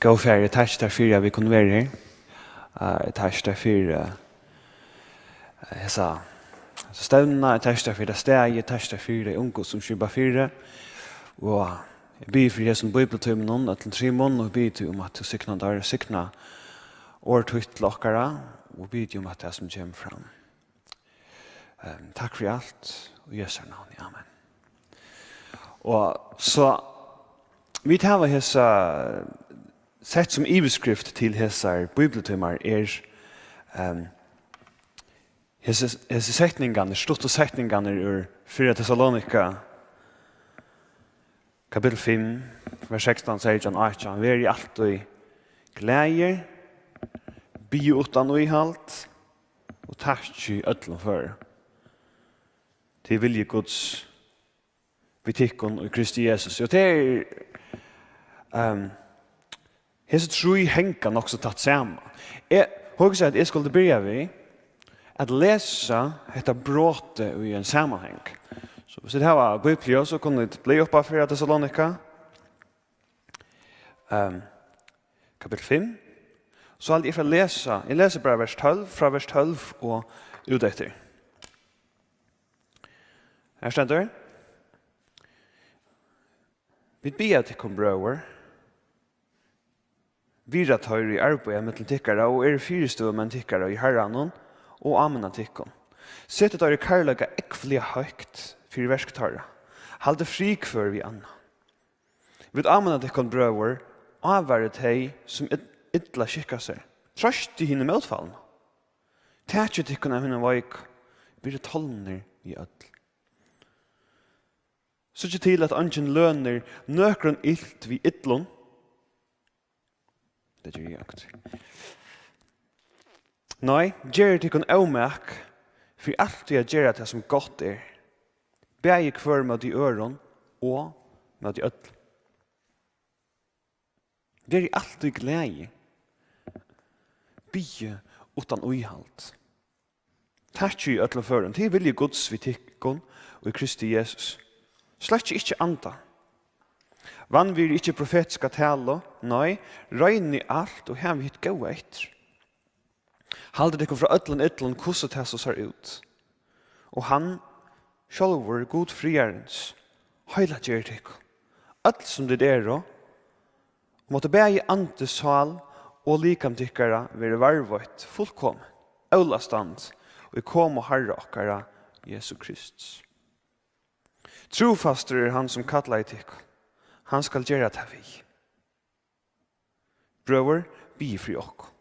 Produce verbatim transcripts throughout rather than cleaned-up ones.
Góði Faðir, eg takki tær fyri, at vit kunnu vera her. Eh, eg takki tær fyri, eh, hesa, hesa stevnuna, eg takki tær fyri tað staðið, eg takki tær fyri tey ungu, sum skipa fyri. Og eg biði fyri hesum bíbliutímunum, øllum trimum, og biði teg um, at tú signar teir, signa orð títt til okkara, og biði teg um, at tað, sum kemur fram. Ehm, takk fyri alt, í Jesu navni, amen. Og so, vit hava hesa, sett sum yvirskrift til hesar bíbliutímar er, ehm, hesi, hesi setningarnir, stuttu setningarnir úr fyrra Tessalonika, kapittul fimm, vers sekstan, seytjan, átjan: Verið altíð glaðir, biðið uttan íhald, og takkið í øllum førum. Tað er vilji Guds við tykkum í Kristi Jesus. Og tað er, ehm, hesi trý hanga nokk so tætt saman. Eg hugsi, at eg skuldi byrja við at lesa hetta brotið í ein samanhang. So, viss tit hava Bibliu, so kunnu tit blíva uppi á fyrra Tessalonika, ehm, kapittul fimm. So haldi eg, eg fer at lesa, eg lesi bara vers tólv, frá vers tólv og út eftir. Her stendur: Vit biðja tykkum, brøður, virða teir, ið arbeiða millum tykkara og eru fyristøðumenn tykkara í Harranum, og áminna tykkum. Setið teir í kærleika ógvuliga høgt fyri verk teirra. Haldið frið hvør við annan. Vit áminna tykkum, brøður, ávarið tey, sum ill-, illa skikka sær. Troystið hini mótfallnu. Takið tykkum av hinum veiku. Verið tolnir við øll. Síggið til, at eingin lønir nøkrum ilt við illum. Tað geri eg onkuntíð. Nei, gerið tykkum ómak fyri altíð at gera tað, sum gott er, bæði hvør móti øðrum og móti øllum. Verið altíð glaðir. Biðið uttan íhald. Takkið í øllum førum. Tað er vilji Guds við tykkum í Kristi Jesus. Sløkkið ikki andan. Vanvirðið ikki profetiska talu. Nei, roynið alt og havið hitt góða eftir. Haldið tykkum frá øllum illum, hvussu tað so sær út. Og hann sjálvur, Gud friðarins, heilagger tykkum, øll sum tit eru, og mátti bæði andi, sál og likam tykkara verið varðveitt fullkomið, ólastand, í komu Harra okkara Jesu Krists. Trúfastur er hann, sum kallaði tykkum, hann skal gera tað við. Brøður, biðið fyri okkum.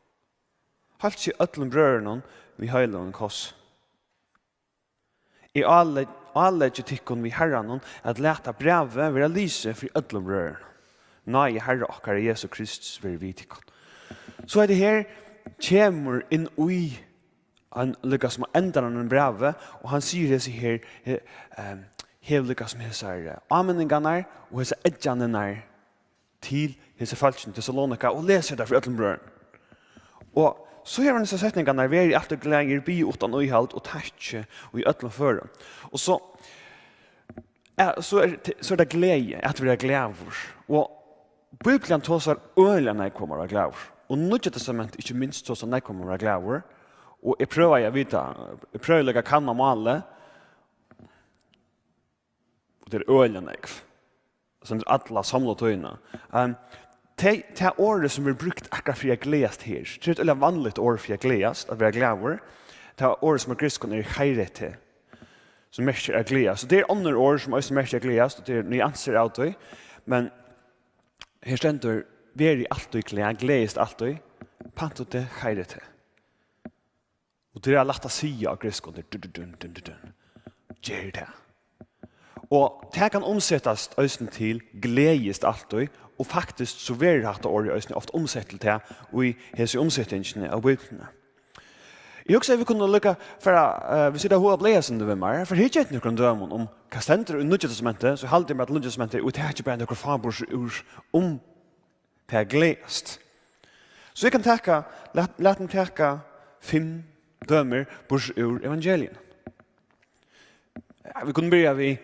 Heilsið øllum brøðrunum við heilagum kossi. Eg álegg-, áleggi tykkum við Harranum at lata brævið vera lisið fyri øllum brøðrunum. Náði Harra okkara Jesu Krists verið við tykkum. So hetta her kemur inn í hann líka sum á endanum á brævi, og hann sigur hesi her, he-, ehm, hevur líka sum hesar, eh, áminningarnar og hesar eggjanirnar til hesi fólkini í Tessalonika og lesur tað fyri øllum brøðrum. Og so hevur hann hesar setningarnar: Verið altíð glaðir, biðið uttan íhald og takkið í øllum førum. Og so, ja, so er, so er tað gleði, at vera glaður. Og Bíblian tosar øgiliga nógv um at vera glaður. Og Nýggja Testamentið ikki minst tosar nógv um at vera glaður. Og eg prøvi at vita, eg prøvi líka at kanna málið. Og tað er øgiliga nógv. Sum er alla samlaðu tíðina. Ehm, tey, tað orðið sum er brúkt akkurát fyri at gleðast her, tað er eitt øgiliga vanligt orð fyri at gleðast, at vera glaður. Tað orðið sum á grikskum er chairete, sum merkir at gleðast. Og tað er onnur orð sum eisini merkir at gleðast, og tað er nuansir av tí. Men her stendur: Verið altíð glað, gleðist altíð. Pantote chairete. Og tað er lætt at siga á grikskum, tað er dun, dun, dun, dun, dun, dun. Ger tað. Og tað kann umsetast eisini til gleðist altíð, og faktiskt so verður hatta orðið eisini ofta umsett til tað í hesi umsetingini av Bíbliuni. Eg hugsi, at vit kunnu líka fara, eh, vit sita og blaða eitt sindur við mær, fara at hyggja eftir nøkrum dømum um hvat stendur í Nýggja Testamenti, so haldi eg mær til Nýggja Testamenti, og eg taki bara nøkur fá burtur úr um tað gleðast. So eg kann taka, lat, lat meg taka fimm dømir burtur úr evangelium. Ja, vit kunnu byrja við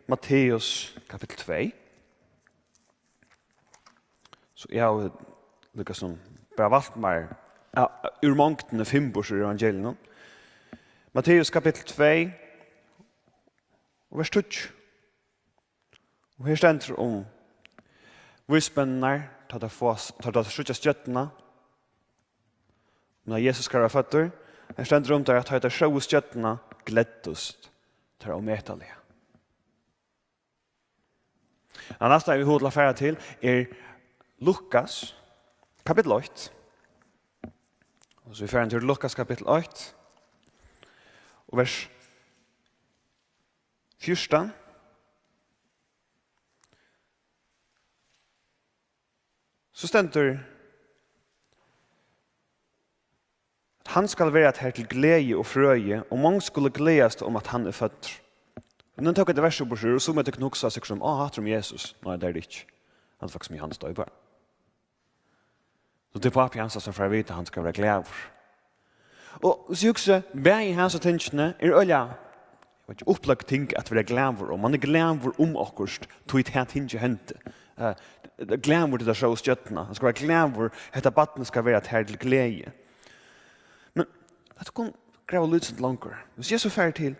Matteus kapittul tvey. So eg havi líka sum bara valt mær, ja, úr mongdini fimm burtur úr evangeliunum. Matteus kapittul tvey, og vers tíggju. Og her stendur um vísmenninar, tá teir fáa, tá teir síggja stjørnuna, nær Jesus skal vera føddur. Her stendur um teir, at tá teir sóu stjørnuna, gleddust teir ómetaliga. Og næsta, vit hava til at fara til, er Lukas, kapittul eitt. Og so vit fara til Lukas, kapittul eitt, og vers fjúrtan. So stendur, at hann skal vera tær til gleði og frøði, og mong skulu gleðast um, at hann er føddur. Og nú tók eg tað versið burtur, og so møttu kunnu hugsa seg sum, á, hatta er um Jesus. Nei, tað er tað ikki. Hann er faktiskt um Jóhannes Doypara. So tað er pápi hansara, sum fær at vita, at hann skal vera glaður. Og so hugsi eg, bæði hasi tingini eru øgiliga, eg veit ikki, uppløgd ting at vera glaður um. Man er glaður um okkurt, tí tað tingið hendi. Eh, glaður til tær sóu stjørnuna. Hann skal vera glaður, hetta barnið skal vera tær til gleði. Men hetta kann grava lítið sindur longur. Hvis eg so fari til,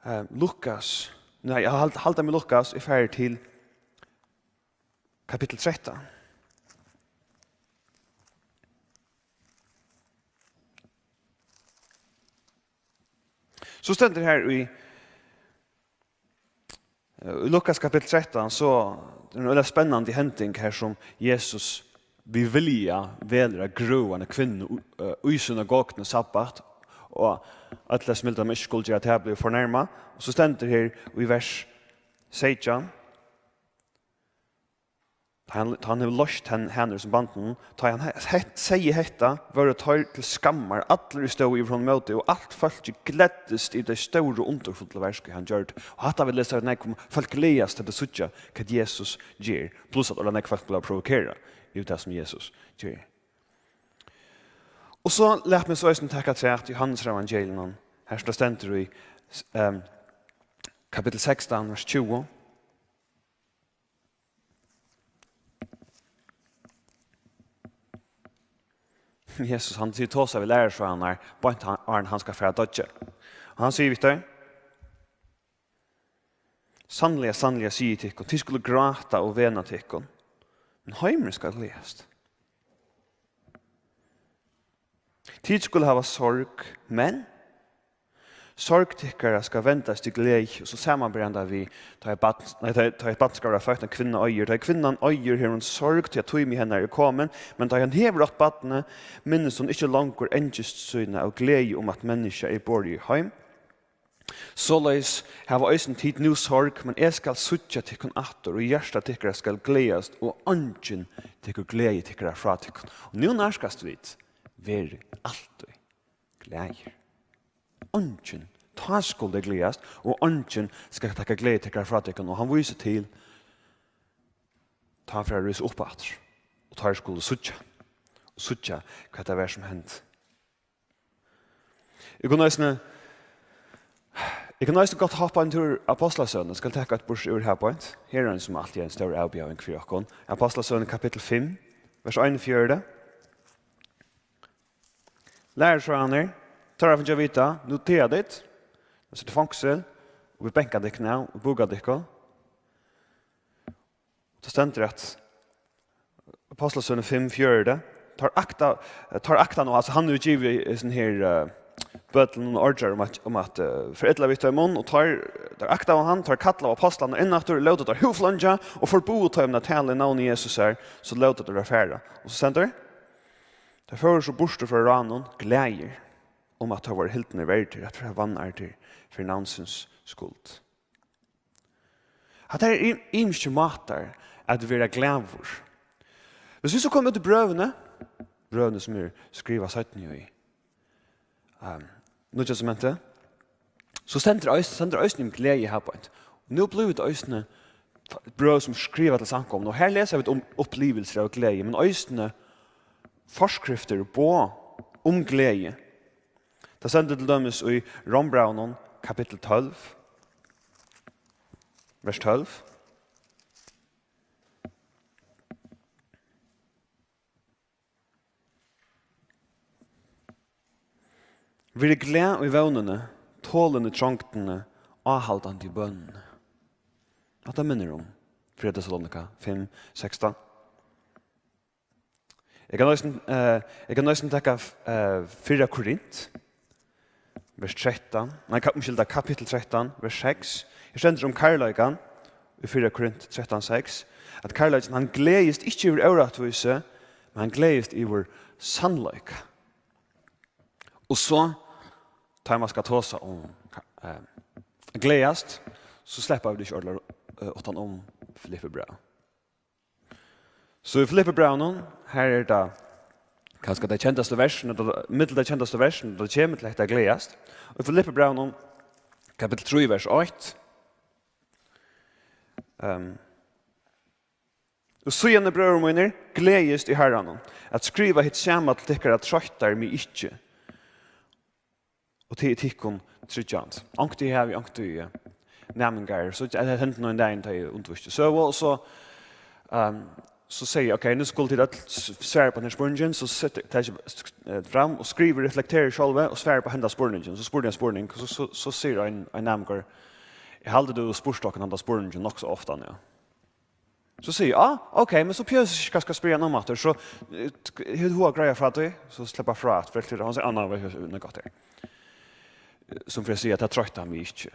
eh, Lukas, nei, eg haldi, haldi meg Lukas, eg fari til kapittul trettan. So stendur her í, eh, í Lukas kapittul trettan, so er ein øgiliga spennandi hending her, sum Jesus við vilja velur at grøða eina kvinnu, eh, í synagoguni sabbat, og øll tey, sum hildu, at man ikki skuldi gera tað, blivu fornærmað. Og so stendur her í vers seytjan, Tá hann, tá hann hevur loyst hen-, hana úr sín bandinum, tá hann he-, he-, segði hetta, vóru teir til skammar, allir ið stóðu yvir honum móti, og alt fólkið gleddist yvir tey stóru undurfullu verk, ið hann gjørdi. Og hatta vil eg siga, nógv um, fólk gleðast til at síggja, hvat Jesus ger, pluss at øgiliga nógv fólk blíva provokerað yvir tað, sum Jesus ger. Og so lat meg so eisini taka afturat Jóhannesevangeliinum, har sum tað stendur í, ehm, kapittul sekstan, vers tjúgu. Jesus, hann sigur, tosar við lærisveinarnar, beint hann, áðrenn hann skal fara at doyggja. Og hann sigur við teir, sanniliga, sanniliga, sigi eg tykkum, tit skulu gráta og vena tykkum, men heimurin skal gleðast. Tit skulu hava sorg, men sorg tykkara skal vendast í gleði, og so samanber hann tað við, tá eitt barn, nei, tá, tá eitt barn skal vera føtt, ein kvinna eigur. Tá ið kvinnan eigur, hevur hon sorg, tí at tími hennara er komin, men tá hon hevur átt barnið, minnist hon ikki longur angist sína av gleði um, at menniskja er borið heim. Soleiðis hava eisini tit nú sorg, men eg skal síggja tykkum aftur, og hjarta tykkara skal gleðast, og eingin tekur gleði tykkara frá tykkum. Og nú nærkast vit, verið altíð glaðir. Eingin, tá skulu tey gleðast, og eingin skal taka gleði tykkara frá tykkum. Og hann vísir til, tá hann fer at rísa upp aftur, og teir skulu síggja, og síggja, hvat tað var, sum hendi. Eg kunnu eisini, eg kunnu eisini gott hoppa ein túr Apostlasøguna, skal taka eitt burtur úr her beint. Her er ein, sum altíð er ein stór avbjóðing fyri okkum. Apostlasøguna, kapittul fimm, vers einogfjøruti. Lærisveinarnir, teir hava fingið at vita, nú taga tit, nú seta tit í fongsul, og vit banka tykkum av, og búka tykkum. Tað stendur at Apostlasøguni fimm fjøruti, teir akta, teir akta nú, altso, hann hevur givið, eh, sånn her, eh, bøtlinum ordrar um at, um at, eh, fara illa við teimum, og teir, teir aktaðu hann, teir kallaðu apostlarnar inn aftur, lótu teir húðfleingja og forbuðu teimum at tala í navni Jesusar, so lótu teir teir fara. Og so stendur, teir fóru so burtur frá ráðnum, glaðir um at teir vóru hildnir verdir at vera vanærdir fyri navnsins skuld. Hatta eru ym-, ymskir mátar at vera glaður. Hvis vit so koma út í brøvini, brøvini, sum eru skrivað seinni í, ehm, Nýggja Testamenti, so stendur eis-, stendur eisini um gleði her beint. Og nú blívur tað eisini brøv, sum skriva til samkomuna, og her lesa vit um upplivilsir av gleði, men eisini forskriftir og boð um gleði. Tað stendur til dømis í Rómbrævinum, kapittul tólv, vers tólv. Verið glað í vónini, tolin í trongdini, áhaldandi í bønini. Hatta minnir um fyrra Tessalonika fimm sekstan. Eg kann eisini, eh, eg kann eisini taka, eh, fyrra Korint, vers trettan, nei, ka-, umskylda, kapittul trettan, vers seks. Her stendur um kærleikan í fyrra Korint trettan seks, at kærleikin, hann gleðist ikki yvir órættvísi, men hann gleðist yvir sannleika. Og so, tá man skal tosa um, eh, at gleðast, so sleppa vit ikki ordiliga, eh, uttan um Filippibræv. So í Filippibrævinum, her er tað kanska tey kendastu versini, tað, millum tey kendastu versini, tað kemur til hetta at gleðast. Og í Filippibrævinum, kapittul trý, vers eitt, ehm, Og síðani, brøður mínir, gleðist í Harranum. At skriva hitt sama til tykkara troyttar meg ikki. Og til tykkum tryggjandi. Onkuntíð havi eg, onkuntíð, eh, næmingar, so, eh, hendi nú ein dagin, tá eg undirvísti søgu, og so, ehm, so sigi eg, ok, nú skulu tit øll s-, svara upp á henda spurningin, so seti, taki eg, eh, fram og skrivi, reflekteri sjálvi og svari upp á henda spurningin. So spurdi eg ein spurning, so, so, so sigur ein, ein næmingur, eg haldi, tú hevur spurt okkum handa spurningin nokk so ofta, ja. So sigi eg, ah, ok, men so behøvi eg ikki kanska spyrja hann um aftur, so, eh, hevur tú hug at greiða frá tí? So sleppa frá at fortelja, hann sigur, ah, nei, nei, nei, gott her. Sum fyri at siga, at tað troyttar meg ikki.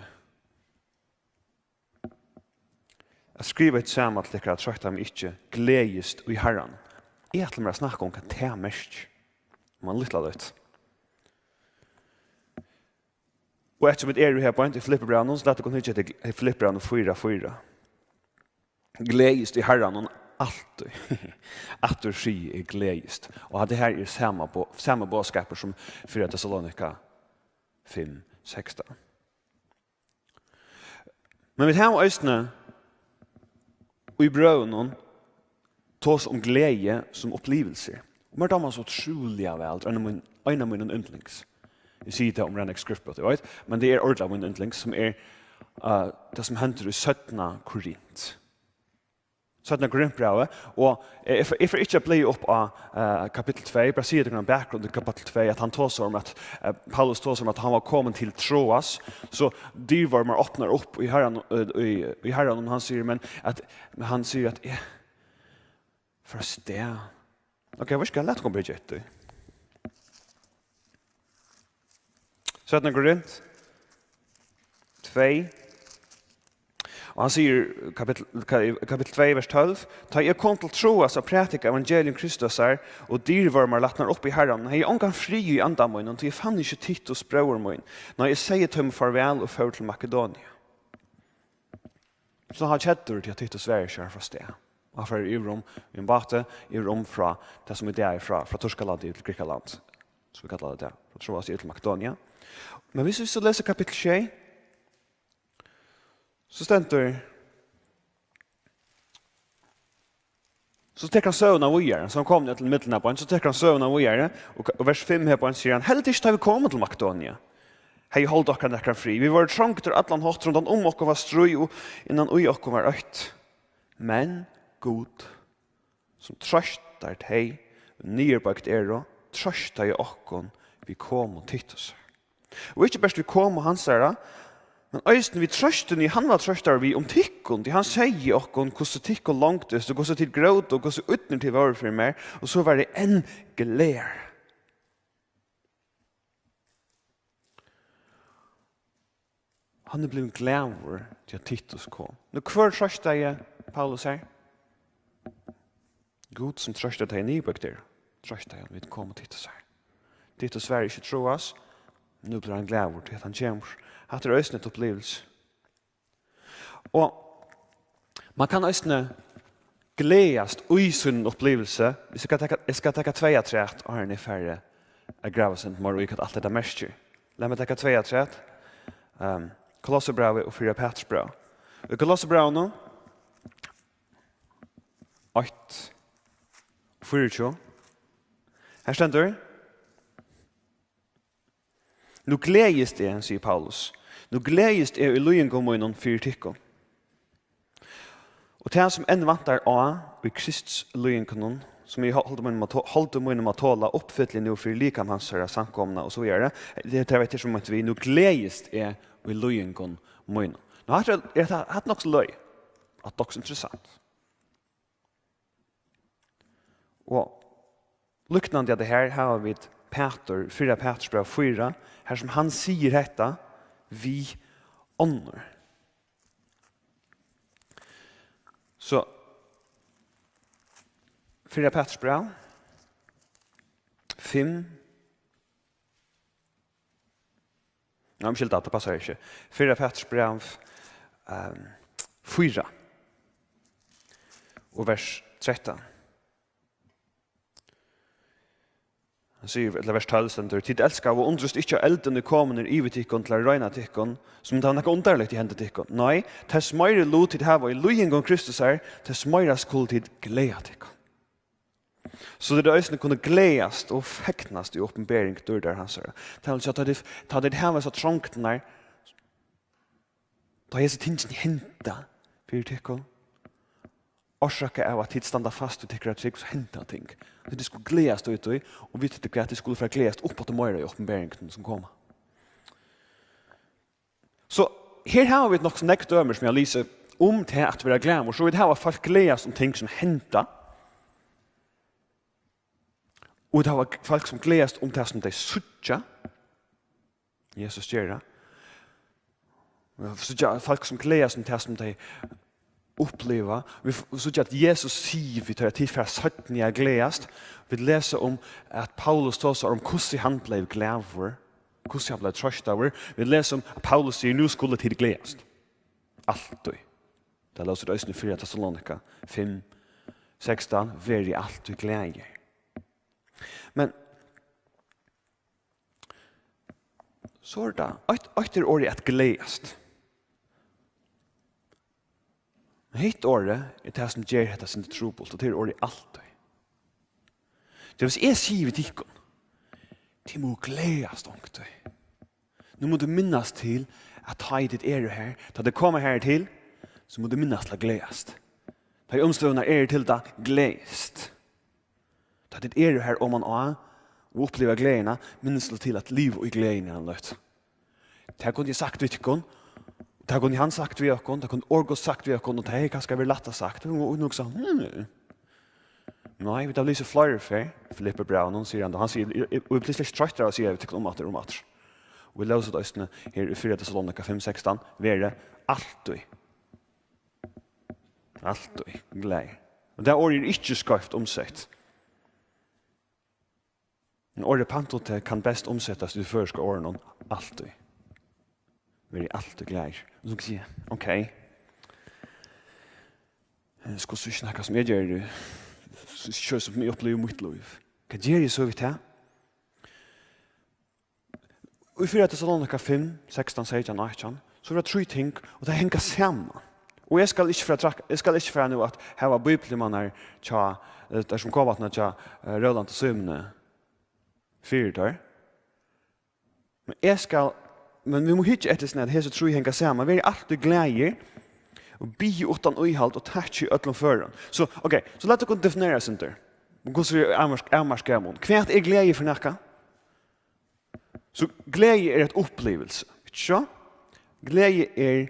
At skriva hitt sama til tykkara troyttar meg ikki, gleðist í Harranum. Eg ætli mær at snakka um, hvat tað merkir. Um ein lítlan løtu. Og eftir vit eru her beint í Filippibrævinum, so lat okkum hyggja eftir Filippibrævinum fýra fýra. Gleðist í Harranum altíð. Aftur sigi eg, gleðist. Og hatta her er sama bo-, sama boðskapur sum fyrra Tessalonika fimm sekstan. Men vit hava eisini í brøvunum tosa um gleði sum upplivilsir. Og mær dámar so trúliga væl, ein av mín-, ein av mínum yndlings. Eg sigi tað um Reinhard Skrippa, tú veit, men tað er ordiliga mín yndlings, sum er, eh, tað sum hendir í seinna Korint. Seinna Korintbrævi, og, eh, eg fer, eg fer ikki at blaða upp á, eh, kapittul tvey, bara siga tykkum ein bakgrunn til kapittul tvey, at hann tosar um at, eh, Paulus tosar um at hann var komin til Troas, so dýrvørmar opnar upp í Harran, eh, í, í Harranum, hann sigur, men at, men hann sigur at, eh, fara avstað. Ok, hvat skal lat okkum byrja eftir? Seinna Korint tvey. Og hann sigur, kapittul, ka-, kapittul tvey, vers tólv: Tá eg kom til Troas at prædika evangelium Kristusar, og dýrvørmar latnar upp í Harranum, hevði eg ongan frið í anda mínum, tí eg fann ikki Titus, bróður mín. Nei, eg segði teimum farvæl og fór til Makedonia. So hann var keddur, tí at Titus var ikki har frá stað. Og hann fer yvir um í ein báti, yvir um frá tað sum í dag er frá, frá Týskalandi til Grikkaland, sum vit kalla tað í dag, frá Troas yvir til Makedonia. Men viss, viss tú lesur kapittul sjey, so stendur, so tekur hann søguna víðari, so hann kom til millum her beint, so tekur hann søguna víðari, og, og vers fimm her beint sigur hann, heldur ikki tá vit komu til Makedonia, hevði hold okkara nakran frið. Vit vóru trongdir allan hátt, rundan um okkum var stríð, og innan í okkum var ótti. Men Gud, sum troystar tey, ið niðurbøgd eru, troystaði okkum við komu Titus. Og ikki bert við komu hansara, men eisini við trøstini, hann var troystaður við um tykkum, tí hann segði okkum, hvussu tykkum longdist, og hvussu tit grótu, og hvussu ídnir tit vóru fyri mær, og so var eg enn glaðari. Hann er blivin glaður, tí at Titus kom. Nú, hvør troystaði Paulus her? Gud, sum troystar tey niðurbøgdu, troystaði hann við komu Titus her. Titus var ikki í Troas, nú blívur hann glaður, tí at hann kemur. Hatta er eisini eitt upplivilsi. Og man kann eisini gleðast í sínum upplivilsi. Eg skal taka, eg skal taka tvey afturat, áðrenn eg fari at grava seg meir í, hvat alt hetta merkir. Lat meg taka tvey afturat. Ehm, Kolossebrævið og fyrra Petursbræv. Í Kolossebrævinum eitt fýraogtjúgu. Her stendur: Nú gleðist eg, sigur Paulus. Nú gleðist eg í líðingum mínum fyri tykkum. Og tað, sum enn vantar á í Krists líðingunum, sum í holdi mínum at to-, holdi mínum at tola, uppfylli nú fyri likam hansara, samkomuna og so víðari. Tað er tað, veit eg, sum at við: Nú gleðist eg í líðingum mínum. Nú, hatta er, er tað, hatta er nokk so løgið. Hatta er nokk so interessant. Og líknandi at tað her hava vit Pætur, fyrra Pæturs bræv fýra, har sum hann sigur hetta við onnur. So, fyrra Pæturs bræv, fimm, nei, umskylda, tað passar ikki. Fyrra Pæturs bræv, ehm, fýra og vers trettan. Hann sigur, ella vers tólv stendur: "Tit elskaðu, undrist ikki, at eldin er komin niður yvir tykkum til at royna tykkum, sum um tað var nakað undarligt í hendi tykkum. Nei, tess meiri lut tit hava í líðingum Kristusar, tess meira skulu tit gleða tykkum." So tit eisini kunnu gleðast og fegnast í opinbering dýrdar hansara. Tað vil siga, tá tit, tá tit hava hesar trongdirnar, tá hesi tingini henda fyri tykkum, orsakað av at tit standa fast í tykkara trúgv, so henda ting. So tit skulu gleðast í tí, og vita tit hvat, tit skulu fara at gleðast upp aftur meira í opinberingini sum koma. So her hava vit nokk so nógv dømi, sum eg havi lisið, um tað at vera glaður. So vit hava fólk gleðast um ting sum henda, og vit hava fólk sum gleðast um tað sum tey síggja Jesus gera. Vit síggja fólk sum gleðast um tað sum tey uppliva. Vit f-, síggja at Jesus sigur við teir, at tit fara seinni at gleðast. Vit lesa um, at Paulus tosar um, hvussu hann bleiv glaður, hvussu hann bleiv troystaður. Vit lesa um, at Paulus sigur: "Nú skulu tit gleðast." Altíð. Tað lósu vit eisini í fyrra Tessalonika fimm sekstan: "Verið altíð glaðir." Men so er tað, eitt, eitt er orðið at gleðast. Men hitt orðið er tað, sum ger hetta sindur trupult, og tað er orðið altíð. Tí hvis eg sigi við tykkum: "Tit mugu gleðast onkuntíð. Nú mugu tit minnast til, at tá ið tit eru her, tá tit koma her til, so mugu tit minnast til at gleðast. Tá ið umstøðurnar eru til tað, gleðist." Tá tit eru har oman á og uppliva gleðina, minnist til at liva í gleðini eina løtu. Tað kundi eg sagt við tykkum, tað kundi hann sagt við okkum, tað kundi orð Guds sagt við okkum, og tað hevði kanska verið lætt at sagt. Og, og nú hugsa, hmm. Nei, vit hava lisið fleiri ferð, Filippibrævinum, sigur hann, og hann sigur, eg, eg, og eg blívi slett ikki troyttur av at siga við tykkum um aftur, um aftur. Og vit lósu tað eisini her í fyrra Tessalonika fimm sekstan, verið altíð. Altíð glaðir. Og tað orðið er ikki skeivt umsett. Men orðið pantote kann best umsetast í føroyska orðinum altíð. Verið altíð glaðir. Og so siga, ok. Eg skal so ikki snakka sum eg geri. So ikki sum eg upplivi mítt lív. Hvat geri eg so við tað? Og í fyrra Tessalonika fimm, sekstan, seytjan og átjan, so eru tað trý ting, og tey hanga saman. Og eg skal ikki fara trakk-, eg skal ikki fara nú at hava bíbliumannar hjá, eh, teir sum koma aftan hjá, eh, Rólant og Símoni fyri teir. Men eg skal, men vit mugu hyggja eftir, at hesi trý hanga saman. Verið altíð glaðir, og biðið uttan íhald, og takkið í øllum førum. So, ok, so lat okkum definera eitt sindur. Hvussu er avmark-, avmarkaða mun? Hvat er gleði fyri nakað? So gleði er eitt upplivilsi, ikki so? Gleði er,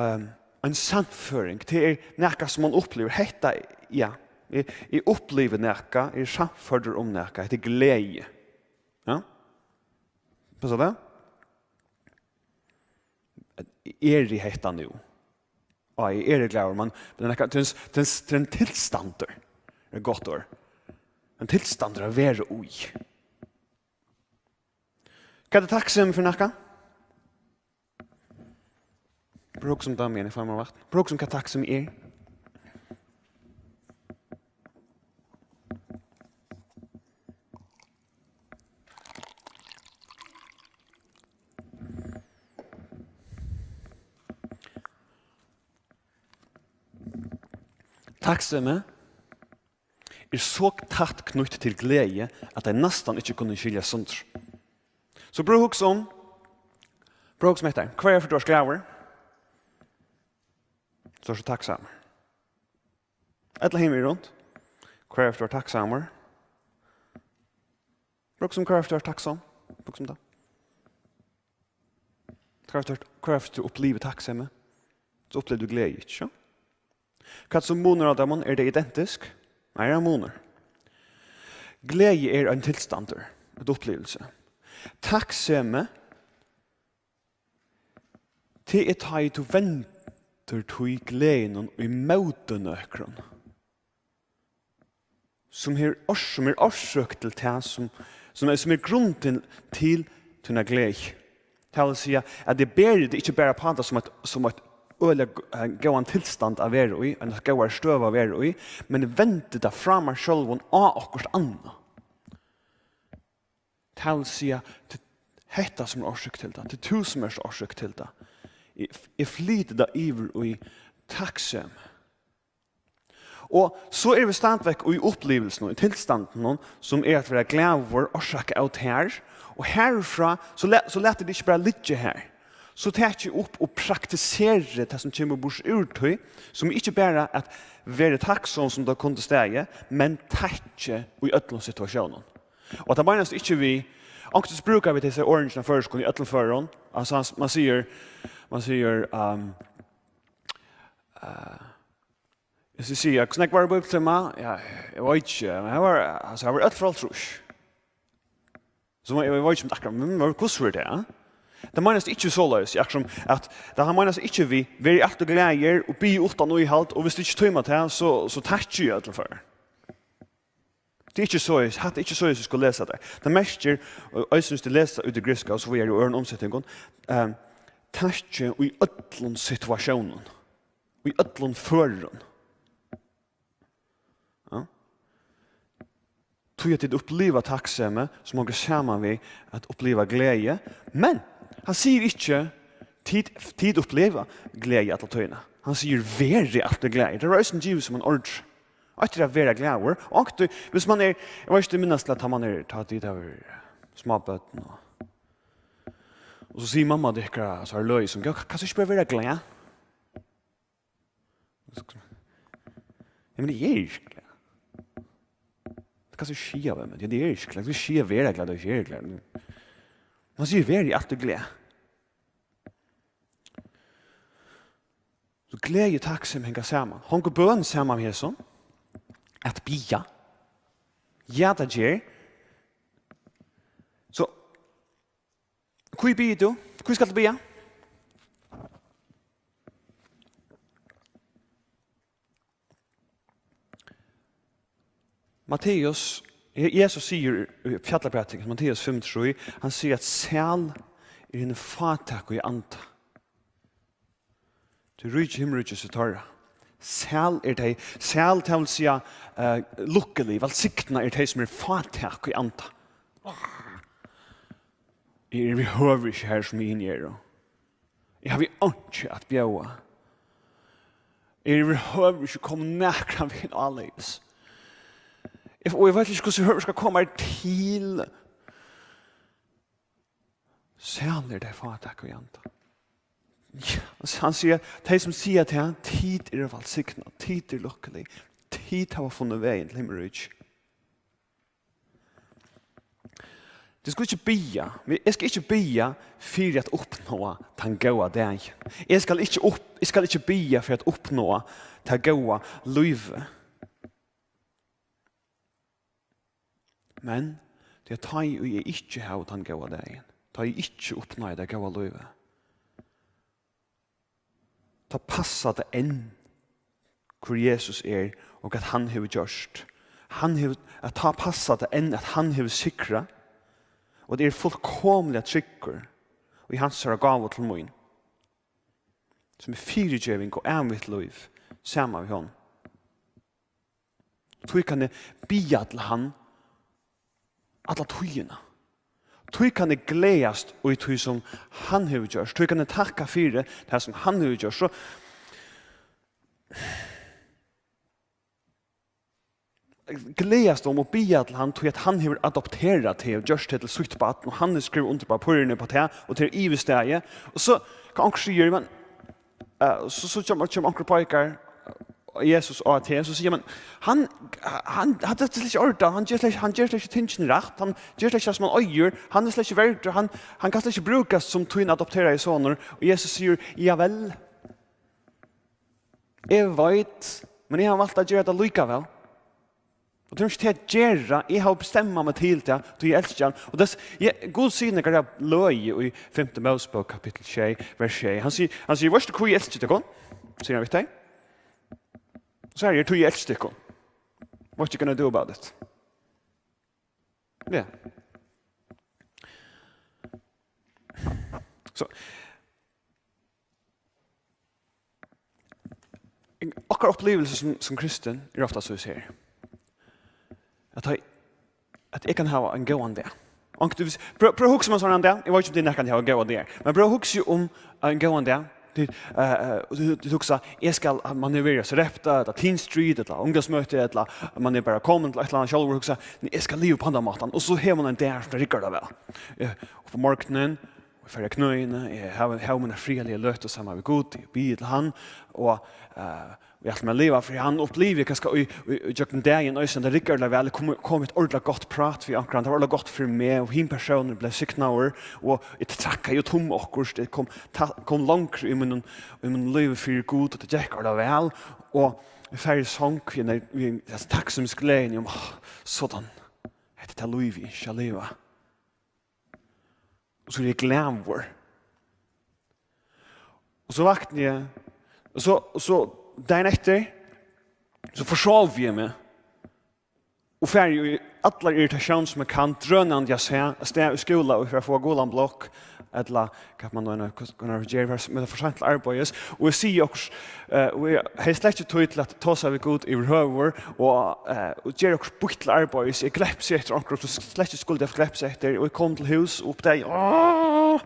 ehm, ein sannføring. Tað er nakað, sum man upplivir. Hetta, ja, eg, eg upplivi nakað, eg eri sannførdur um nakað. Hetta er gleði. Ja? Passar tað? Eg eri hetta nú. Ja, eg eri glaður, men, men tað er nakað, tað er ein, tað er ein, tað er ein tilstandur. Tað er eitt gott orð. Ein tilstandur at vera í. Hvat er takksemi fyri nakað? Brúk sum dømi, eg fái mær vatn. Brúk sum hvat takksemi er. Takksemi er so tætt knýtt til gleði, at tey næstan ikki kunnu skiljast sundur. So prøv at hugsa um, prøv at hugsa um hetta. Hvørja ferð tú ert glaður, so ert tú takksamur. Ella hin vegin runt. Hvørjaftur takksamur. Brúk sum hvørjaftur takksom. Brúk sum tað. Hvørjaftur, hvørjaftur upplivi takksemi, so upplivir tú gleði, ikki so? Hvat sum munur á teimum? Er tað identisk? Nei, er ein munur. Gleði er ein tilstandur, ein upplivelse. Takksemi, tað er tá ið tú vendir tí gleðinum í móti nøkrum, sum er ors-, sum er orsøk til tað, sum, sum er, sum er grundin til tína gleði. Tað vil siga, at eg beri tað ikki bara uppá tað sum eitt, sum eitt øgiliga g-, eh, góðan tilstand at vera í, ein góðari støðu at vera í, men eg vendi tað frá mær sjálvum á okkurt annað. Tað vil siga, tað er hetta sum er orsøk til tað, tað er tú sum ert orsøk til tað. Eg, eg flyti tað yvir í takksemi. Og so eru vit stadigvæk í upplivilsinum, í tilstandinum, sum er at vera glaður, orsakað av tær. Og harfrá, so la-, so lati eg tað ikki bara liggja har. So taki eg upp og praktiseri tað, sum kemur burtur úr tí, sum ikki bara at vera takksom, sum tað kundi staðið, men takki í øllum situatiónum. Og tað meinast ikki við, onkuntíð brúka vit hesi orðini á føroyskum í øllum førum. Altso, hann, man sigur, man sigur, um, eh, Hvis eg sigi, hvussu nógv var í bíbliutíma? Ja, eg veit ikki, men her var, altso, her var øll frá hálvtrýss. So eg, eg veit ikki um tað akkurát, men hvussu var tað? Tað meinast ikki soleiðis, akkurát sum at, tað hann meinast ikki við, verið alt og glaðir og biðið uttan íhald, og hvis tú ikki tímir tað, so, so takki í øllum førum. Tað er ikki soleiðis, hatta er ikki soleiðis, tú skal lesa tað. Tað merkir, og eisini, hvis tú lesur út í grikska, og so víðari í øðrum umsetingum, ehm, takki í øllum situatiónum, í øllum førum. Ja. Tí at tit uppliva takksemi, sum hongur saman við at uppliva gleði. Men hann sigur ikki, tit, tit uppliva gleði alla tíðina. Hann sigur, verið altíð glaðir. Tað er eisini givið sum ein orð. Eitt er at vera glaður. Og onkuntíð, hvis man er, eg veit ikki, eg minnist til at tá man er, tá tit hava verið smábørn, og, og so sigur mamma tykkara, so har løgið sum, "Hvat, hvat, so ikki bara vera glað?" Ja, men eg eri ikki glað. Hvat skal eg siga við meg? Ja, eg eri ikki glað. Hvat skal eg siga, vera glað, tá eg ikki eri glað? Man sigur, verið altíð glað. So gleði og takksemi hanga saman. Hongur bøn saman við hesum? At biðja. Ja, tað ger. So, hví biður tú? Hví skalt tú biðja? Matteus, Je-, Jesus sigur í fjallaprædikuni, Matteus fimm trý, hann sigur at sæl er hin fátæku í anda. Tí ríki himmiríkis er teirra. Sæl er tey, sæl, tað vil siga, eh, lukkulig, vælsigna er tey, sum eru fátæk í anda. Eg eri yvirhøvur ikki har, sum eg inni eri. Eg havi einki at bjóða. Eg eri yvirhøvur ikki komin nakran vegin áleiðis. Eg, og eg veit ikki, hvussu eg skal koma her til. Sælir tey fátæku í anda. Ja, altso, hann sigur, tey sum siga tað, tit eru vælsignað, tit eru lukkulig, tit hava funnið vegin til himmiríki. Tit skulu ikki biðja, eg skal ikki biðja fyri at uppnáa tann góða dagin. Eg skal ikki upp-, eg skal ikki biðja fyri at uppnáa tað góða lívið. Men tað er tá ið eg ikki havi tann góða dagin, tá eg ikki uppnái tað góða lívið, tá passar tað enn, hvør Jesus er og hvat hann hevur gjørt. Hann hevur, at tá passar tað enn, at hann hevur sigrað, og at eg eri fullkomiliga tryggur í hansara gávu til mín, sum er fyrigeving og ævigt lív saman við honum. Tí kann eg biðja til hann alla tíðina. Tí kann eg gleðast í tí, sum hann hevur gjørt. Tí kann eg takka fyri tað, sum hann hevur gjørt. So gleðast um og biðja til hann, tí at hann hevur adopterað teg og gjørt teg til sítt barn, og hann hevur skrivað undir pappírini upp á tað, og tað er yvirstaðið. Og so kann onkur siga, men, eh, so, so kemur, kemur onkur peikar, Jesus á teg, so sigur man, hann, hann, hatta er slett ikki í ordan, hann ger slett, hann ger slett ikki tingini rætt, hann ger slett ikki tað sum hann eigur, hann er slett ikki verdur, hann, hann kann slett ikki brúkast sum tín adopteraði sonur. Og Jesus sigur, javel, eg veit, men eg havi valt at gera tað líkavæl. Og tað er ikki til at gera, eg havi bestemt meg til tað, tí eg elski hann. Og tess, eg, Gud sigur nakað løgið í fimtu Mósebók, kapittul sjey, vers sjey. Hann sigur, hann sigur, veitst tú hví eg elski tykkum? Sigur hann við tey. So her er, tí eg elski tykkum. What you gonna do about it? Ja. So, okkara uppliving sum, sum kristin er ofta so her. At, hey, at eg kann hava ein góðan dag. Onkuntíð, prøv, prøv at hugsa um ein sånn dag. Eg veit ikki um tað er nakran dag at hava ein góðan dag. Men prøv at hugsa um ein góðan dag. Tú, eh, eh, og tú, tú hugsa, eg skal, at man hevur verið á Sarepta, ella Teen Street, ella ungdómsmøti, ella at man er bara komin til eitt ella annað sjálvur og hugsa, nei, eg skal liva upp á handan mátan. Og so hevur man ein dag sum tað riggar tað væl. Eh, upp á morgunin, og eg fari á knøini, eg havi, havi mína friðarligu løtu saman við Gud, eg biði til hann, og, eh, og eg ætli mær at liva fyri hann, upplivi eg kanska í, í, í gjøgnum dagin eisini, at tað riggar tað væl, eg komi, komi eitt ordiliga gott prát við onkran, tað var ordiliga gott fyri meg, og hin persónurin bleiv signaður, og eg trakkaði út um okkurt, eg kom, ta, kom longri í mínum, í mínum lívi fyri Gud, og tað gekk ordiliga væl, og eg fari í song við, við, við takksemsgleðini um, áh, sådan, hetta er tað lív, eg ynski at liva. Og so eri eg glaður. Og so vakni eg, og so, og so dagin eftir, so forsovi eg meg. Og fari í allar irritatiónir sum eg kann, drønandi av stað, av stað í skúla og fari at fáa gulan blokk, ella hvat man nú enn, hvat man ger, men tað er for seint til arbeiðis. Og eg sigi okkurt, eh, og eg hevði slett ikki tíð til at tosa við Gud yvirhøvur, og, eh, og ger okkurt býtt til arbeiðis. Eg glepsi eftir onkrum sum slett ikki skuldi havt glepst eftir, og eg kom til hús og uppdagaði, áh,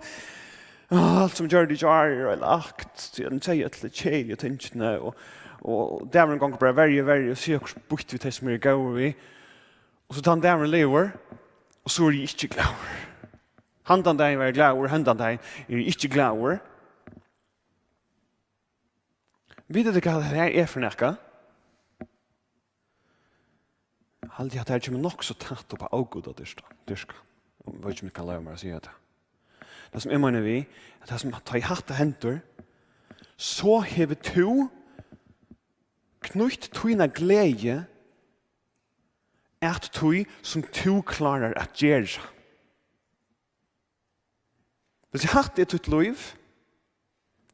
áh, alt sum eg gjørdi í gjár er øgiliga lagt, tí eg segði øll tey keðiligu tingini, og, og dagurin gongur bara verri og verri, og sigi okkurt býtt við tey sum eg eri góður við. Og so tann dagurin liðugur, og so eri eg ikki glaður. Handan dagin var eg glaður, hendan dagin eri eg ikki glaður. Vita tit, hvat hetta her er fyri nakað? Haldi eg, at tað her kemur nokk so tætt upp á avgudadyrkan, dyrkan. Eg veit ikki, um eg kann loyva mær at siga tað. Tað, sum eg meini við, at tað, sum, tá ið hatta hendir, so hevur tú knýtt tína gleði at tí, sum tú klárar at gera. Hvis hatta er títt lív,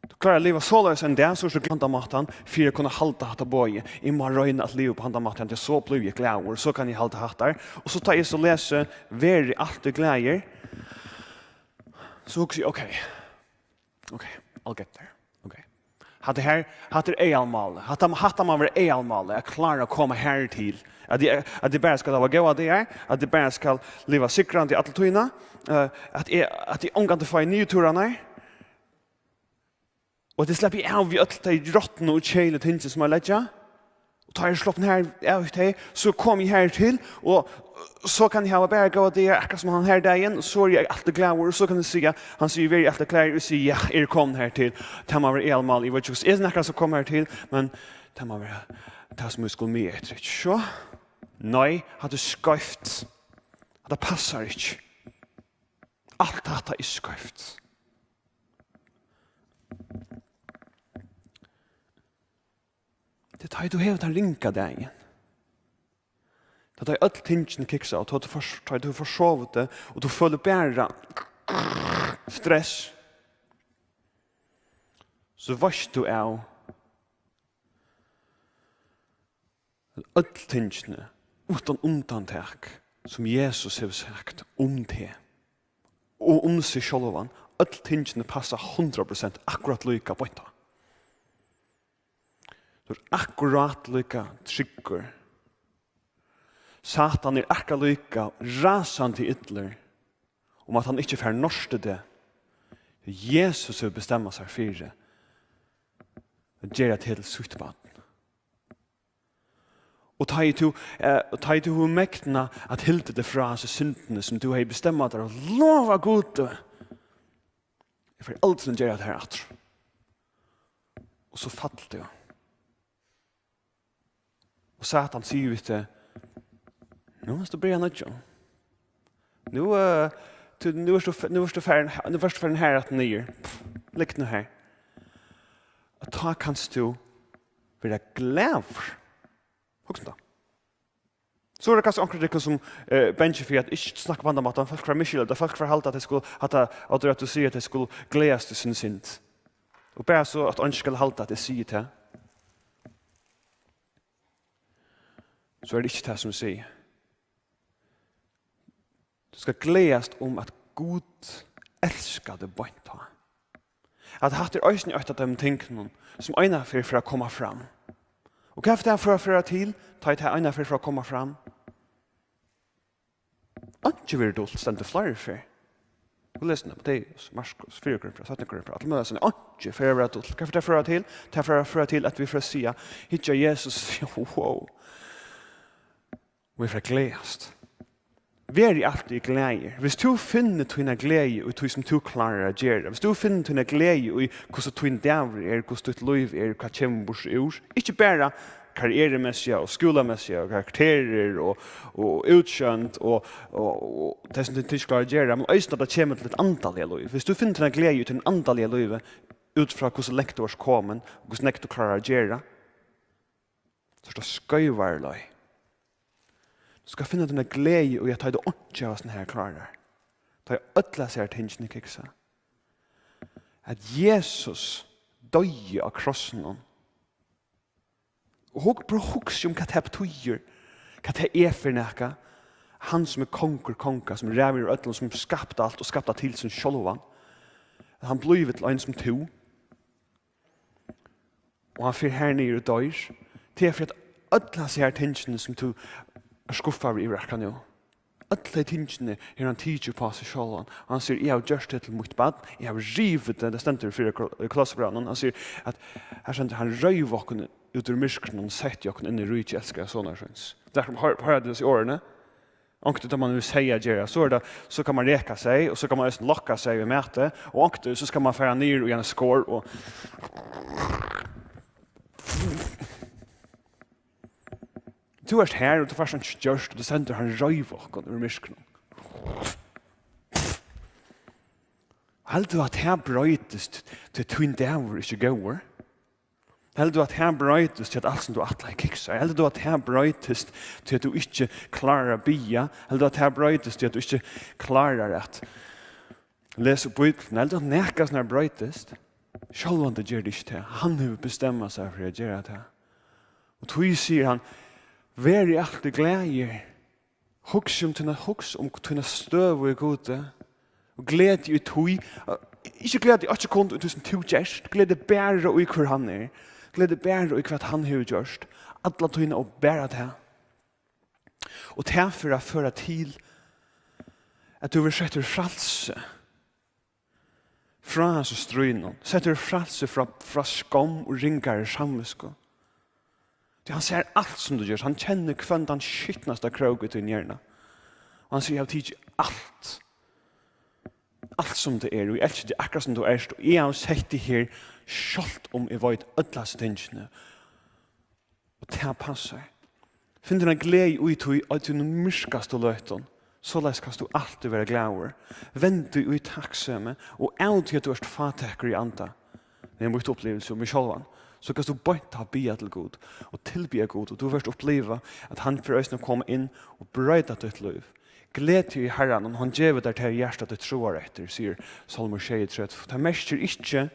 tú klárar at liva soleiðis ein dag, so ert tú glaður á handan mátan fyri at kunna halda hatta boðið. Eg má royna at liva upp á handan mátan, tí so blívi eg glaður, so kann eg halda hatta. Og so tá eg so lesi, verið altíð glaðir, so hugsi eg, ok, ok, I'll get there. Ok. Hatta her, hatta er aðalmálið. Hatta, hatta má vera aðalmálið, at klára at koma her til. At eg, at eg bara skal hava góðar dagar, at eg bara skal liva sigrandi alla tíðina, eh, at eg, at eg ongantíð fái niðurtúrarnar. Og at eg sleppi av við øll tey rotnu og keðiligu tingini sum eg leggja. Og tá eg eri sloppin her av tey, so komi eg her til, og so kann eg hava bara góðar dagar, akkurát sum hann her dagin, og so eri eg altíð glaður, og so kann eg siga, hann sigur, verið altíð glaður, eg sigi, ja, eg eri komin her til. Tað má vera aðalmálið, eg veit ikki, hvussu eg nakran skal koma her til, men tað má vera tað, sum eg skulu miða eftir, ikki so? Nei, hatta er skeivt. Hatta passar ikki. Alt hatta er skeivt. Tað er tá ið tú hevur tann ringa dagin. Tað er tá ið øll tingini kiksa, og tá tú fors-, tá ið tú forsovur teg, og tú følir bara stress. So veitst tú av, at øll tingini, uttan undantak, sum Jesus hevur sagt um teg og um seg sjálvan, øll tingini passa hundrað prosent akkurát líka beint á. Tú ert akkurát líka tryggur. Satan er akkurát líka rasandi illur um, at hann ikki fær nortið teg. Jesus hevur bestemmað sær fyri at gera teg til sítt barn. Og tá ið tú, eh, og tá ið tú hevur megnað at hilda teg frá hasi syndini, sum tú hevði bestemmað tær og lovað Gudi, eg fari aldrin at gera tað her aftur. Og so falli tú. Og Satan sigur við teg: "Nú mást tú byrja nýggja. Nú, eh, tú, nú ert tú, nú ert tú farin, nú ert tú farin her aftur niður. Pff, ligg nú her." Og tá kanst tú vera glaður. Hugsa um tað. So er tað kanska onkur av tykkum sum, eh, bangin fyri at ikki snakka upp á handan mátan. Fólk fara at misskilja tað. Fólk fara at halda at tey skulu, at tað, at tú sigur at tey skulu gleðast í síni synd. Og bara so at eingin skal halda at eg sigi tað. So er tað ikki tað sum eg sigi. Tú skal gleðast um at Gud elskar teg beint tá. At hatta er eisini eitt av teimum tingunum, sum einaferð fer at koma fram. Og hvat fer tað at føra til, tá ið tað einaferð fer at koma fram? Einki verður dult, stendur fleiri ferð. Tú lesur Matteus, Markus, fyrra Korintbræv, sætta Korintbræv, allar møguligar staðir. Einki fer at vera dult. Hvat fer tað at føra til? Tað fer at føra til, at vit fara at siga, hyggja Jesus, wow. Og vit fara at gleðast. Verið altíð glaðir. Viss tú finnur tína gleði í tí, sum tú klárar at gera, viss tú finnur tína gleði í, hvussu tín dagur er, hvussu títt lív er, hvat kemur burtur úr, ikki bara karrierumessiga og skúlamessiga og karakterir og, og útsjónd og, og, og tað, sum tú ikki klárar at gera, men eisini at tað kemur til títt andaliga lív. Viss tú finnur tína gleði í tínum andaliga lívi, út frá hvussu langt tú ert komin og hvussu nógv tú klárar at gera, so ert á skeivari leið. Tú skalt finna tína gleði í, at tá ið tú einki av hasum her klárar, tá ið øll hasi her tingini kiksa, at Jesus doyði á krossinum. Og hug-, bara hugsa um, hvat tað betýðir, hvat tað er fyri nakað. Hann sum er kongur konga, sum ræður yvir øllum, sum skapti alt og skapti til sín sjálvan, at hann blívur til ein sum tú. Og hann fer her niður og doyr. Tað er fyri, at øll hasi her tingini, sum tú ert skuffaður yvir akkurát nú, øll tey tingini hevur hann tikið upp á seg sjálvan. Og hann sigur: "Eg havi gjørt teg til mítt barn, eg havi rivið teg." Tað stendur í fyrra Kol-, Kolossabrævinum. Hann sigur, at her stendur, hann rev okkum út úr myrkrinum og setti okkum inn í ríki elskaða sonar síns. Tað er sum, hoyr, hoyra tit hesi orðini? Onkuntíð tá man hevur seyð at gera, so er tað, so kann man reka seyð, og so kann man eisini lokka seyð við mati, og onkuntíð so skal man fara niður í eina skor og tú ert her, og tú fært einki gjørt, og tú stendur, hann rev okkum úr myrkrinum. Heldur tú, at tað broytist, tí tín dagur er ikki góður? Heldur tú, at tað broytist, tí at alt sum tú ætlaði kiksar? Heldur tú, at tað broytist, tí at tú ikki klárar at biðja? Heldur tú, at tað broytist, tí at tú ikki klárar at lesa Bíbliuna? Heldur tú, at nakað sum er broytist? Sjálvandi ger tað ikki tað. Hann hevur bestemmað seg fyri at gera tað. Og tí sigur hann: "Verið altíð glaðir." Hugsa um tína, hugsa um tína støðu í Gudi. Og gleð teg í tí. Ikki gleð teg, ikki kun í tí sum tú gert. Gleð teg bara í hvør hann er. Gleð teg bara í hvat hann hevur gjørt. Alla tíðina og bara tað. Og tað fer at føra til, at tú verður settur í frælsi frá hasum stríðnum, settur í frælsi frá, frá skomm og ringari samvitsku. Tí hann sær alt sum tú gert, hann kennir hvønn tann skitnasta krók í tín hjørna. Og hann sigur: "Eg havi tikið alt, alt sum tað er, og eg elski teg akkurát sum tú ert, og eg havi sett teg her, sjálvt um eg veit øll hasi tingini." Og tað passar. Finn tína gleði í tí, á tínum myrkastu løtum. Soleiðis kanst tú altíð vera glaður. Vend tí í takksemi, og av tí at tú ert fátækur í anda, tað er mítt upplivilsi um meg sjálvan, so kanst tú beint tá biðja til Gud og tilbiðja Gud, og tú fert uppliva, at hann fer eisini at koma inn og broyta títt lív. Gleð teg í Harranum, hann gevur tær tað, hjarta títt tráar eftir, sigur Sálmur sjeyogtretivu. Tað merkir ikki,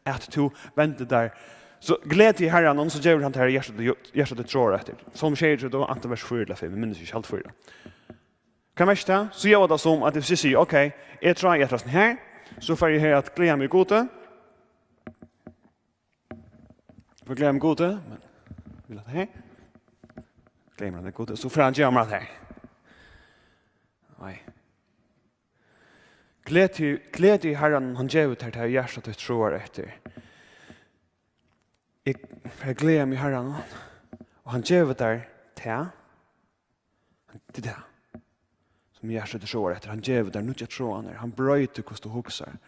at tú vendir tær. So gleð teg í Harranum, so gevur hann tær, hjarta títt, hjarta títt tráar eftir. Sálmur sjeyogtretivu, antin vers fýra ella fimm, eg minnist ikki, eg haldi fýra. Hvat merkir tað? So ljóðar tað sum, at eg sigi, ok, eg trái eftir hasum her, so fari eg her at gleða meg í Gudi. Eg gleði meg í Gudi, men vil hatta her. Gleði meg í Gudi, so fer hann geva mær hatta her. Nei. Gleð teg, gleð teg í Harranum, hann gevur tær tað, hjarta títt tráar eftir. Eg, eg gleði meg í Harranum, og hann gevur tær tað. Tað er tað, sum hjartað tráar eftir. Hann gevur tær nýggjar tráanir. Hann broytir, hvussu tú hugsar.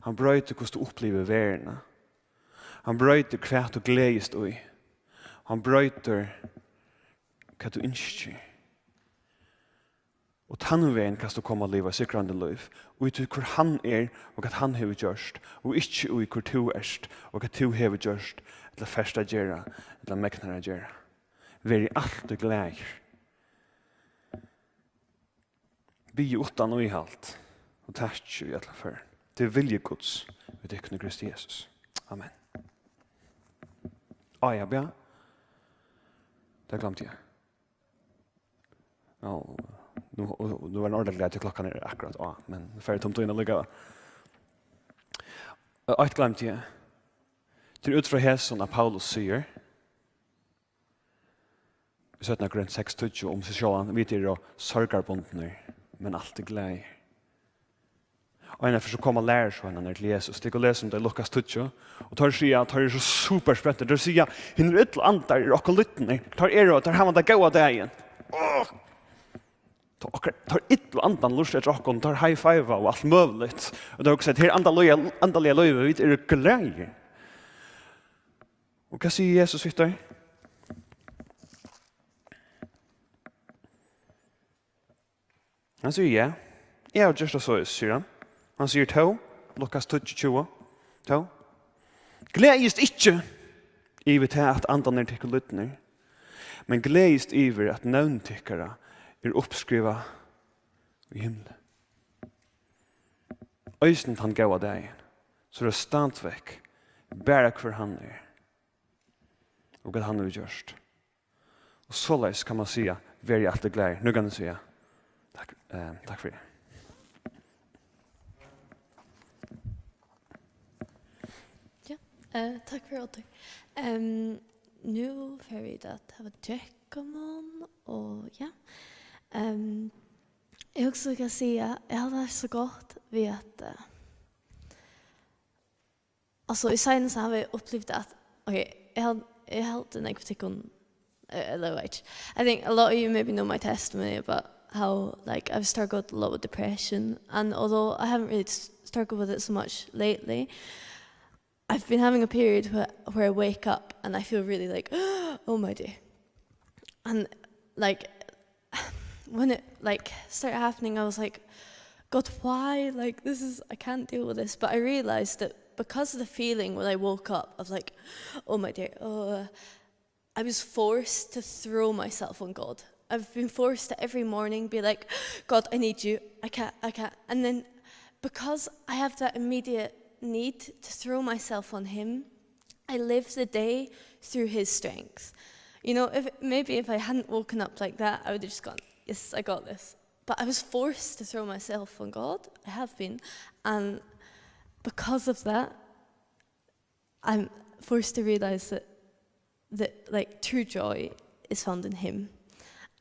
Hann broytir, hvussu tú upplivir verðina. Hann broytir, hvat tú gleðist í. Hann broytir, hvat tú ynskir. Og tann vegin kanst tú koma at liva sigrandi lív, í tí hvør hann er, og hvat hann hevur gjørt, og ikki í hvør tú ert, og hvat tú hevur gjørt, ella fert at gera, ella megnar at gera. Verið altíð glaðir. Biðið uttan íhald, og takkið í øllum førum. Tað er vilji Guds við tykkum í Kristi Jesus. Amen. Á, ja, bja. Tað gloymdi eg. Nú, nú, nú var ein ordiliga glaður, tí klokkan er akkurát á, men nú fari eg tómt inn allíkavæl. Eitt gloymdi eg. Tað er út frá hesum, at Paulus sigur, í seinna Korint seks tíggju um seg sjálvan: "Vit eru sorgarbundnir, men altíð glaðir." Og einaferð so koma lærisveinarnir til Jesus. Tit kunnu lesa um tað í Lukas tíggju. Og teir siga, teir eru so supersprentir. Teir siga: "Hinir illu andar eru okkum lydnir." Teir eru, teir hava tað góða dagin. Åh! Teir, okkara, teir illu andarnir lurta eftir okkum, teir high-fiva og alt møguligt. Og teir hugsa, at her andaliga, andaliga lívi, vit eru glaðir. Og hvat sigur Jesus við teir? Hann sigur: "Ja, eg havi gjørt tað soleiðis", sigur hann. Hann sigur tó, Lukas tíggju tjúgu, tó: "Gleðist ikki yvir tað, at andarnir eru tykkum lydnir, men gleðist yvir, at nøvn tykkara er uppskrivað í himli." Eisini tann góða dagin, so er tað stadigvekk bara hvør hann er, og hvat hann hevur gjørt. Og soleiðis kann man siga: "Verið altíð glaðir." Nú kann eg siga: "Takk, eh, takk fyri." Ja, eh, takk fyri, Oddur. Ehm, nú fara vit at hava drekkamunn, og ja. Ehm, eg hugsi, eg kann siga, eg havi tað so gott við at, eh, Altso, í seinasta havi eg upplivað at, ok, eg hal-, eg haldi nógv tykkum, eh, ella eg veit ikki. I think a lot of you maybe know my testimony about how, like, I've struggled a lot with depression, and although I haven't really s-, struggled with it so much lately, I've been having a period where, where I wake up and I feel really like, "Oh my day." And, like, when it, like, started happening, I was like, "God, why? Like, this is, I can't deal with this." But I realized that because of the feeling when I woke up of, like, "Oh my dear, oh," I was forced to throw myself on God. I've been forced to every morning be like, "God, I need you. I can't, I can't." And then because I have that immediate need to throw myself on Him, I live the day through His strength. You know, if, maybe if I hadn't woken up like that, I would have just gone, "Yes, I got this." But I was forced to throw myself on God. I have been. And because of that, I'm forced to realize that, that, like, true joy is found in Him.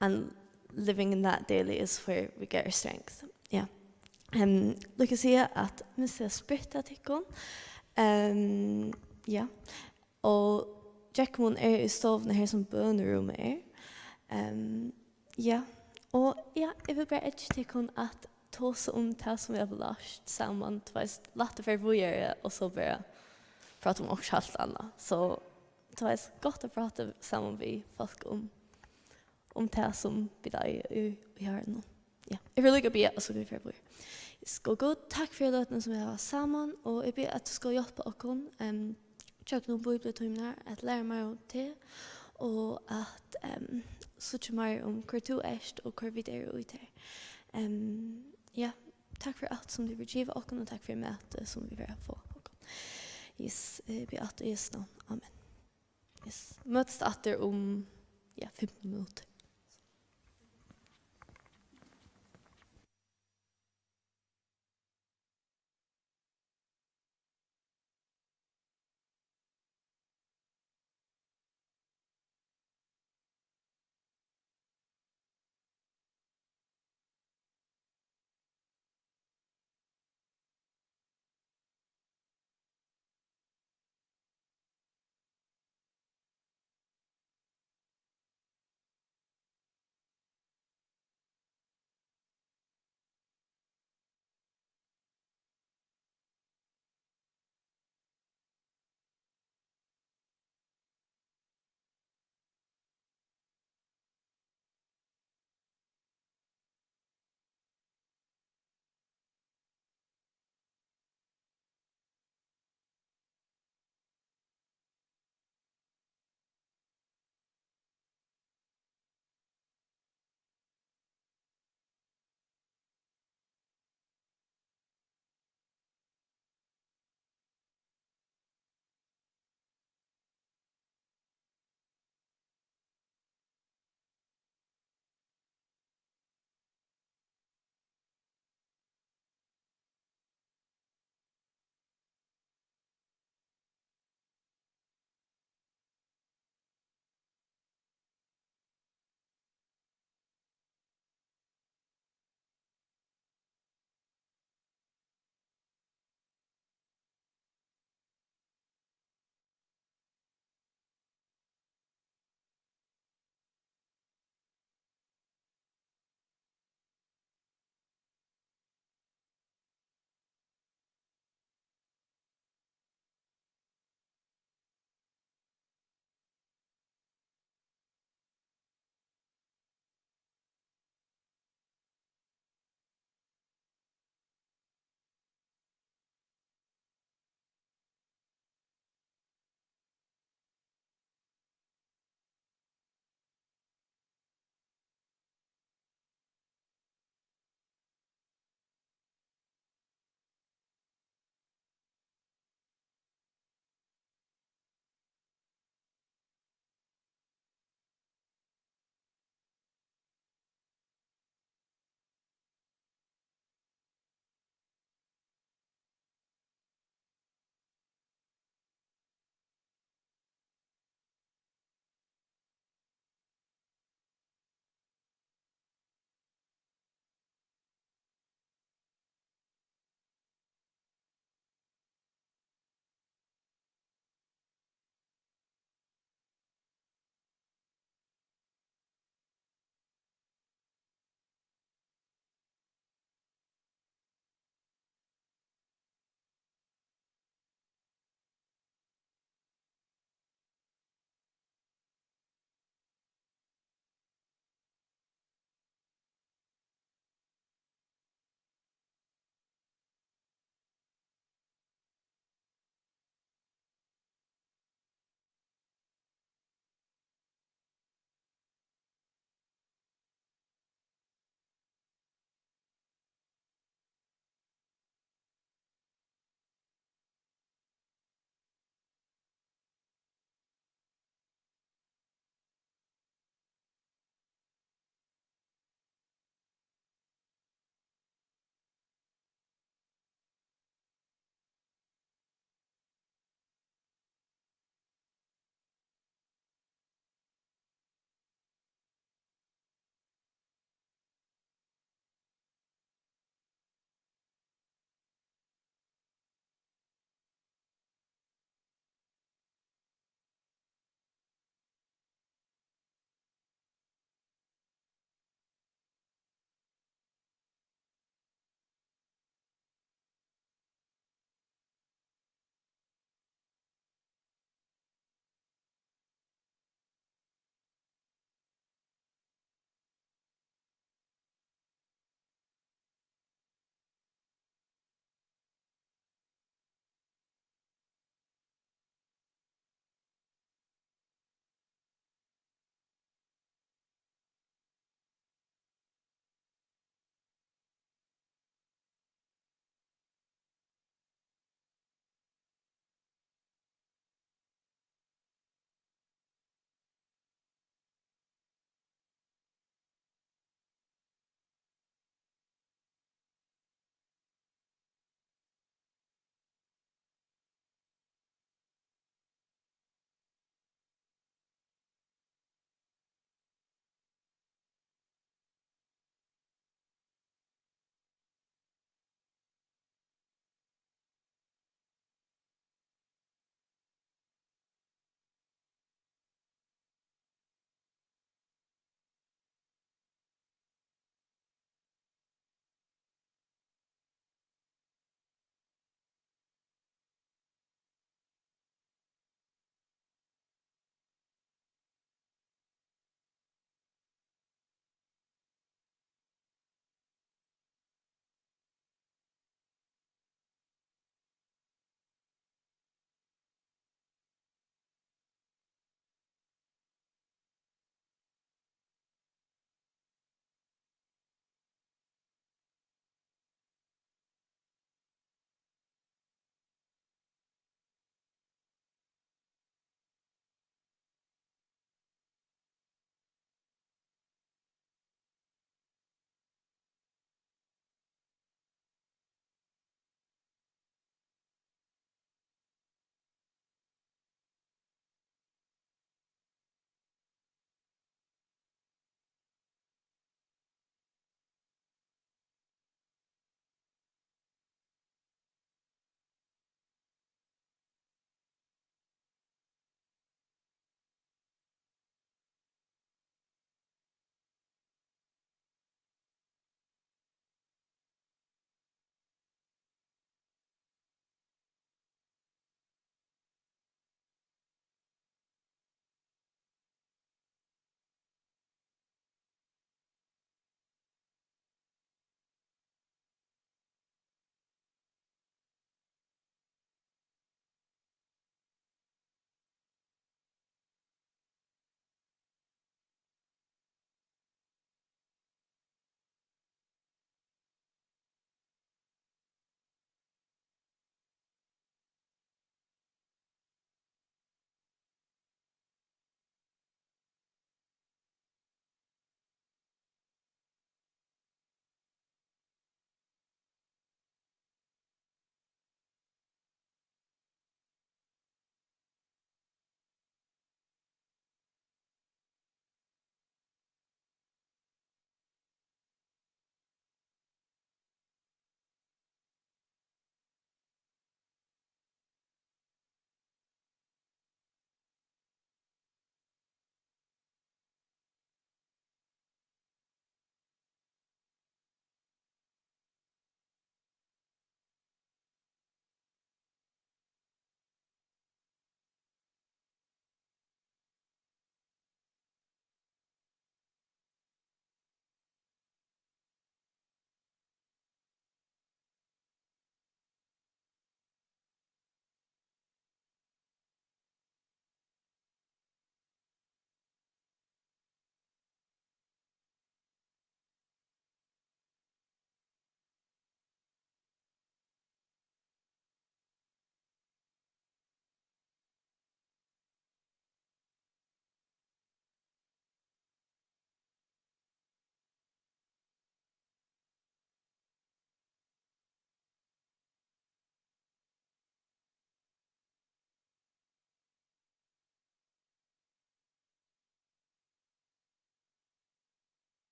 And living in that daily is where we get our strength. Yeah. Um, Lukas sigur at missa spritta tykkum. Um, ja. Og drekkamunn er í stovuni her, sum bønarúmið er. Ehm, ja, og ja, eg vil bara eggja tykkum at tosa um tað, sum vit hava lært saman. Tú veist, lætt at fara víðari, og so bara práta um okkurt heilt annað. So, tú veist, gott at práta saman við fólk um, um tað, sum vit eiga í, í hjartanum. Ja, eg vil líka biðja, og so kunnu vit fara víðari. Yes, góði Gud, takk fyri løtuna, sum vit hava saman, og eg biðji, at tú skal hjálpa okkum, ehm, gjøgnum bíbliutímarnar, at læra meira um teg, og at, ehm, síggja meira um, hvør tú ert, og hvør vit eru í tær. Ehm, ja, takk fyri alt, sum tú hevur givið okkum, og takk fyri matið, sum vit fara at fáa okkum. Yes, eg biðji alt í Jesu navn. Amen. Yes. Møtast aftur um, ja, fimtan minuttir.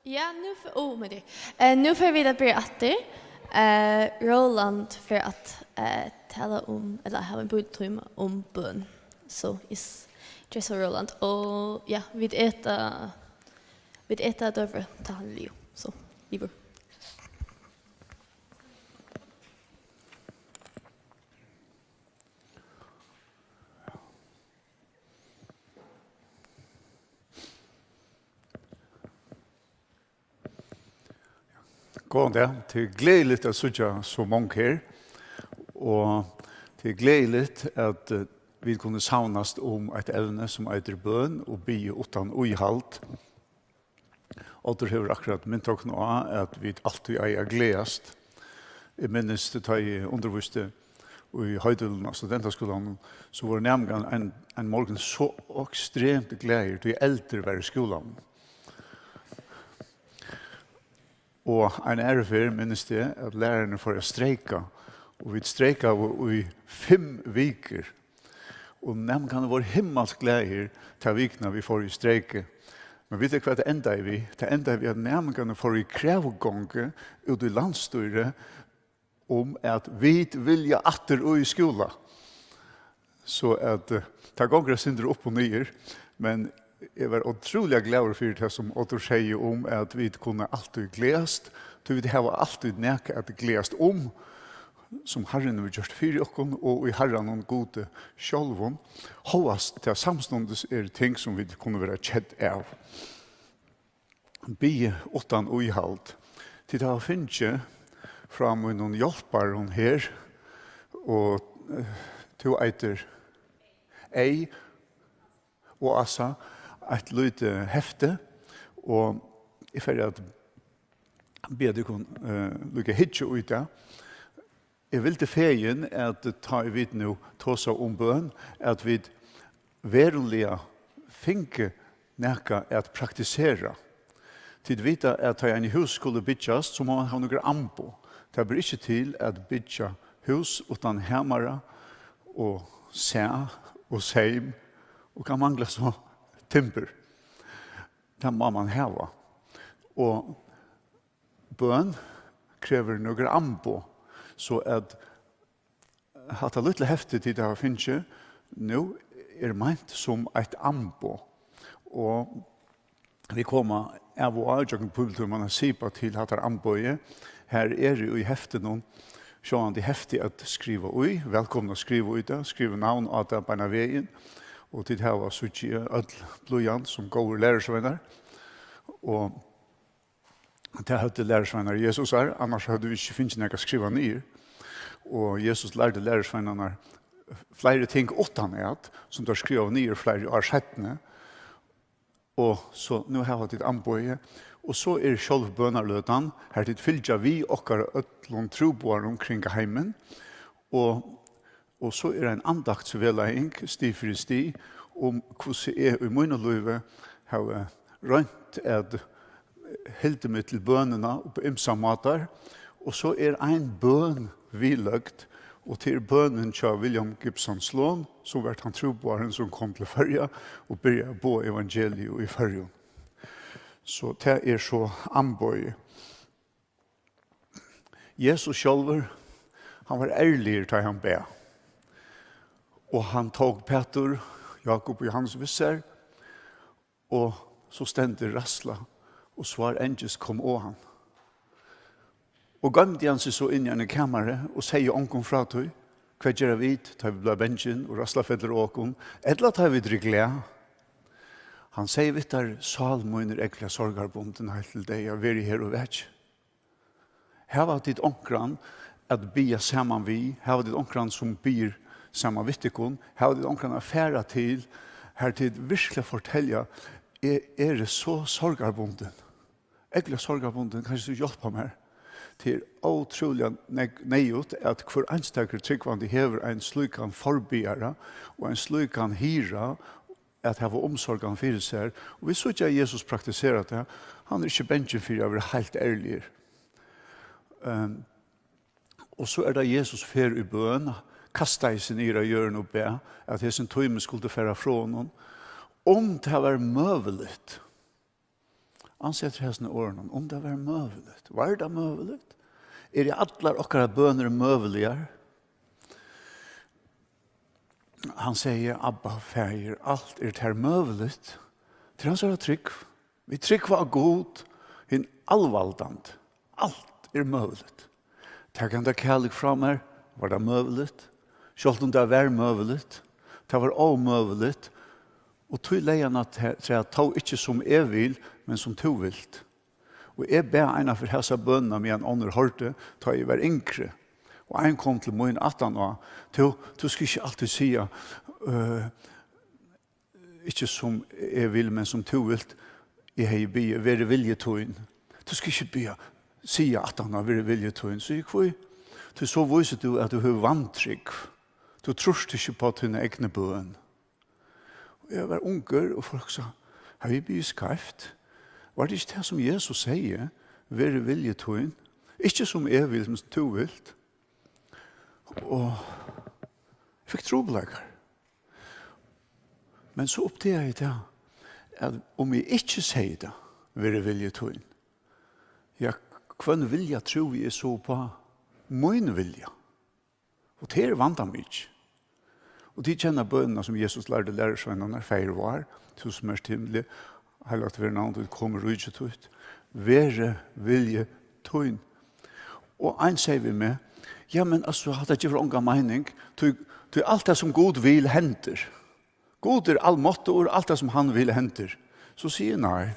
Ja, nú fer, oh, men det. Eh, nú fer vit at byrja aftur. Eh, Roland fer at, eh, tala um, ella hava ein bítutíma um bøn. So, yes. Just so Roland. Og ja, vit eta, vit eta døgurða, tá hann er liðugur. So, liðugur. Góðan dag. Tað er gleðiligt at síggja so mong her, og tað er gleðiligt, at, eh, vit kunnu savnast um eitt evni, sum eitur bøn og biðja uttan íhald. Oddur hevur akkurát mint okkum á, at vit altíð eiga at gleðast. Eg minnist, tá eg undirvísti í Hoydølum á studentaskúlanum, so vóru næmingarnir ein, ein morgun so ekstremt glaðir, tí eldur var í skúlanum. Og ein aðru ferð minnist eg, at lærararnir fóru at streika, og vit streikaðu í fimm vikur. Og næmingarnir vóru himmalsglaðir ta vikuna, vit fóru í streik. Men vita tit, hvat tað endaði við? Tað endaði við, at næmingarnir fóru í krevugongd út í landsstýrið um, at vit vilja aftur í skúla. So at, eh, tað gongur eitt sindur upp og niður, men eg var ótrúliga glaður fyri tað, sum Oddur segði um, at vit kunnu altíð gleðast, tí vit hava altíð nakað at gleðast um, sum Harrin hevur gjørt fyri okkum, og í Harranum Gudi sjálvum, hóast tað samstundis eru ting, sum vit kunnu vera kedd av. Biðið uttan íhald. Tit hava fingið frá mínum hjálparum her, og, eh, tú eitur Ey og Asa, eitt lítið hefti, og eg fari at biðja tykkum, eh, líka hyggja í tað. Eg vildi fegin, at tá ið vit nú tosa um bøn, at vit veruliga fingu nakað at praktisera. Tit vita, at tá ein hús skulu byggjast, so má man hava nøkur amboð. Tað ber ikki til at byggja hús uttan hamara og sæð og seym, og kann mangla so timbur. Tað má man hava. Og bøn krevur nøkur amboð, so at hatta lítla heftið, tit hava fingið nú, er meint sum eitt amboð, og vit koma av og á gjøgnum bíbliutíman at sipa til hatta amboðið. Har eru í heftinum sjálvandi hefti at skriva í, vælkomin at skriva í tað, skriva navn á tað beinan vegin, og tit hava, síggi eg, øll blýant sum góðir lærisveinar, og tað høvdu lærisveinar Jesusar, annars høvdu vit ikki fingið nakað skrivað niður. Og Jesus lærdi lærisveinarnar fleiri ting uttanat, sum teir skrivaðu niður fleiri ár seinni. Og so nú hava tit amboðið, og so er sjálv bønarløtan, har tit fylgja við okkara øllum trúboðarum kring heimin, og Og so er ein andaktsvegleiðing, stig fyri stig, um hvussu eg í mínum lívi havi roynt at hildið meg til bønina upp á ymsar mátar. Og so er ein bøn viðløgd, og tað er bønin hjá William Gibson Sloan, sum var tann trúboðarin, sum kom til Føroya og byrjaði at boða evangeliið í Føroyum. So tað er so amboðið. Jesus sjálvur, hann var ærligur, tá ið hann bað. Og hann tók Pætur, Jákup og Jóhannes við sær, og so stendur ræðsla, og svár angist kom á hann. Og goymdi hann seg so inn í einum kamari og segði ongum frá tí. Hvat gera vit, tá vit blíva bangin og ræðsla fellur á okkum, ella tá vit eru glað? Hann segði við teir: Sál mín er ógvuliga sorgarbundin heilt til deyða, verið her og vakið. Hava tit onkran at biðja saman við? Hava tit onkran, sum biður saman við tykkum? Hava tit onkran at fara til, har tit virkuliga fortelja: Eg eri so sorgarbundin, ógvuliga sorgarbundin, kanst tú hjálpa mær? Tað er ótrúliga neyð-, neyðugt, at hvør einstakur trúgvandi hevur ein slíkan forbiðara og ein slíkan hirða, at hava umsorgan fyri sær. Og vit síggja, at Jesus praktiserar tað. Hann er ikki bangin fyri at vera heilt ærligur. Ehm, og so er tað, Jesus fer í bøn, kastaði seg niður á jørðina og bað, at hesin tími skuldi fara frá honum. Um tað var møguligt, Ansa eftir hesum orðunum, um tað var møguligt. Var tað møguligt? Eru allar okkara bønir møguligar? Hann segði, Abba, Faðir, alt er tær møguligt. Til hansara trúgv. Vit trúgva á Gud, hin alvaldandi. Alt er møguligt. Tak henda kærleik frá mær, var tað møguligt? Sjálvt um tað var møguligt, tað var ómøguligt, og tí legði hann at tað, tó ikki sum eg vil, men sum tú vilt. Og eg bað eina ferð hasa bønina, meðan onnur hoyrdu, tá eg var yngri. Og ein kom til mín aftan á, tú, tú skal ikki altíð siga, øh, ikki sum eg vil, men sum tú vilt. Eg hevði biðið, verið vilji tín. Tú skal ikki biðja, siga aftan á, verið vilji tín. So eg, hví? Tí so vísir tú, at tú hevur vantrúgv. Tú trýrt ikki upp á tína egnu bøn. Og eg var ungur, og fólk sa, havi eg biðið skeivt? Var tað ikki tað, sum Jesus segði, verið vilji tín? Ikki sum eg vil, men sum tú vilt. Og eg fekk trupulleikar. Men so uppdagaði eg tað, at um eg ikki segði tað, verið vilji tín, ja, hvønn vilja trúði eg so upp á? Mín vilja. Og tað er vandamikið. Og tit kenna bønina, sum Jesus lærdi lærisveinarnar, Faðir vár, tú sum ert í himli, heilagt verði navn títt, komi ríki títt, verði vilji tín. Og ein segði við meg, ja, men altso, hatta gevur onga meining, tí, tí alt tað, sum Gud vil, hendir. Gud er almáttugur, alt tað, sum hann vil, hendir. So sigi eg, nei,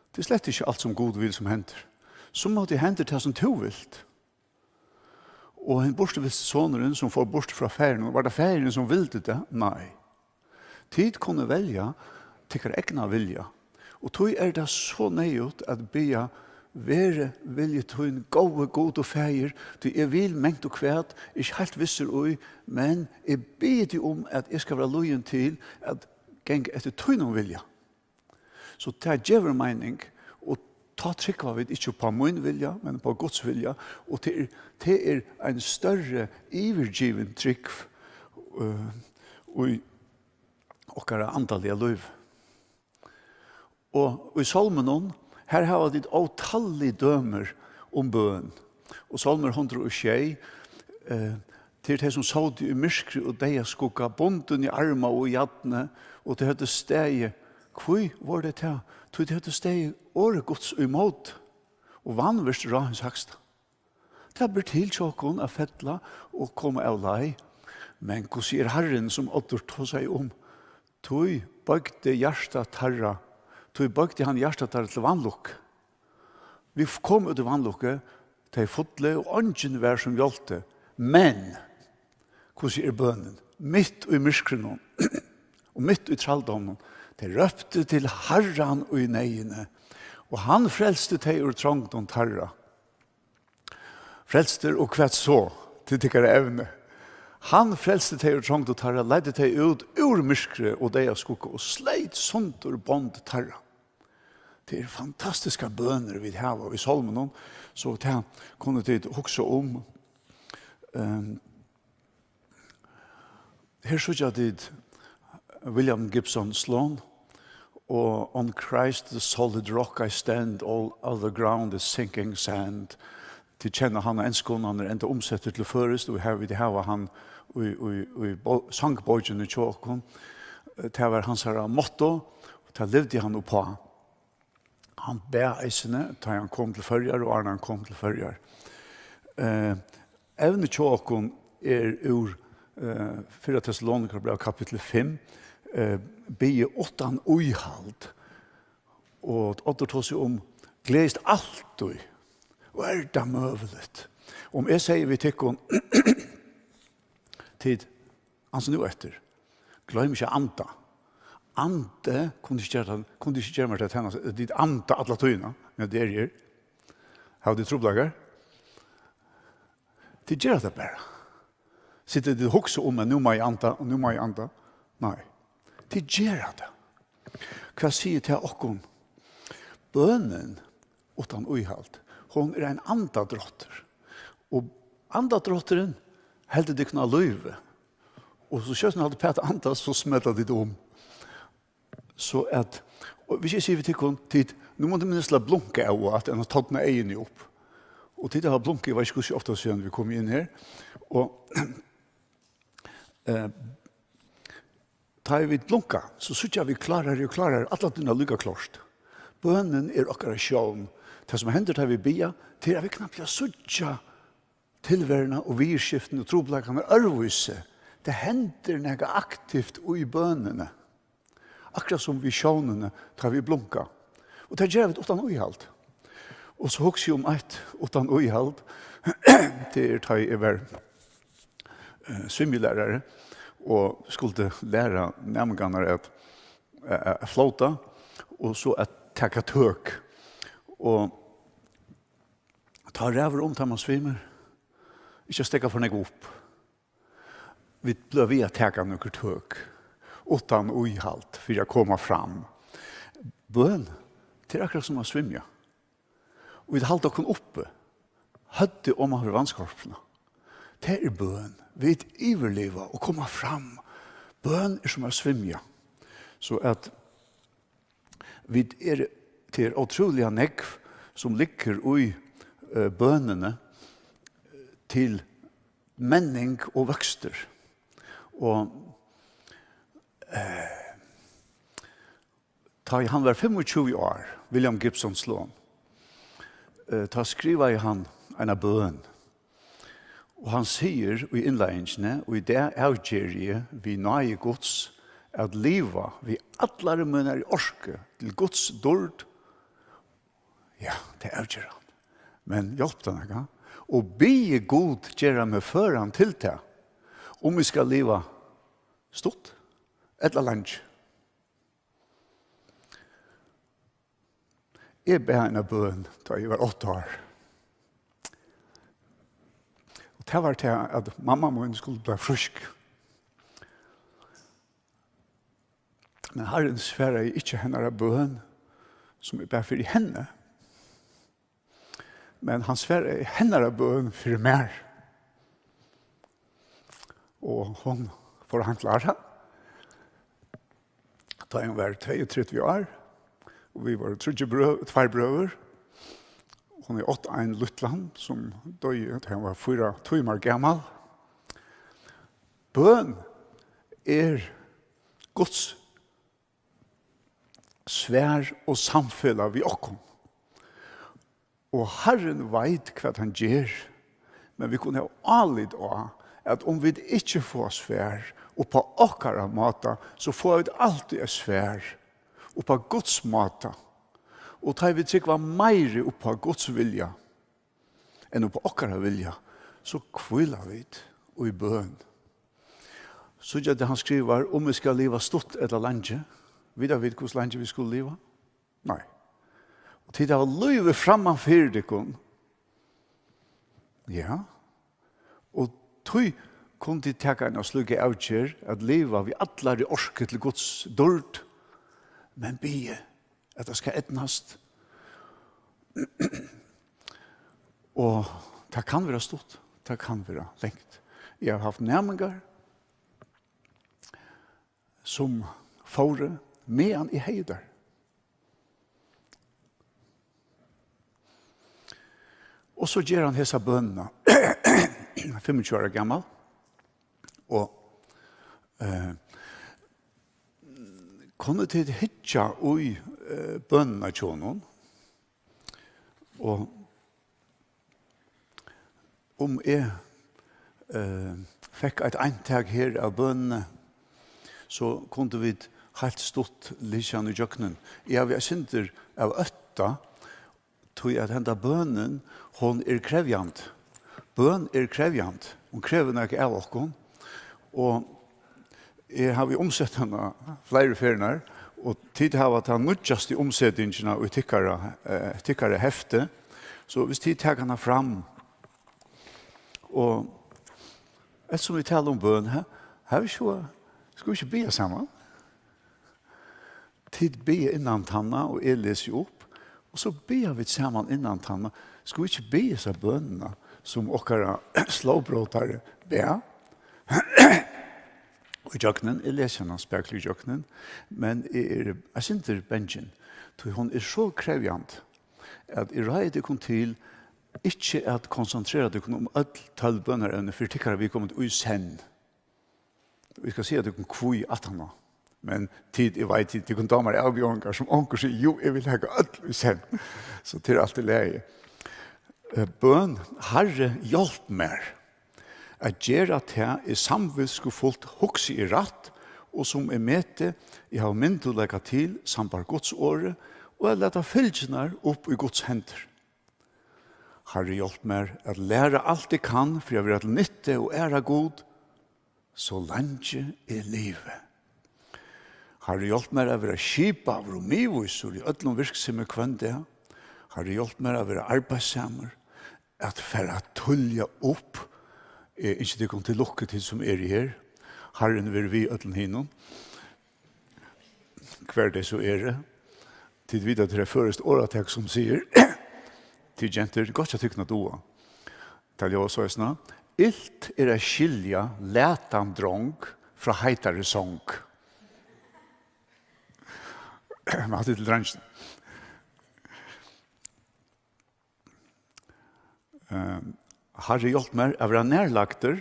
tað er slett ikki alt, sum Gud vil, sum hendir. Sum at tað hendir tað, sum tú vilt. Og hin burturvilsti sonurin, sum fór burtur frá faðirinum, var tað faðirin, sum vildi tað? Nei. Tit kunnu velja tykkara egna vilja. Og tí er tað so neyðugt at biðja, verði vilji tín, góði Gud og Faðir, tí eg vil mangt og hvat, eg eri ikki heilt vissur í, men eg biði teg um, at eg skal vera lýðin til at ganga eftir tínum vilja. So tað gevur meining, og tá trúgva vit ikki upp á mín vilja, men upp á Guds vilja, og tað er, tað er ein størri yvirgivin trúgv, øh, í okkara andaliga lív. Og í Sálmunum, har hava tit ótallig dømir um bøn. Og Sálmur hundrað og sjey, eh, til tey, sum sótu í myrkri og deyðaskugga, bundin í arma og í jarni, og tey høvdu staðið, hví vóru tey tað? Tí tey høvdu staðið orði Guds ímóti og vanvirt ráð hins hægsta. Tað ber til hjá okkum at fella og koma av leið. Men hvussu er Harrin, sum Oddur tosaði um? Tí boygdi hjarta teirra, tí boygdi hann hjarta teirra til vanlukku. Vit komu út í vanlukku, tey fullu, og eingin var sum hjálpti. Men hvussu er bønin? Mitt í myrkrinum og mitt í trældóminum, tey róptu til Harran í neyðini, og hann frelsti tey úr trongdum teirra. Frelstur og hvat so, til tykkara evni. Hann frelsti tey úr trongd teirra, leiddi tey út úr myrkri og deyðaskugga og sleit sundur bond teirra. Tað eru fantastiskar bønir, vit hava í Sálmunum, so tað kunnu tit hugsa um. Ehm, Her síggja tit William Gibson Sloane, og "On Christ the solid rock I stand, all other ground is sinking sand." Tit kenna hann á enskum, hann er enntá umsettur til føroyskt, og her vit hava hann í, í, í bó-, sangbókini hjá okkum. Tað var hansara motto, og tað livdi hann uppá. Hann bað eisini, tá hann kom til Føroyar og áðrenn hann kom til Føroyar. Eh, evnið hjá okkum er úr, eh, fyrra Tessalonikarbræv, kapittul fimm, eh, biðið uttan íhald. Og Oddur tosar um, gleðist altíð. Og er tað møguligt? Um eg sigi við tykkum, tit, ansa nú eftir. Gloym ikki at anda. Andi, kunnu ikki gera tað, kunnu ikki gera mær tað, tænast, tit anda alla tíðina, meðan tit eru her. Hava tit trupulleikar? Tit gera tað bara. Sita tit og hugsa um, at nú má eg anda, og nú má eg anda. Nei. Tit gera tað. Hvat sigur tað okkum? Bønin uttan íhald, hon er ein andadráttur. Og andadrátturin heldur tykkum á lívi. Og so skjótt sum tit halda uppat at anda, so smella tit um. So at, og hvis eg sigi við tykkum, tit Nú má tit minnast til at blunka av og at, annars torna eyguni upp. Og tit hava blunkað, eg veit ikki, hvussu ofta síðan vit komu inn her. Og, eh, tá ið vit blunka, so síggja vit klárari og klárari, alla tíðina líka klárt. Bønin er okkara sjón. Tað, sum hendir, tá vit biðja, tað er, at vit knappliga síggja tilveruna og viðurskiftini og trupulleikarnar øðrvísi. Tað hendir nakað aktivt í bønini. Akkurát sum við sjónini, tá vit blunka. Og tað gera vit uttan íhald. Og so hugsi eg um eitt uttan íhald. Tað er, tá eg var, eh, svimjilærari og skuldi læra næmingarnar at, at, at flóta og so at taka tøk. Og tá ræður um, tá mann svimur, ikki at steðga for nógv upp. Vit blíva við at taka nøkur tøk, uttan íhald, fyri at koma fram. Bøn, tað er akkurát sum at svimja. Og vit halda okkum uppi, høvdið oman fyri vatnskorpuna. Tað er bøn. Vit yvirliva og koma fram. Bøn er sum at svimja. So at vit eru, tað er ótrúliga nógv, sum liggur í, eh, bønini, eh, til menning og vøkstur. Og, eh, tá ið hann var fimmogtjúgu ár, William Gibson Sloan, eh, tá skrivaði hann eina bøn. Og hann sigur í innleiðingini: "Og í dag avgeri eg við náði Guds at liva við allari mínari orku til Guds dýrd." Ja, tað avger hann. Men hjálp tað nakað? "Og biði Gud gera meg føran til tað, um eg skal liva stutt ella leingi." Eg bað eina bøn, tá eg var átta ár. Og tað var tað, at mamma mín skuldi blíva frísk. Men Harrin svaraði ikki hennara bøn, sum eg bað fyri henni. Men hann svaraði hennara bøn fyri mær. Og hon fór heim til Harra, tá hon var tveyogtretivu ár, og vit vóru tríggir brø-, tveir brøður. Hon hevði átt ein lítlan, sum doyði, tá hon var fýra tímar gamal. Bøn er Guds svar og samfelag við okkum. Og Harrin veit, hvat hann ger, men vit kunnu hava álit á, at um vit ikki fáa svar upp á okkara máta, so fáa vit altíð eitt svar upp á Guds máta. Og tá ið vit trúgva meiri upp á Guds vilja enn upp á okkara vilja, so hvíla vit í bøn. Síggja, tað hann skrivar: "Um eg skal liva stutt ella leingi." Vita vit, hvussu leingi vit skulu liva? Nei. Og tit hava lívið framman fyri tykkum. Ja. Og tí kunnu tit taka eina slíka avgerð, at liva við allari orku til Guds dýrd, men biðið, at tað skal eydnast. Og tað kann vera stutt, tað kann vera langt. Eg havi havt næmingar, sum fóru, meðan eg hevði tær. Og so ger hann hesa bønina, fimmogtjúgu ára gamal, og, eh, kunnu tit hyggja í, eh, bønina hjá honum? Og um eg, eh, fekk eitt eintak her av bønini, so kundu vit heilt stutt lesa hana ígjøgnum. Eg havi eitt sindur av ótta, tí at henda bønin, hon er krevjandi. Bøn er krevjandi. Hon krevur nakað av okkum. Og eg havi umsett hana fleiri ferðir, og tit hava ta nýggjastu umsetingina í tykkara, eh, tykkara hefti. So hvis tit taka hana fram, og eftirsum vit tala um bøn, ha, hava vit so, skulu vit ikki biðja saman? Tit biðja innan tanna, og eg lesi upp, og so biðja vit saman innan tanna. Skulu vit ikki biðja hesa bønina, sum okkara slógbrótari bað? Ígjøgnum, eg lesi hana spakuliga ígjøgnum, men eg eri eitt sindur bangin, Tí hon er so krevjandi, at eg ráði tykkum til ikki at konsentrera tykkum um øll tólv bønarevni fyri tykkara viðkomandi í senn. Eg skal siga tykkum hví aftaná. Men tit, eg veit, tit, tykkum dámar avbjóðingar, sum onkur sigur, "Jú, eg vil hava øll í senn." So tað er alt í lagi. Eh, bøn: Harri, hjálp mær at gera tað, eg samvitskufult hugsi er rætt, og sum eg meti, eg havi myndugleika til, sambært Guds orði, og at lata fylgjurnar upp í Guds hendur. Harri, hjálp mær at læra alt eg kann fyri at vera til nyttu og æra Gud, so leingi eg livi. Harri, hjálp mær at vera skipaður og miðvísur í øllum virksemi hvønn dag. Harri, hjálp mær at vera arbeiðssamur, at fara tíðliga upp. Eg ynski tykkum til lukku, tit sum eru her. Harrin verður við øllum hinum, hvar tey so eru. Tit vita, tað er eitt føroyskt orðatak sum sigur, tit gentur, gott hjá tykkum at duga. Tað ljóðar soleiðis: Ilt er at skilja latan drong frá heitari song. Men hatta er til dreingirnar. Ehm, Harri, hjálp mær at vera nærlagdur,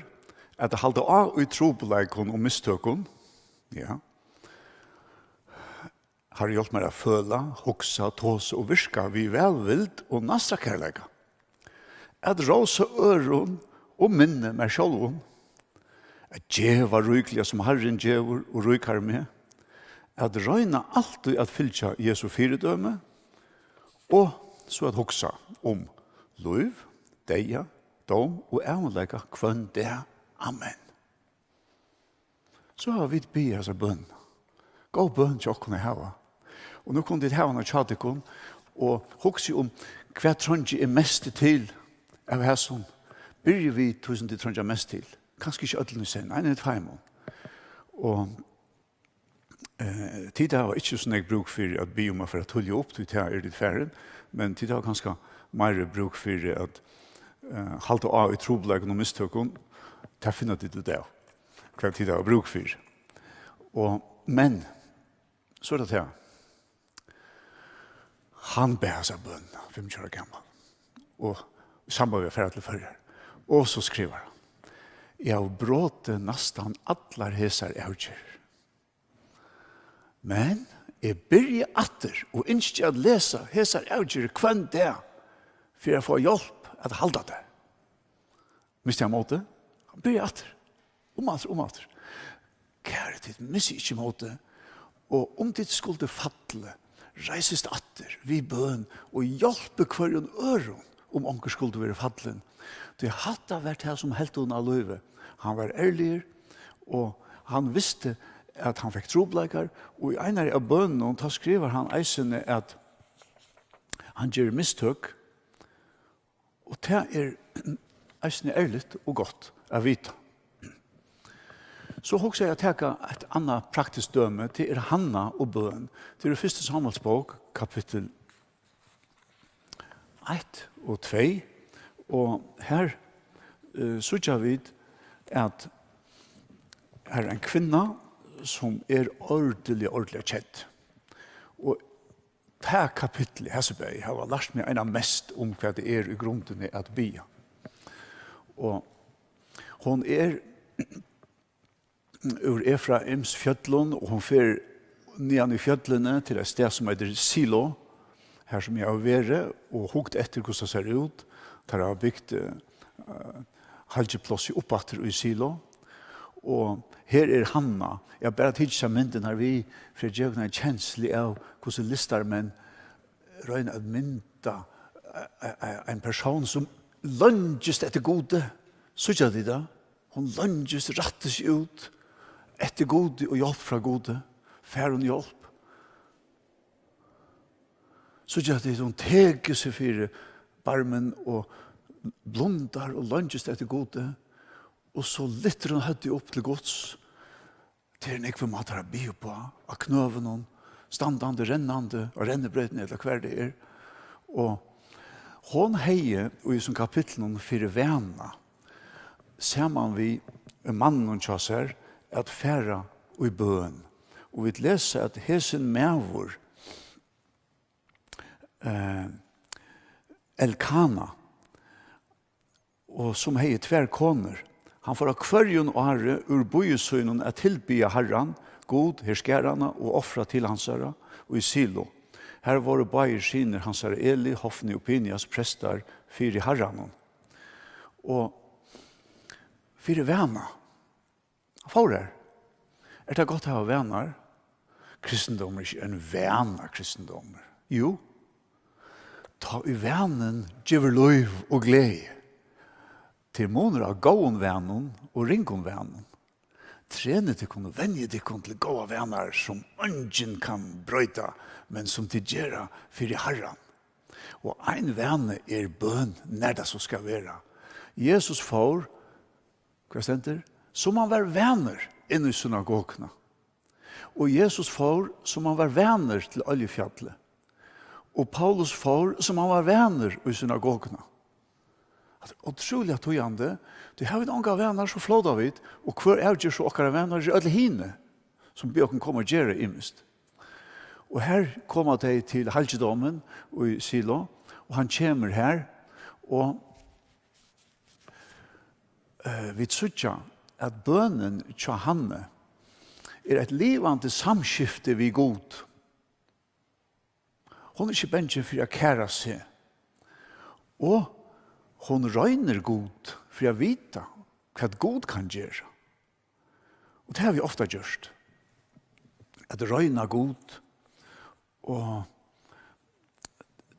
at halda á í trupulleikum og mistøkum. Ja. Harri, hjálp mær at føla, hugsa, tosa og virka við vælvild og næstakærleika. At rósa øðrum og minni mær sjálvum. At geva ríkliga, sum Harrin gevur, og ríkari meg. At royna altíð at fylgja Jesu fyridømi, og so at hugsa um lív, deyða, dóm og ævinleika hvønn dag. Amen. So hava vit biðið hasa bøn. Góð bøn hjá okkum at hava. Og nú kunnu tit hava hana hjá tykkum, og hugsið um, hvat treingi eg mest til av hasum? Byrjið við tí, sum tit treingja mest til. Kanska ikki øllum í senn, ein ella tveimum. Og, eh, tit hava ikki so nógv brúk fyri at biðja um at fara tíðliga upp, tí tað eru tit farin, men tit hava kanska meiri brúk fyri at, eh, halda á í trupulleikum og mistøkum. Tað finna tit út av, hvat tit hava brúk fyri. Og, men, so er tað tað. Hann bað hasa bøn, fimmogtjúgu ára gamal, og í samband við at fara til Føroyar. Og so skrivar hann: Eg havi brotið næstan allar hesar avgerðir. Men eg byrji aftur og ynski at lesa hesar avgerðir hvønn dag fyri at fáa hjálp at halda tær. Misti hann mótið? Hann byrjar aftur. Um aftur, um aftur. Kæru tit, missið ikki mótið. Og um tit skuldu falla, reisist aftur við bøn og hjálpið hvørjum øðrum, um onkur skuldi verið fallin. Tí hatta var tað, sum helt honum á lívi. Hann var ærligur, og hann visti, at hann fekk trupulleikar. Og í einari av bønunum, tá skrivar hann eisini, at hann ger mistøk. Og tað er eisini ærligt og gott at vita. So hugsi eg at taka eitt annað praktiskt dømi, tað er Hanna og bøn. Tað er í fyrstu Samuelsbók, kapittul eitt og tvey, og her, eh, síggja vit, at her er ein kvinna, sum er ordiliga, ordiliga kedd. Og tað kapitlið, hesi bæði, hava lært meg eina mest um, hvat tað er í grundini at biðja. Og hon er úr Efraims fjøllum, og hon fer niðan í fjøllini til eitt stað, sum eitur Silo, har sum eg havi verið og hugt eftir, hvussu tað sær út. Teir hava bygt, eh, halgiplássið upp aftur í Silo. Og her er Hanna. Eg havi bara tikið hesa myndina her við, fyri at geva okkum eina kenslu av, hvussu listamenn royna at mynda, eh, eh, ein persón sum leingist eftir Gudi. Síggja tit tað? Hon leingist, rættir seg út eftir Gudi og hjálp frá Gudi. Fær hon hjálp? Síggja tit, hon tekur seg fyri barmin og blundar og leingist eftir Gudi. Og so lyftir hon høvdið upp til Guds. Tað eru nógvir mátar at biðja uppá, á knøunum, standandi, rennandi, á rennibreytini, ella hvar tað er. Og hon hevði í hesum kapitlinum fyri vana, saman við manninum hjá sær, at fara í bøn. Og vit lesa, at hesin maður, eh, Elkana, og sum hevði tvær konur. Hann fór á hvørjum ári úr býi sínum at tilbiðja Harran, Gud herskaranna, og ofra til hansara í Silo. Har vóru báðir synir hansara, Eli, Hofni og Pinias, prestar fyri Harranum. Og fyri vana. Hann fór har. Er tað gott at hava vanar? Kristindómur er ikki ein vana, kristindómur. Jú, tá ið vanin gevur lív og gleði. Tað er munur á góðum vanum og ringum vanum. Trenið tykkum og venjið tykkum til góðar vanar, sum eingin kann broyta, men sum tit gera fyri Harran. Og ein vani er bøn, nær tað so skal vera. Jesus fór, hvat stendur? Sum hann var vanur inn í synagoguna. Og Jesus fór, sum hann var vanur, til Oljufjallið. Og Paulus fór, sum hann var vanur, í synagoguna. Hatta er ótrúliga týðandi. Tí hava vit ongar vanar, so flóta vit, og hvør avger so okkara vanar? Er øll hini, sum biðja okkum koma og gera ymiskt. Og her koma tey til halgidómin í Silo, og hann kemur har, og, eh, vit síggja, at bønin hjá Hanne er eitt livandi samskifti við Gud. Hon er ikki bangin fyri at kæra seg. Og hon roynir Gud fyri at vita, hvat Gud kann gera. Og tað havi eg ofta gjørt. At royna Gud. Og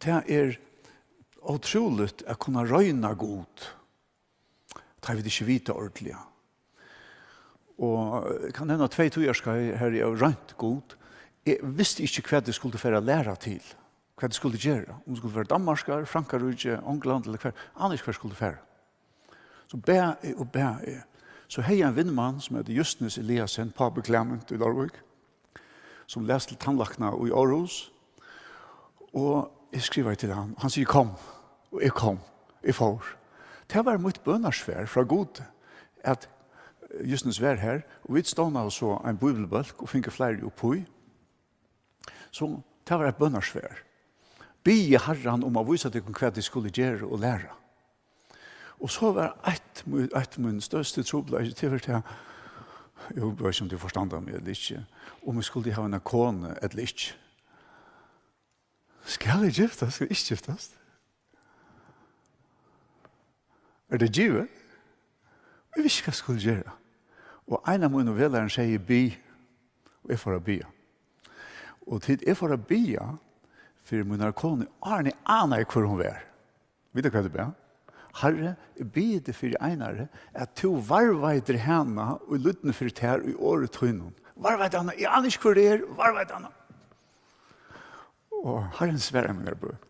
tað er ótrúligt at kunna royna Gud. Tá vit ikki vita ordiliga. Og eg kann nevna tvey tíðarskeið, har eg havi roynt Gud. Eg visti ikki, hvat eg skuldi fara at læra til, hvat eg skuldi gera. Um eg skuldi fara til Danmarkar, Frankaríki, Ongland, ella hvar, áni ikki, hvar eg skuldi fara. So bað eg og bað eg. So hevði eg ein vinmann, sum eitur Justnes Eliasen, pápi Clement í Leirvík, sum las til tannlækna í Aarhus. Og eg skrivaði til hann. Hann sigur: "Kom." Og eg kom. Eg fór. Tað var mítt bønarsvar frá Gudi, at Justnes var har, og vit stovnaðu so ein bíbliubólk og fingu fleiri uppí. So tað var eitt bønarsvar. Biðið Harran um at vísa tykkum, hvat tit skulu gera og læra. Og so var eitt, mí-, eitt mín størsti trupulleiki, tað var tað, eg veit ikki, um tit forstanda meg ella ikki, um eg skuldi hava eina konu ella ikki. Skal eg giftast? Skal eg ikki giftast? Er tað givið? Eg visti ikki, hvat eg skuldi gera. Og ein av mínum vegleiðarum segði: "Bið." Og eg fór at biðja. Og til eg fór at biðja fyri mínari konu, áðrenn eg ánaði, hvør hon var. Vita hvat eg bað? Harri, eg biði teg fyri Einari, at tú varðveitir hana í lýdni fyri tær í orði tínum. Varðveit hana, eg áni ikki, hvør tað er, varðveit hana. Og Harrin svaraði mínari bøn.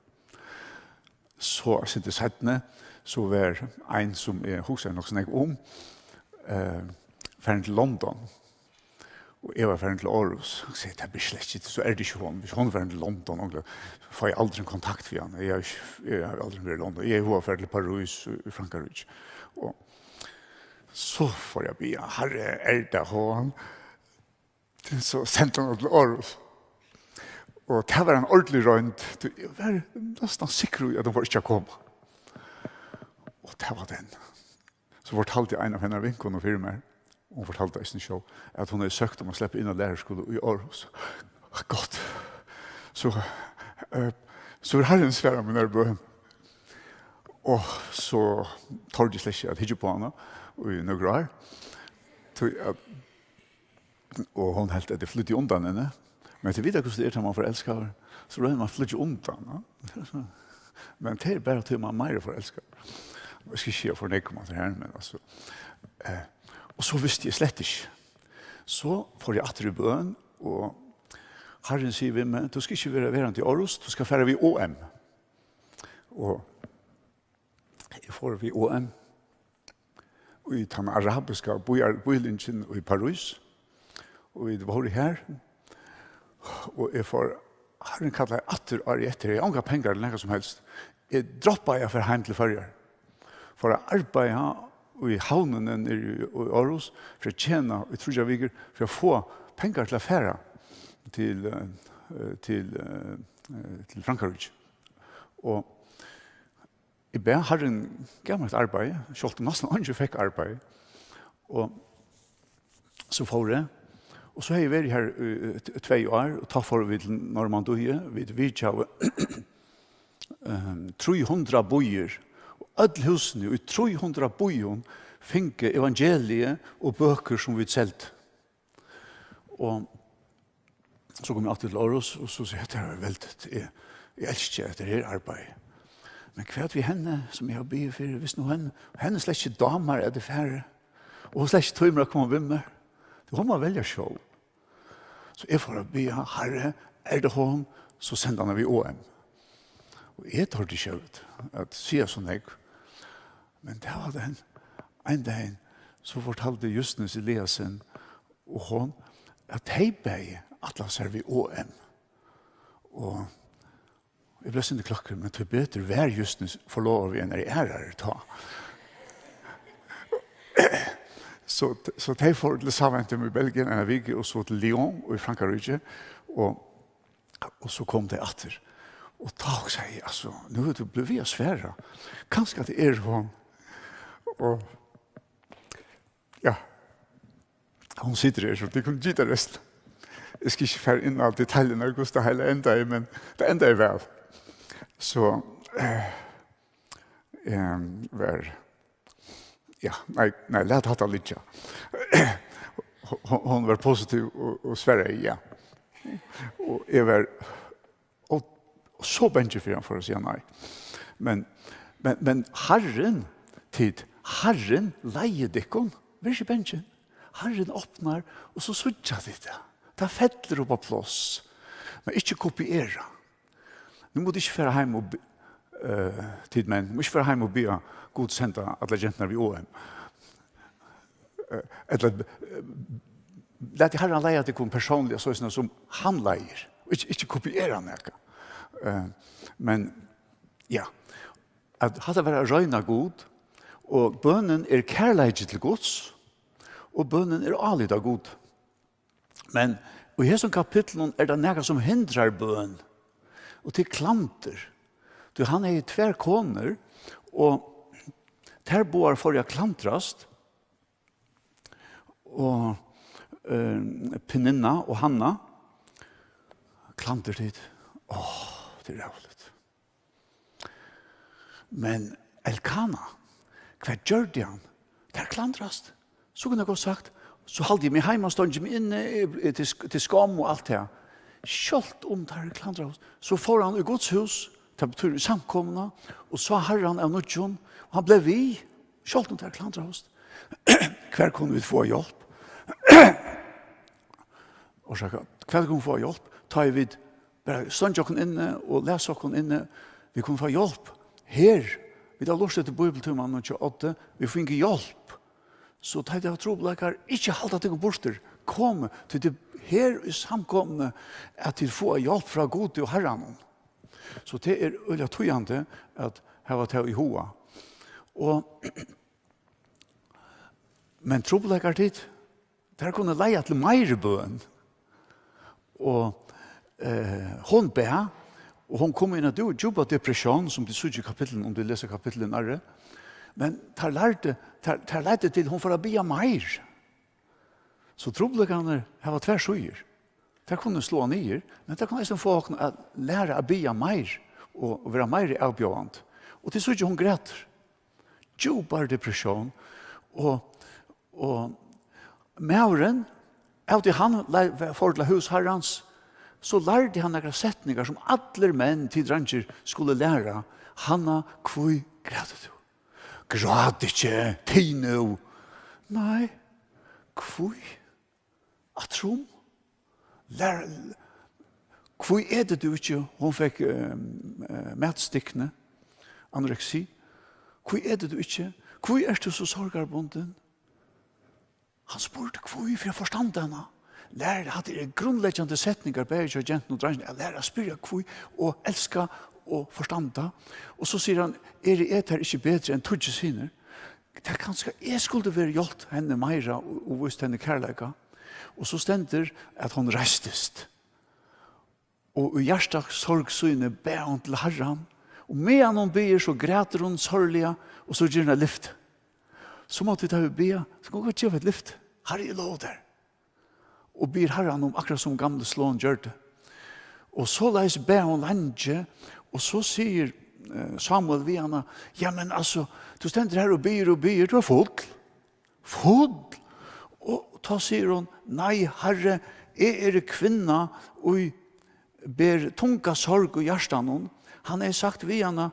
So, eitt sindur seinni, so var ein, sum eg hugsaði nokk so nógv um, eh, farin til London. Og eg var farin til Aarhus. Eg segði: "Tað ber slett ikki, so er tað ikki hon. Hvis hon er farin til London, ongantíð fái eg aldrin kontakt við hana. Eg havi ikki, eg havi aldrin verið í London. Eg havi hug at fara til París í, í Frankaríki." Og so fór eg at biðja: "Harri, er tað hon?" So sendi hon til Aarhus. Og tað var ein ordentlig roynd. Eg var næstan sikkur í, at hon fór ikki at koma. Og tað var tað. So fortaldi ein av hennara vinkonum fyri mær, og hon fortaldi eisini sjálv, at hon hevði søkt um at sleppa inn á læraraskúla í Aarhus. Gott. So, eh, so hevur Harrin svarað mínari bøn. Og so tordi eg slett ikki at hyggja upp á hana í nøkur ár. Tí at Og hon helt, at eg flýddi undan henni. Men tit vita, hvussu tað er, tá man forelskar, so roynir man at flýggja undan, ja? Men tað er bara, tí man meira forelskar. Eg skal ikki siga for nógv um hatta her, men altso, eh, og so visti eg slett ikki. So fór eg aftur í bøn, og Harrin sigur við meg: "Tú skal ikki vera verandi í Aarhus, tú skal fara við O M." Og Eg fór við O M í tann arabiska býar-, býlingin í París, og vit vóru har, og eg fór, Harrin kallaði aftur árið eftir, eg hevði ongar pengar til nakað sum helst. Eg droppaði at fara heim til Føroyar. Fór at arbeiða í havnini niðri í, í Aarhus, fyri at tjena í tríggjar vikur, fyri at fáa pengar til at fara til, eh, til, eh, til Frankaríkis. Og eg bað, Harrin gav mær eitt arbeiði, sjálvt um næstan eingin fekk arbeiði. Og so fór eg, og so hevði eg verið har í, í t-, tvey ár, og tá fóru vit til Normandie, vit vitjaðu, ehm, trý hundrað býir, og øll húsini í trý hundrað býum fingu evangeliið og bøkur sum vit seldu. Og so kom eg aftur til Aarhus, og so sigi eg, "Hetta er veldigt. Eg, eg elski hetta her arbeiði. Men hvat við henni, sum eg havi biðið fyri, hvis nú henni, henni slett ikki dámar, at eg fari, og hon slett ikki tímir at koma við mær? Tí hon má velja sjálv." So eg fór at biðja, "Harri, er tað hon, so send hana við O M." Og eg tordi ikki at, at siga so nógv. Men tað var tað, ein dagin, so fortaldi Justine Eliassen og hon, at tey bæði ætlaðu sær við O M. Og eg bleiv sindur kløkkur, men tíbetur var Justine forlovað við einari aðrari tá. So, so tey fóru til Zaventem í Belgien eina viku, og so til Lyon í Frankaríki, og, og so komu tey aftur. Og tá hugsaði eg, altso, nú hevur tú blivið við at svara. Kanska tað er hon. Og, ja, hon situr her, so tit kunnu gita restina. Eg skal ikki fara inn á detaljurnar, hvussu tað heila endaði, men tað endaði væl. So, eh, em, var, ja, nei, nei, lat hatta liggja. Hon, hon var positiv og, og svaraði ja. Og eg var og, og so bangin fyri, hann fór at siga nei. Men, men, men Harrin, tit, Harrin leiðir tykkum. Ver ikki bangin. Harrin opnar, og so síggja tit tað. Tað fellur upp á pláss. Men ikki kopiera. Nú mugu tit ikki fara heim og bi-, eh, tit menn, mugu ikki fara heim og biðja Gud senda allar genturnar við O M. Eh, ella, eh, latið Harran leiða tykkum persónliga, soleiðis sum hann leiðir, og ikki, ikki kopiera nakað. Eh, men, ja, at hatta var at royna Gud, og bønin er kærleiki til Guds, og bønin er álit á Gud. Men í hesum kapitlinum er tað nakað, sum hindrar bøn, og tað er klandur. Tí hann hevði tvær konur, og tær báðar fóru at klandrast, og, eh, Peninna og Hanna, klandur tit, áh, tað er ræðuligt. Men Elkana, hvat gjørdi hann? Tær klandrast. So kundi hann gott sagt, so haldi eg meg heima, stongi meg inni, eg, eg, til sk-, til skomm og alt tað. Sjálvt um tær klandrast, so fór hann í Guds hús, tað betýr í samkomuna, og sá Harran av nýggjum, og hann bleiv við, sjálvt um tær klandrast. Hvar kunnu vit fáa hjálp? Orsaka, hvar kunnu vit fáa hjálp? Tá ið vit bara steindu okkum inni og læstu okkum inni, vit kunnu fáa hjálp her. Vit hava lurtað eftir bíbliutímanum hjá Oddi, vit fingu hjálp. So tá tit hava trupulleikar, ikki halda tykkum burtur. Komið, tí tað er her í samkomuni, at tit fáa hjálp frá Gudi og Harranum. So tað er øgiliga týðandi at hava tað í huga. Og, men trupulleikar, tit, tær kunnu leiða til meiri bøn. Og, eh, hon bað, og hon kom inn í djú-, djúpa depressjón, sum tit síggja í kapitlinum, um tit lesa kapitlinum nærri. Men tær lærdu, tær, tær leiddu til, hon fór at biðja meir. So trupulleikarnir hava tvær síður. Tær kunnu sláa niður, men tær kunnu eisini fáa okkum at læra at biðja meir og, og vera meiri avbjóðandi. Og tit síggja, hon grætur. Djúpari depressjón. Og, og maðurin, av tí hann lei-, fór til hús Harrans, so lærdi hann nakrar setningar sum allir menn, tit dreingir, skulu læra. Hanna, hví grætur tú? Grát ikki, tig nú. Nei, hví? Afturum. Lær, hví etur tú ikki? Hon fekk, eh, eh, matstikni, anoreksi. Hví etur tú ikki? Hví ert tú so sorgarbundin? Hann spurdi hví, fyri at forstanda hana. Lær, hatta eru grundleggjandi setningar, bæði hjá gentum og dreingjum, at læra at spyrja hví, og elska og forstanda. Og so sigur hann, eru eg tær ikki betri enn tíggju synir? Tað kanska eg skuldi verið hjálpt henni meira og, og víst henni kærleika. Og so stendur, at hon reistist. Og í hjartasorg síni bað hon til Harran, Og meðan hon biður, so grætur hon sárliga, og so ger hon eitt lyfti. So máttu vit hava biðið, so kom og gev eitt lyfti. Harri, eg lovi tær. Og biður Harran um, akkurát sum gamli Solomon gjørdi. Og soleiðis bað hon leingi, og so sigur, eh, Samuel við hana: "Ja, men altso, tú stendur her og biður og biður, tú ert full." Full? Og tá sigur hon: "Nei, Harri, eg eri kvinna, ið ber tunga sorg í hjartanum." Hann hevði sagt við hana: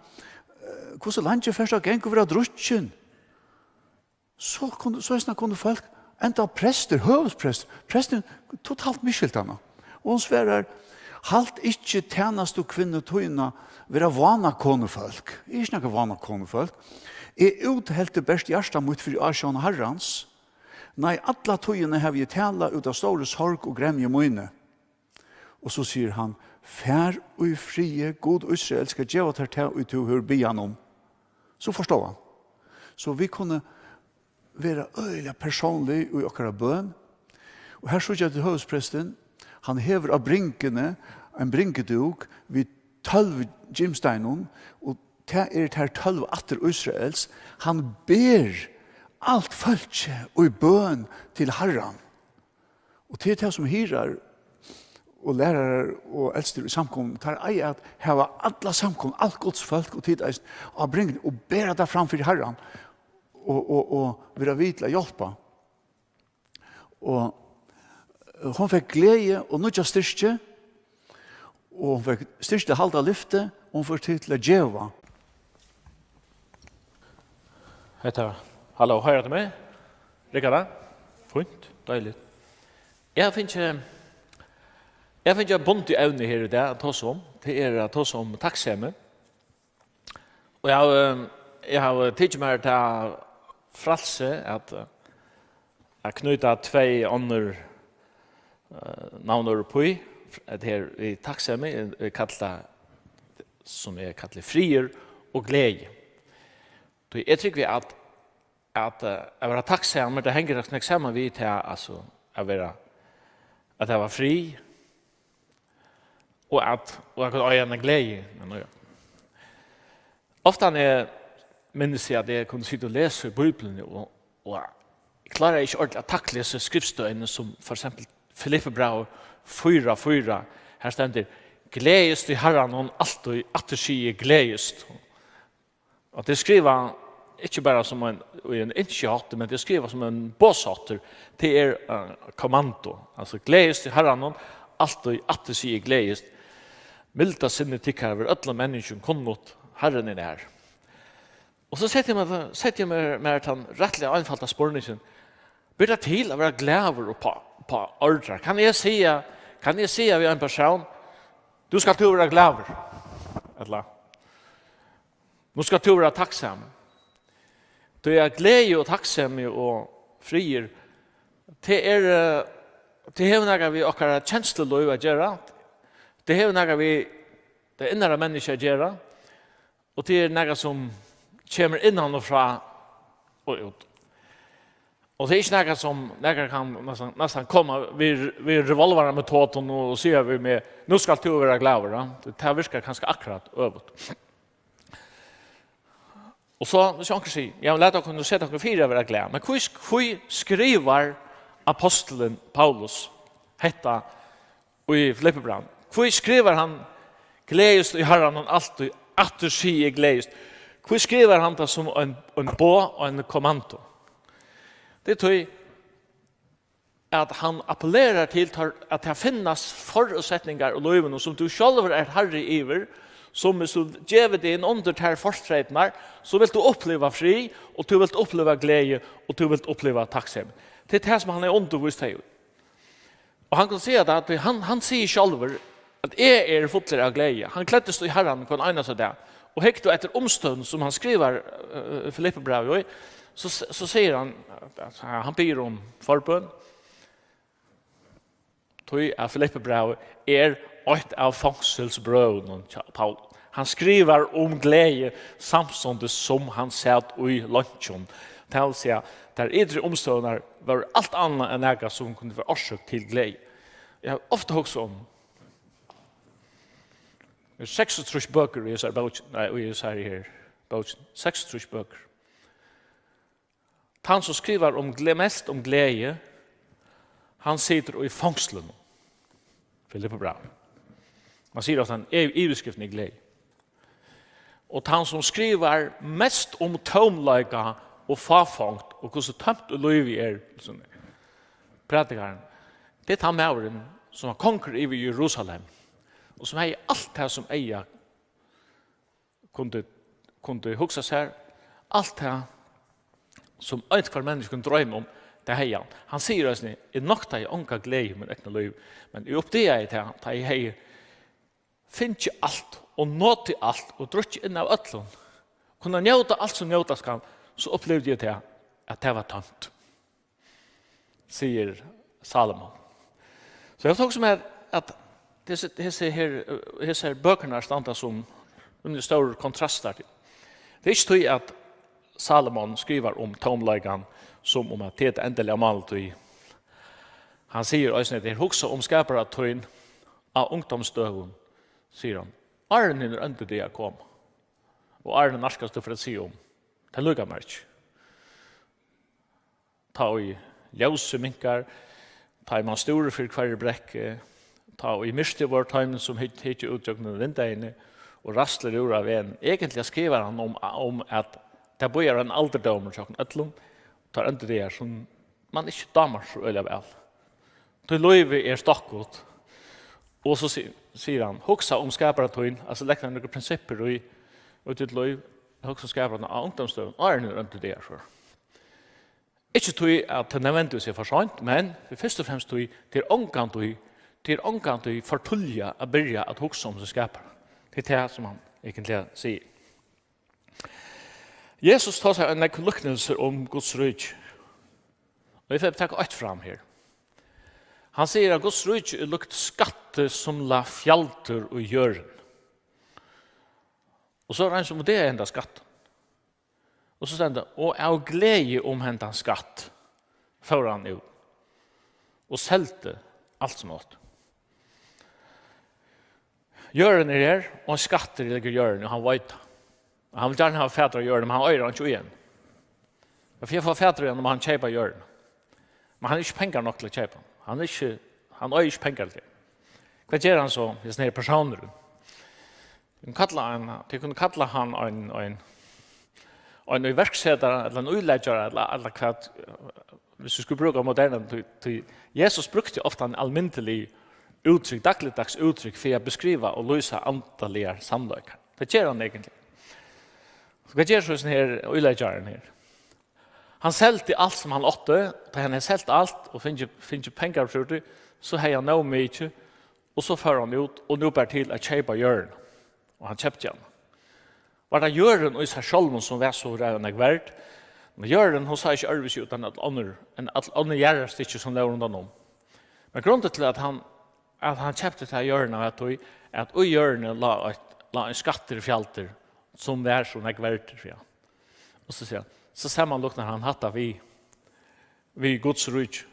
"Eh, hvussu leingi fert tú at ganga og vera drukkin?" So kunnu, soleiðis kunnu fólk, enda prestur, høvuðsprestur, prestur, totalt misskilt hana. Og hon svarar: "Halt ikki tænastukvinnu tína vera vána konufólk." Eg eri ikki nakar vána konufólk. "Eg úthelti bert hjarta mítt fyri ásjón Harrans. Nei, alla tíðina havi eg talað út av stóru sorg og gremju míni." Og so sigur hann: "Far í friði, Gud Ísrael skal geva tær tað, ið tú hevur biðið hann um." So forstóð hann. So vit kunnu vera øgiliga persónlig í okkara bøn. Og her síggja vit høvuðsprestin, hann hevur á bringuni ein bringudúk við tólv gimsteinum, og tað eru teir tólv ættir Ísraels. Hann ber alt fólkið í bøn til Harran. Og tað er tað, sum hirðar og lærarar og elstir í samkomum, teir eiga at hava alla samkomuna, alt Guds fólk og tit eisini, á bringuni og bera tað fram fyri Harran og, og, og vera við til at hjálpa. Og, eh, hon fekk gleði og nýggja styrki, og hon fekk styrki til at halda lyfti, og hon fekk til at geva. Hetta, halló, hoyrir tú meg? Riggar tað? Fínt, deiligt. Eg havi fingið, eg havi fingið eitt bundið evni her í dag at tosa um. Tað er at tosa um takksemi. Og eg havi, eg havi tikið mær tað frælsi at, at knýta tvey onnur, eh, navnorð uppí. Hetta her við takksemi, eg, eg kalli tað, sum eg kalli, friður og gleði. Tí eg trúgvi at, at, eh, at vera takksamur, tað hongur nokk saman við tað, altso, at vera, at hava frið, og at, og at kunna eiga eina gleði. Men, ja. Ofta eg minnist eg, at eg kundi sita og lesa í Bíbliuni, og, og eg kláraði ikki ordiliga at taktlesa skriftstøðini, sum for eksempel Filippibrævið fýra fýra. Her stendur: "Gleðist í Harranum altíð, aftur sigi eg: gleðist." Og tað er skrivað ikki bara sum ein, í ein ynskiháttur, men tað er skrivað sum ein boðsháttur. Tað er, eh, kommando. Altso: "Gleðist í Harranum altíð, aftur sigi eg: gleðist. Milda sinni tykkara verður øllum menniskjum kunnugt, Harrin er nær." Og so setti eg mær, setti eg mær, mær tann rættiliga einfalda spurningin: Ber tað til at vera glaður uppá, uppá ordrar? Kann eg siga, kann eg siga við ein persón: "Nú skalt tú vera glaður"? Ella: "Nú skalt tú vera takksamur"? Tí at gleði og takksemi og friður, tað er, eh, tað hevur nakað við okkara kenslulív at gera. Tað hevur nakað við tað innara menniskja at gera. Og tað er nakað sum kemur innan og frá og út. Og tað er ikki nakað sum nakar kann næstan, næstan koma við, við revolvarametodum og siga við meg: "Nú skalt tú vera glaður", ja. Tað virkar kanska akkurát øvugt. Og so, hvis onkur sigur: "Ja, men lat okkum nú seta okkum fyri at vera glað." Men hví, hví skrivar apostulin Paulus hetta í Filippibrævinum? Hví skrivar hann: "Gleðist í Harranum altíð, aftur sigi eg: gleðist"? Hví skrivar hann tað sum ein, ein boð og ein kommando? Tað er tí at hann appellerar til tær, at tað finnast forútsetningar í lívinum, sum tú sjálvur ert harri yvir, sum, hvis tú gevur teg inn undir tær fortreytirnar, so vilt tú uppliva frið, og tú vilt uppliva gleði, og tú vilt uppliva takksemi. Tað er tað, sum hann hevur undirvíst tey í. Og hann kann siga tað, tí hann, hann sigur sjálvur, at: "Eg eri fullur av gleði." Hann gleddist í Harranum hvønn einasta dag. Og hyggur tú eftir umstøðunum, sum hann skrivar, eh, Filippibrævið í, so, so sigur hann, at hann biður um forbøn. Tí at Filippibrævið er eitt av fongsulsbrøvunum hjá Paul. Hann skrivar um gleði, samstundis sum hann sat í leinkjum. Tað vil siga, tær ytru umstøðurnar vóru alt annað enn nakað, sum kundi vera orsøk til gleði. Eg havi ofta hugsað um, Tað eru seksogtrýss bøkur í hesari bókin, nei, í hesari her bókin. Seksogtrýss bøkur. Tann, sum skrivar um gle-, mest um gleði, hann situr í fongslinum. Philip Brown. Man sigur at hann er yvirskriftin í gleði. Og tann, sum skrivar mest um tómleika og fáfongd og hvussu tómt í lívi er, sum prædikarin, tað er tann maðurin, sum var kongur yvir Jerusalem, og sum hevði alt tað, sum eyga kundi, kundi hugsa sær, alt tað, sum einhvørt menniskja kundi droyma um, tað hevði hann. Hann sigur eisini: "Eg noktaði onga gleði í mínum egna lívi, men eg uppdagaði tað, tá eg hevði fingið alt og notið alt og drukkið inn av øllum, kunna njóta alt, sum njótast kann, so upplivdi eg tað, at tað var tómt," sigur Salomon. So eg havi hugsað mær, at hesi, hesi her, hesar bøkurnar standa sum rímiliga stórir kontrastar til. Tað er ikki tí, at Salomon skrivar um tómleikan, sum um at tað er endaliga málið. Hann sigur eisini, at tað er hugsað um skapara tín á ungdómsdøgum, sigur hann, áðrenn hinir óndu dagar koma. Og áðrenn nærkast, tú fer at siga um. Tað líkar mær ikki. Tá ið ljósið minkar, tá ið man stúrir fyri hvørji brekku, tá ið myrkrið vóru teimum, sum hyggja út gjøgnum vindeyguni og ræslir úr av vegnum. Eigentliga skrivar hann um, um at tað bíðar ein aldurdómur hjá okkum øllum, tá óndu dagar, sum man ikki dámar so øgiliga væl. Tí lívið er stokkut. Og so si-, sigur hann, hugsa um skapara tín, altso legg tær nøkur prinsippir í, í títt lív, hugsa um skapara tín á ungdómsdøgum, áðrenn hinir óndu dagar, so. Ikki tí, at tað nødvendigvis er for seint, men fyrst og fremst tí, tað er ongantíð, tað er ongantíð for tíðliga at byrja at hugsa um sín skapara. Tað er tað, sum hann eigentliga sigur. Jesus tosar ein nógv líknilsur um Guds ríki. Og eg fari at taka eitt fram her. Hann sigur, at Guds ríki er líkt skatti, sum lá fjaldur í jørðini. Og so er ein, sum vurderar henda skatt. Og so stendur: "Og av gleði um hendan skatt fór hann út og seldi alt, sum hann átti." Jørðin er her, og ein skattur liggur í jørðini, og hann veit tað. Og hann vil gjarna hava fatur á jørðini, men hann eigur einki í henni. Men fyri at fáa fatur í henni, má hann keypa jørðina. Men hann hevur ikki pengar nokk til at keypa. Hann er ikki, hann eigur ikki pengar til tað. Hvat ger hann so, hesin her persónurin? Tey kunnu kalla hann, tey kunnu kalla hann ein, ein, ein íverksetara, ella ein íleggjara, ella, ella hvat, hvis vit skulu brúka moderna, tí, tí Jesus brúkti ofta ein almindeligt úttrykk, dagligdags úttrykk, fyri at beskriva og lýsa andaligar sannleikar. Tað ger hann eigentliga. So hvat ger so hesin her íleggjarin her? Hann seldi alt, sum hann átti. Tá hann hevði selt alt og fingið, fingið pengar fyri tí, so hevði hann nóg mikið, og so fór hann út, og nú bar til at keypa jørðina. Og hann keypti hana. Var tað jørðin í sær sjálvum, sum var so ræðuliga nógv verd? Men jørðin, hon sá ikki øðrvísi út enn øll onnur, enn øll onnur jarðarstykki, sum lógu rundan um. Men grundin til, at hann, at hann keypti ta jørðina, var tí, at í jørðini lá eitt, lá ein skattur í fjaldur, sum var so nógv verdur, ja. Og so sigur hann, so samanlíknar hann hatta við, við Guds ríki.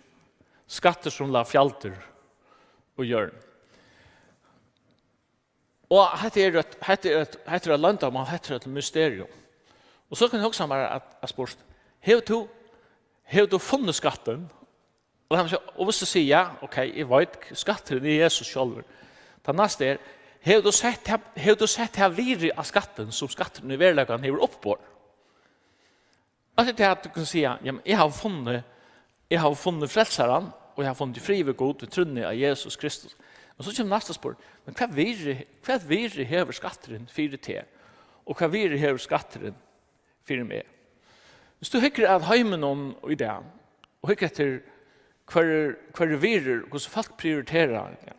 Skattur, sum lá fjaldur í jørðini. Og hetta er eitt, hetta er eitt, hetta er eitt loyndarmál, hetta er eitt mysterium. Og so kann eg hugsa mær at, at spurt, hevur tú, hevur tú funnið skattin? Og hann sigur, og hvis tú sigur, ja, ok, eg veit, skatturin er Jesus sjálvur. Tað næsta er, hevur tú sett tað, hevur tú sett tað virði á skattin, sum skatturin í veruleikanum hevur uppborið? Alt er tað, at tú kann siga, jamen, eg havi funnið, eg havi funnið frelsaran, og eg havi funnið frið við Gud við trúnni á Jesus Kristus. Men so kemur næsta spurning, men hvat virði, hvat virði hevur skatturin fyri teg? Og hvat virði hevur skatturin fyri meg? Hvis tú hyggur at heiminum í dag, og hyggur eftir, hvar er, hvar er virðir, hvussu fólk prioritera, ja.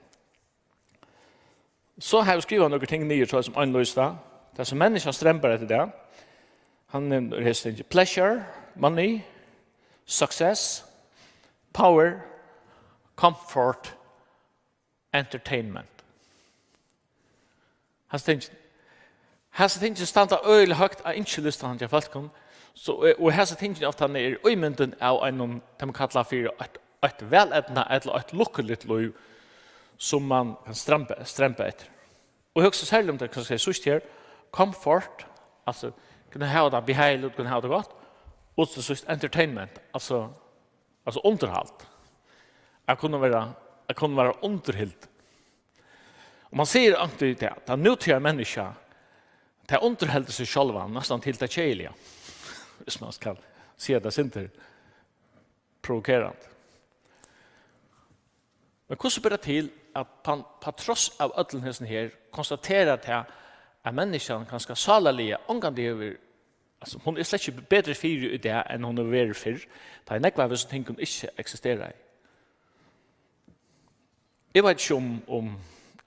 So havi eg skrivað nøkur ting niður, so sum ein lista. Tað, sum menniskjan strembar eftir í dag. Hann nevnir hesi ting: pleasure, money, success, power, comfort, entertainment. Hasi ting, hasi ting standa øgiliga høgt á ynskilistanum hjá fólkum. So, og, og hasi tingini ofta eru ímyndin av einum, tað man kallar fyri eitt, eitt væleydnað ella eitt lukkuligt lív, sum man kann stremba, stremba eftir. Og hugsa serliga um tað, hvat skal eg síggja her? Comfort, altso, kunnu hava tað behagligt, kunnu hava tað gott. Og til síðst entertainment, altso, altso undirhald. At kunna vera, at kunna vera undirhild. Og man sigur onkuntíð tað, at nútíðar menniskja, tað undirheldur seg sjálvan, næstan til tað keðiliga. Hvis man skal siga tað sindur provokerandi. Men hvussu ber tað til, at hann, á tross av øllum hesum her, konstaterar tað, at menniskjan kanska sálarliga ongantíð hevur, altso, hon er slett ikki betri fyri í dag, enn hon hevur verið fyrr, tá ið nógv av hesum tingum ikki eksisteraði? Eg veit ikki um, um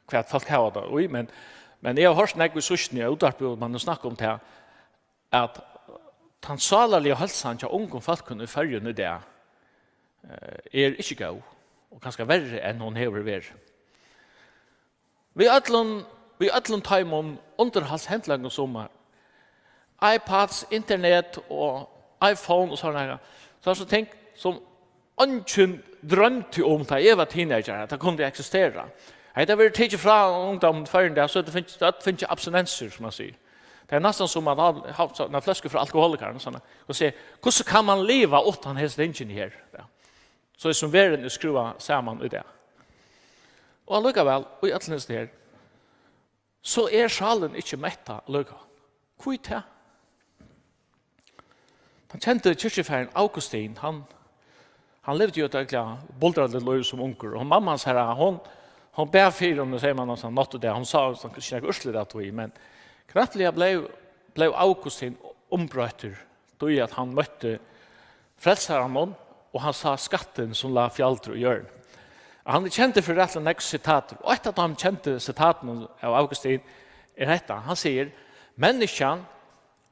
hvat fólk hava tað í, men, men eg havi hoyrt nógv í síðstuni í útvarpi, og man hevur snakkað um tað, at tann sálarliga heilsan hjá ungum fólkum í Føroyum í dag, eh, er ikki góð, og kanska verri enn hon hevur verið. Við øllum, við øllum teimum undirhaldshendlingum sum iPads, internet og iPhone og sovorðið, so er so ting sum eingin droymdi um, tá eg var teenager, at tað kundi eksistera. Hetta verður tikið frá ungdóminum í Føroyum í dag, so er tað fingið, øll fingið abstinensur, sum man sigur. Tað er næstan sum at hava havt eina fløsku frá alkoholikaranum, og siga, hvussu kann man liva uttan hesi tingini her? Ja. So er sum verðin er skrúvað saman í dag. Og allíkavæl, í øllum hesum her, so er sálin ikki mettað allíkavæl. Hví tað? Tann kendi kirkjufaðirin Augustin, hann, hann livdi jo eitt øgiliga buldraligt lív sum ungur, og mamma hansara, hon, hon bað fyri honum, segði man, hann nátti tað, hon sá, hann, ikki nakað úrslit av tí, men knappliga bleiv, bleiv Augustin umbroyttur, tí at hann møtti Frelsaranum, og hann sá skattin sum lá fjaldur í jørðini. Hann er kendur fyri rættiliga nógv sitatir, og eitt av teimum kendu sitatunum av Augustin er hetta. Hann sigur, menniskjan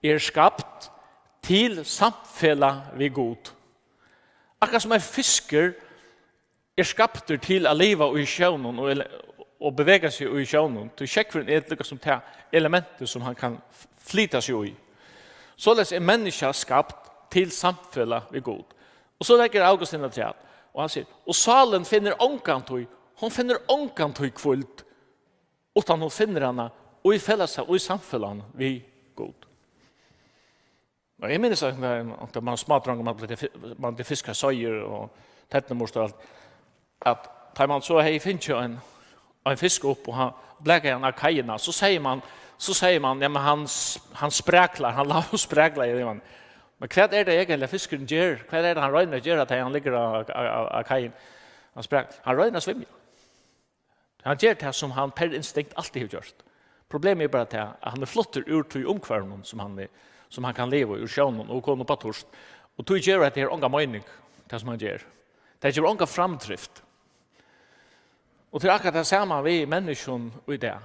er skapt til samfelag við Gud. Akkurát sum ein fiskur er skaptur til at liva í sjónum og ele-, og bevega seg í sjónum, tí sjógvurin er líka sum tað elementið sum hann kann f-, flyta seg í. Soleiðis er menniskja skapt til samfelag við Gud. Og so leggur Augustin afturat, og hann sigur, og sálin finnur ongantíð, hon finnur ongantíð hvíld, uttan hon finnur hana í felags-, í samfelagnum við Gud. Og eg minnist, at, at man smádrongur, man bleiv fi-, man bleiv fiskað seiður og ternumustur og alt, at tá man so hevði fingið ein, ein fisk upp, og hann blakaði hann á kaiina, so segði man, so segði man, ja, men hann s-, hann spraklar, hann lá og spraklaði, segði man. Men hvat er tað eigentliga, fiskurin ger? Hvat er tað, hann roynir at gera, tá hann liggur á, á, á, á kaiini? Hann sprak-, hann roynir at svimja. Hann ger tað, sum hann per instinkt altíð hevur gjørt. Problemið er bara tað, at hann er fluttur úr tí umhvørvinum, sum hann er, sum hann kann liva í, úr sjónum og koma upp á turt. Og tí gevur hetta her onga meining, tað sum hann ger. Tað gevur onga framdrift. Og tað er akkurát tað sama við menniskjum í dag.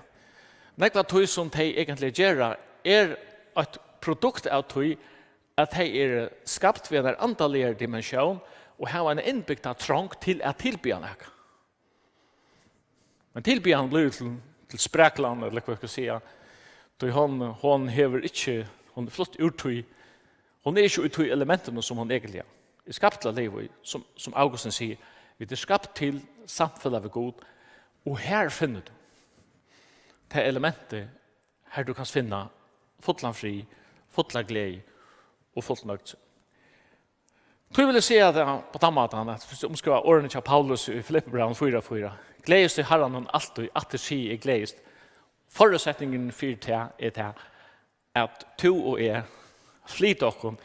Nógv av tí, sum tey eigentliga gera, er eitt produkt av tí, at tey eru skapt við eina andaligari dimensjón og hava eina innbygda trong til at tilbiðja nakað. Men tilbiðjan blívur til, til spraklan, ella hvat eg skal siga. Tí hon, hon hevur ikki, hon er flutt úr tí, hon er ikki í tí elementinum, sum hon eigentliga er skapt til at liva í, sum, sum Augustin sigur, vit eru skapt til samfelag við Gud, og her finnur tú tað elementið, har tú kanst finna fullan frið, fulla gleði og fullt nøgd. Tí vil eg siga tað á tann mátan, at, fyri at umskriva orðini hjá Paulus í Filippibrævinum fýra fýra: Gleðist í Harranum altíð, aftur sigi eg, gleðist. Forútsetningurin fyri tað er tað, at tú og eg flyta okkum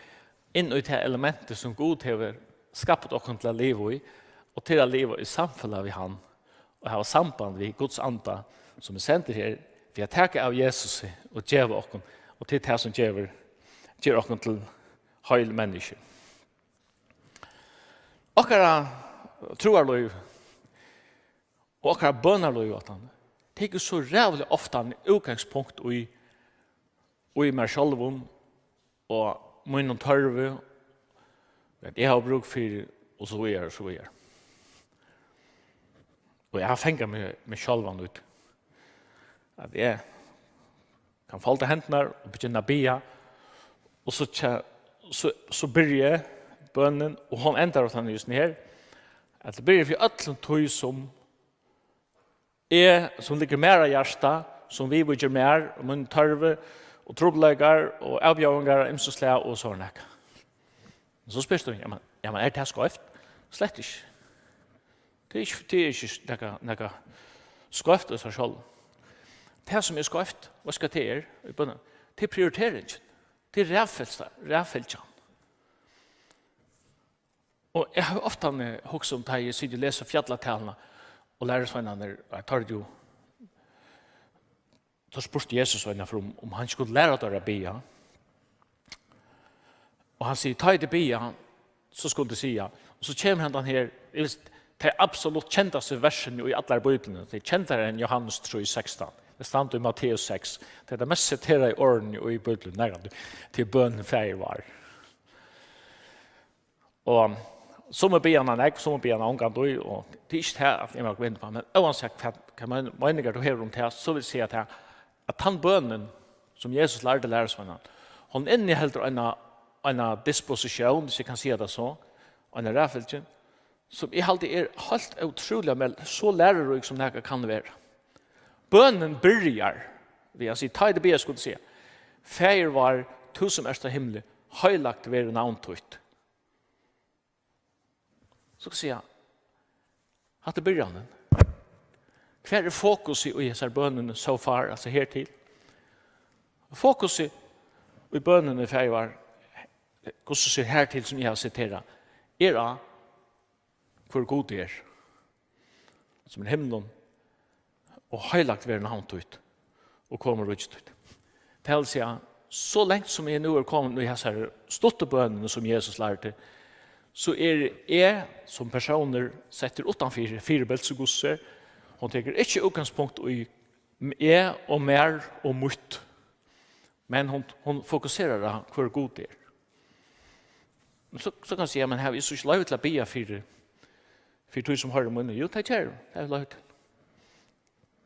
inn í tað elementið, sum Gud hevur skapt okkum til at liva í, og til at liva í samfelag við hann, og hava samband við Guds anda, sum er sendur her fyri at taka av Jesusi og geva okkum, og til tað, sum gevur, ger okkum til heil menniskju. Okkara trúarlív og okkara bønarlív, at hann tekur so ræðuliga ofta útgangspunkt í, í mær sjálvum og mínum tørvi, hvat eg havi brúk fyri, og so víðari, og so víðari. Og eg havi fangað meg, meg sjálvan út, at eg kann folda hendurnar og begynna at biðja, og so, tja-, so, so byrji eg bønin, og hon endar á tann júst her, at eg byrji fyri øllum tí, sum eg, sum liggur mær á hjarta, sum viðvíkir mær og mínum tørvi og trupulleikar og avbjóðingar av ymsum slag og so nakað. Men so spyrt tú, jamen, jamen, er tað skeivt? Slett ikki. Tað er ikki, tað er ikki nakað, nakað skeivt í sær sjálvum. Tað, sum er skeivt, veitst hvat tað er í bønini? Tað er prioriteringin. Tað er raðfesta-, raðfylgjan. Og eg havi ofta hugsað um, tá eg siti og lesi fjallataluna, og lærisveinarnir, og teir jú, so spurdi Jesus eina ferð um, um hann skuldi læra teir at biðja. Og hann sigur, tá ið tit biðja, so skulu tit siga. Og so kemur hendan her, eg veist, tey absolutt kendastu versini í allari Bíbliuni, tey er kendari enn Jóhannes trý sekstan. Tey standa í Matteus seks. Tað er tey mest siteraðu orðini í Bíbliuni, nakrantíð, til bøn Faðir vár. Og summi biðja hana nógv, summi biðja hana ongantíð, og tað er ikki tað, at eg má koma inn á, men óansett hvat, hvat mein-, meiningar tú hevur um tað, so vil eg siga tað, at tann bønin, sum Jesus lærdi lærisveinarnar, hon inniheldur eina, eina dispositión, hvis eg kann siga tað so, eina raðfylgju, sum eg haldi er heilt ótrúliga, men so lærurík, sum nakað kann vera. Bønin byrjar við at siga, tá ið tit biðja, skulu tit siga, Faðir vár, tú sum ert á himli, heilagt verði navn títt. So skal eg siga, hatta er byrjanin. Hvar er fokusið í hesari bønini so far, altso hertil? Fokusið í bønini, Faðir vár, hvussu sigur hertil, sum eg havi siterað, er á, hvør Gud er, sum er í himlum, og heilagt verði navn títt, og komi ríki títt. Tað vil siga, so langt sum eg nú eri komin í hesari stuttu bønini, sum Jesus lærdi, so eri eg sum persónur settur uttanfyri, fyri Belzebus. Hon tekur ikki útgangspunkt í eg og mær og mítt, men hon, hon fokuserar á, hvør Gud er. Men so, so kann eg siga, men havi eg so ikki loyvi til at biðja fyri, fyri tí, sum hoyrir míni? Jú, tað ger hon. Tað er loyvi til.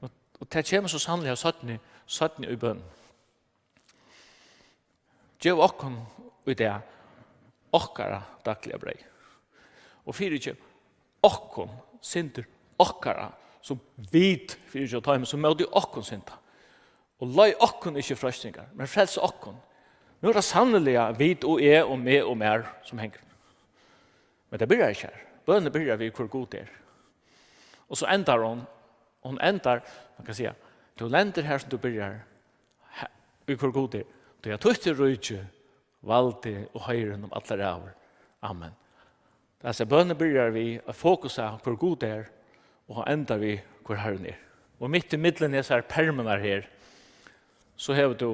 Og, og tað kemur so sanniliga seinni, seinni í bøn. Gev okkum í dag okkara dagliga breyð. Og fyrigev okkum syndir okkara, sum vit fyrigev teimum, sum móti okkum synda. Og leið okkum ikki í freistingar, men frels okkum. Nú er tað sanniliga vit og eg og meg og mær, sum hengur. Men tað byrjar ikki her. Bønin byrjar við, hvør Gud er. Og so endar hon, hon endar, man kann siga, tú lendir her, sum tú byrjar, her, í hvør Gud er. Tí at títt er ríki, valdi og heiðurin um allar ævir. Amen. Altso, bønin byrjar við at fokusera á, hvør Gud er, og hann endar við, hvør Harrin er. Og mitt í millum hesar permarnar her, so hevur tú,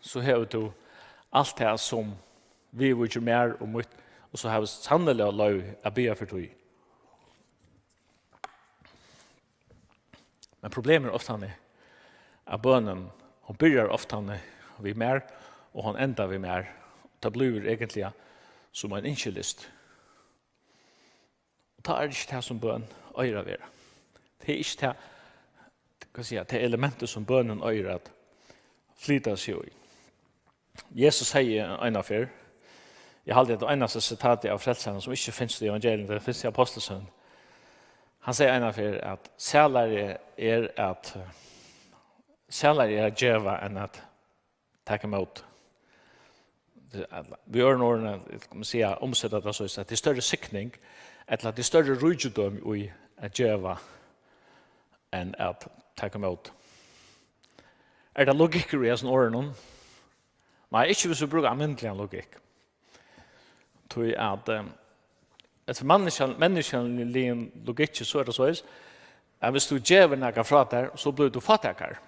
so hevur tú alt tað, sum viðvíkir mær og mítt, og so havi eg sanniliga loyvi at biðja fyri tí. Men problemið er ofta, at bønin, hon byrjar ofta við mær, og hon endar við mær. Tað blívur eigentliga sum ein ynskilisti. Og tað er ikki tað, sum bøn eigur at vera. Tað er ikki tað, hvat siga, tað elementið, sum bønin eigur at flyta seg í. Jesus segði eina ferð, eg haldi, at tað einasta sitatið av Frelsaranum, sum ikki finst í evangelium, tað finst í Ápostlasøguni. Hann segði eina ferð, at sælari er at, sælari er at geva enn at taka ímóti. Við øðrum orðum, kann man siga, umseta tað so, at tað er størri signing, ella at tað er størri ríkidømi í at geva enn at taka ímóti. Er tað logikkur í hesum orðunum? Nei, ikki hvis vit brúka almindiligan logikk. Tí at, eh, eftir menniskjan-, menniskjaligum logikki, so er tað soleiðis, at hvis tú gevur nakað frá tær, so blívur tú fátækari.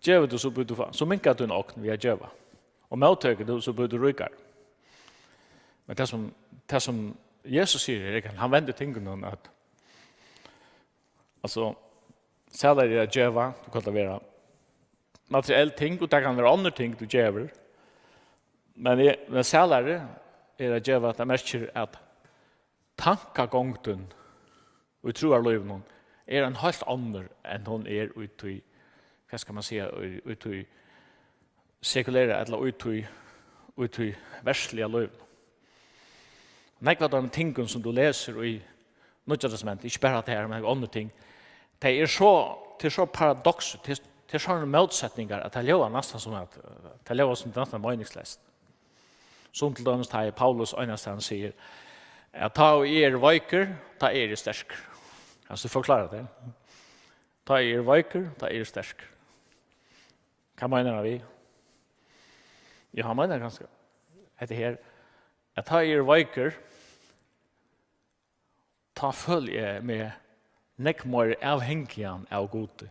Gevur tú, so blívur tú fá-, so minkar tín ogn við at geva. Og móttekur tú, so blívur tú ríkari. Men tað sum, tað sum Jesus sigur her, hann vendir tingunum, at, altso, sælari er at geva, tú kanst vera materiell ting, og tað kann vera onnur ting, tú gevur. Men eg, men sælari er at geva, tað merkir, at tankagongdin í trúarlívinum er ein heilt onnur, enn hon er í tí, hvat skal man siga, í, í tí sekulæra, ella í tí, í tí verðsliga lívinum. Nógv av teimum tingum, sum tú lesur í Nýggja Testamenti, ikki bara tað her, men onnur ting, tey eru so tað er so paradoks, tað er, tað er sovorðnar mótsetningar, at tað ljóðar næstan sum at, tað ljóðar sum næstan meiningsleyst. Sum til dømis tá ið Paulus einastaðni sigur, at tá eg eri veikur, tá eri eg sterkur. Kanst tú forklára tað? Tá eg eri veikur, tá eri eg sterkur. Hvat meinar hann við? Ja, hann meinar kanska hetta her, at tá eg eri veikur, tá føli eg meg nógv meira avhangigan av Gudi,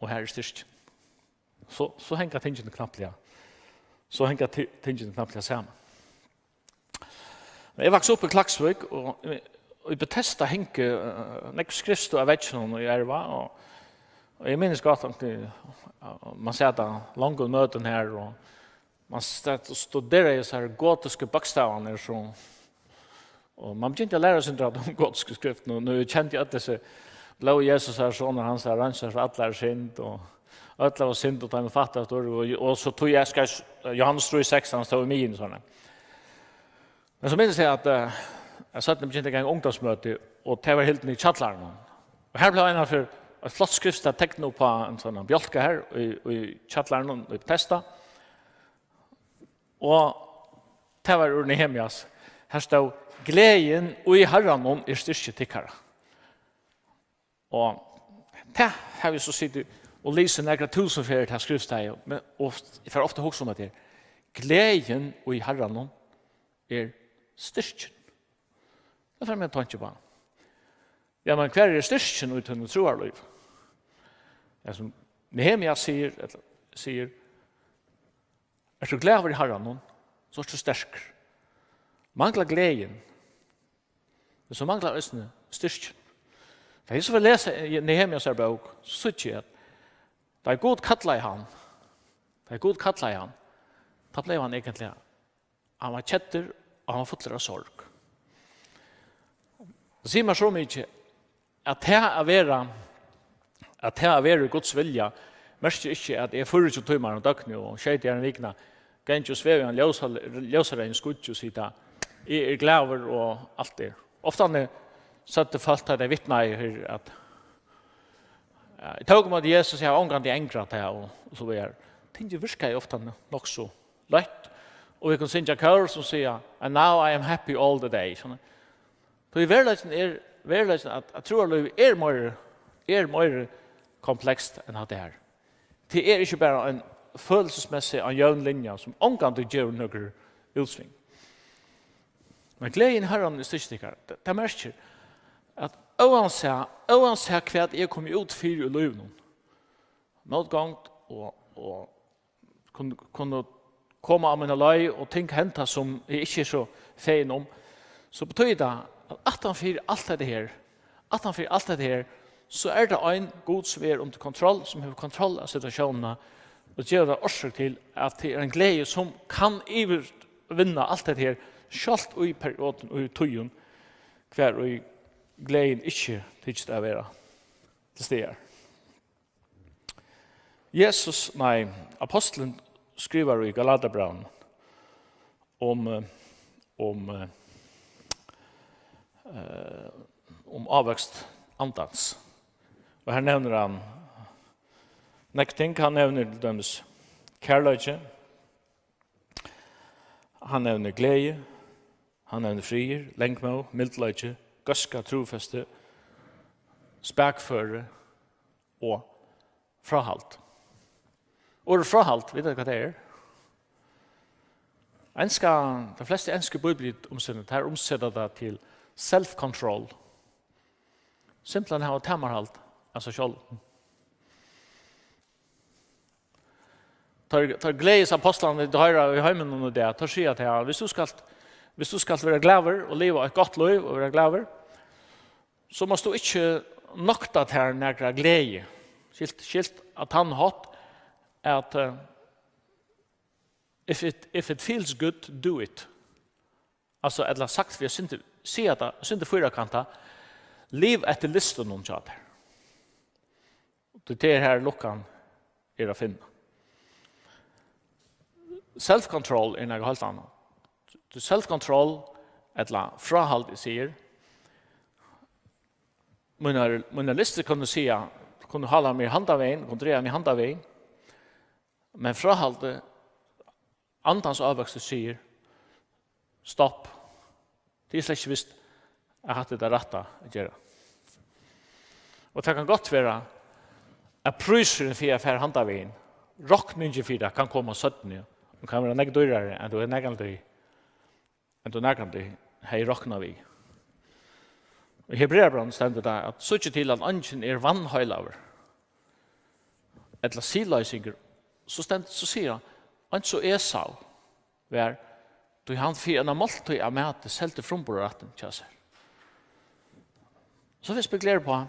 og har er styrkin. So, so hanga tingini knappliga, so hanga ti-, tingini knappliga saman. Men eg vaks upp í Klaksvík, og í, í Betesda hingu, eh, nógv skriftstøð á vegginum í Erva, og, og eg minnist gott, at, eh, man sat á longum møtum har, og man sat og studeraði hesar gotisku bókstavarnar, so, og man begynti at læra seg um gotisku skriftina, og nú kendi eg øll hesi blóð Jesusar, sonar hansara, reinsar frá allari synd, og øll hava synd og teimum fattast, og, og so tí eg skal, Johannes trý sekstan stóð í miðjuni, sovorðið. Men so minnist eg, at, eh, at seinni begynti eg at ganga ungdómsmøti, og tað var hildið í kjallaranum. Og har bleiv ein ferð eitt flott skriftstað teknað upp á ein sovorðnan bjálka har í, í kjallaranum í Betesda. Og tað var úr Nehemias. Har stóð: "Gleðin í Harranum er styrki tykkara." Og tað havi eg so sitið og lisið nakrar túsund ferðir, tað skriftstaðið, men, og eg fari ofta at hugsa um, at tað er: "Gleðin í Harranum er styrkin." Tað fær meg at tenkja upp á. Ja, men hvar er styrkin í tínum trúarlívi? Ja, sum Nehemia sigur, ella sigur: "Ert tú glaður í Harranum, so ert tú sterkur." Manglar gleðin, men so manglar eisini styrkin. Tá eg so vil lesa Nehemias bók, so síggi eg, at tá Gud kallaði hann, tá Gud kallaði hann, tá bleiv hann eigentliga, hann var keddur, og hann var fullur av sorg. Tað sigur mær so mikið, at tað at vera, at tað at vera í Guds vilja, merkir ikki, at eg fýraogtjúgu tímar um døgnið og sjey dagar um vikuna gangi og svevi í einum ljósa-, ljósareyðum skýggi og sigi: "Eg eri glaður og alt er." Oftani søgdu fólk, tá tey vitnaðu her, at, ja, eg tók ímóti Jesus, eg havi ongantíð angrað tað, og, og so víðari. Tingini virkaðu ofta nokk so løtt, og vit kunnu syngja kór sum siga: "And now I am happy all the day." Sovorðið. Tí veruleikin er, veruleikin at, at trúarlívið er meira, er meira komplekst enn hatta her. Tað er ikki bara ein følelsesmessig, ein jøvn linja, sum ongantíð gevur nøkur útsving. Men gleðin í Harranum er styrki tykkara. Tað, tað merkir, at óansæð, óansæð hvat eg komi út fyri í lívinum, mótgongd og, og kunnu, kunnu koma á mína leið og ting henda, sum eg ikki eri so fegin um, so betýðir tað, at aftan fyri alt hetta her, aftan fyri alt hetta her, so er tað ein Gud, sum er undir kontroll, sum hevur kontroll av situatiónini, og gevur tað orsøk til, at tað er ein gleði, sum kann yvirvinna alt hetta her, sjálvt í periodum og í tíðum, hvar í gleðin ikki tykist at vera til staðar. Jesus, nei, apostlurin skrivar í Galatabrævinum um, eh, um, eh, eh, um ávøkst andans. Og her nevnir hann nógv ting. Hann nevnir til dømis kærleiki, hann nevnir gleði, hann nevnir friður, langmóð, mildleiki, góðska, trúfesti, spakføri og fráhald. Orðið fráhald, vita tit, hvat tað er? Enska, tey flestu ensku bíbliuumseting, tær umseta tað til self-control. Simpelthen hava tamarhald av sær sjálvum. Teir, teir gleðisapostlarnir, vit hoyra í heiminum í dag, teir siga at, ja, viss tú skalt, viss tú skalt vera glaður og liva eitt gott lív og vera glaður, so mást tú ikki nokta tær nakra gleði. Skilt, skilt á tann hátt at, eh, if it, if it feels good, do it. Altso, ella sagt við sindur, siga tað, sindur fýrakantað, liv eftir lystunum hjá tær. Tí tað er har lukkan er at finna. Self-control er nakað heilt annað. Tí self-control, ella fráhald, eg sigi, mínar, mínar lystir kunnu siga, kunnu hála meg handan vegin, kunnu draga meg handan vegin, men fráhaldið, andans ávøkstur sigur, stopp, tað er slett ikki vist, at hatta er tað rætta at gera. Og tað kann gott vera, at prísurin fyri at fara handan vegin, rokningin fyri tað, kann koma seinni, og kann vera nógv dýrari, enn tú hevði nakrantíð, enn tú nakrantíð hevði roknað við. Í Hebrearabrævinum stendur tað, at síggja til, at eingin er vanheilagur, ella siðloysingur, so stendur, so sigur hann, eins og Esau var, tí hann fyri eina máltíð av mati seldi frumburðarrættin hjá sær. So fyrst spekulera upp á,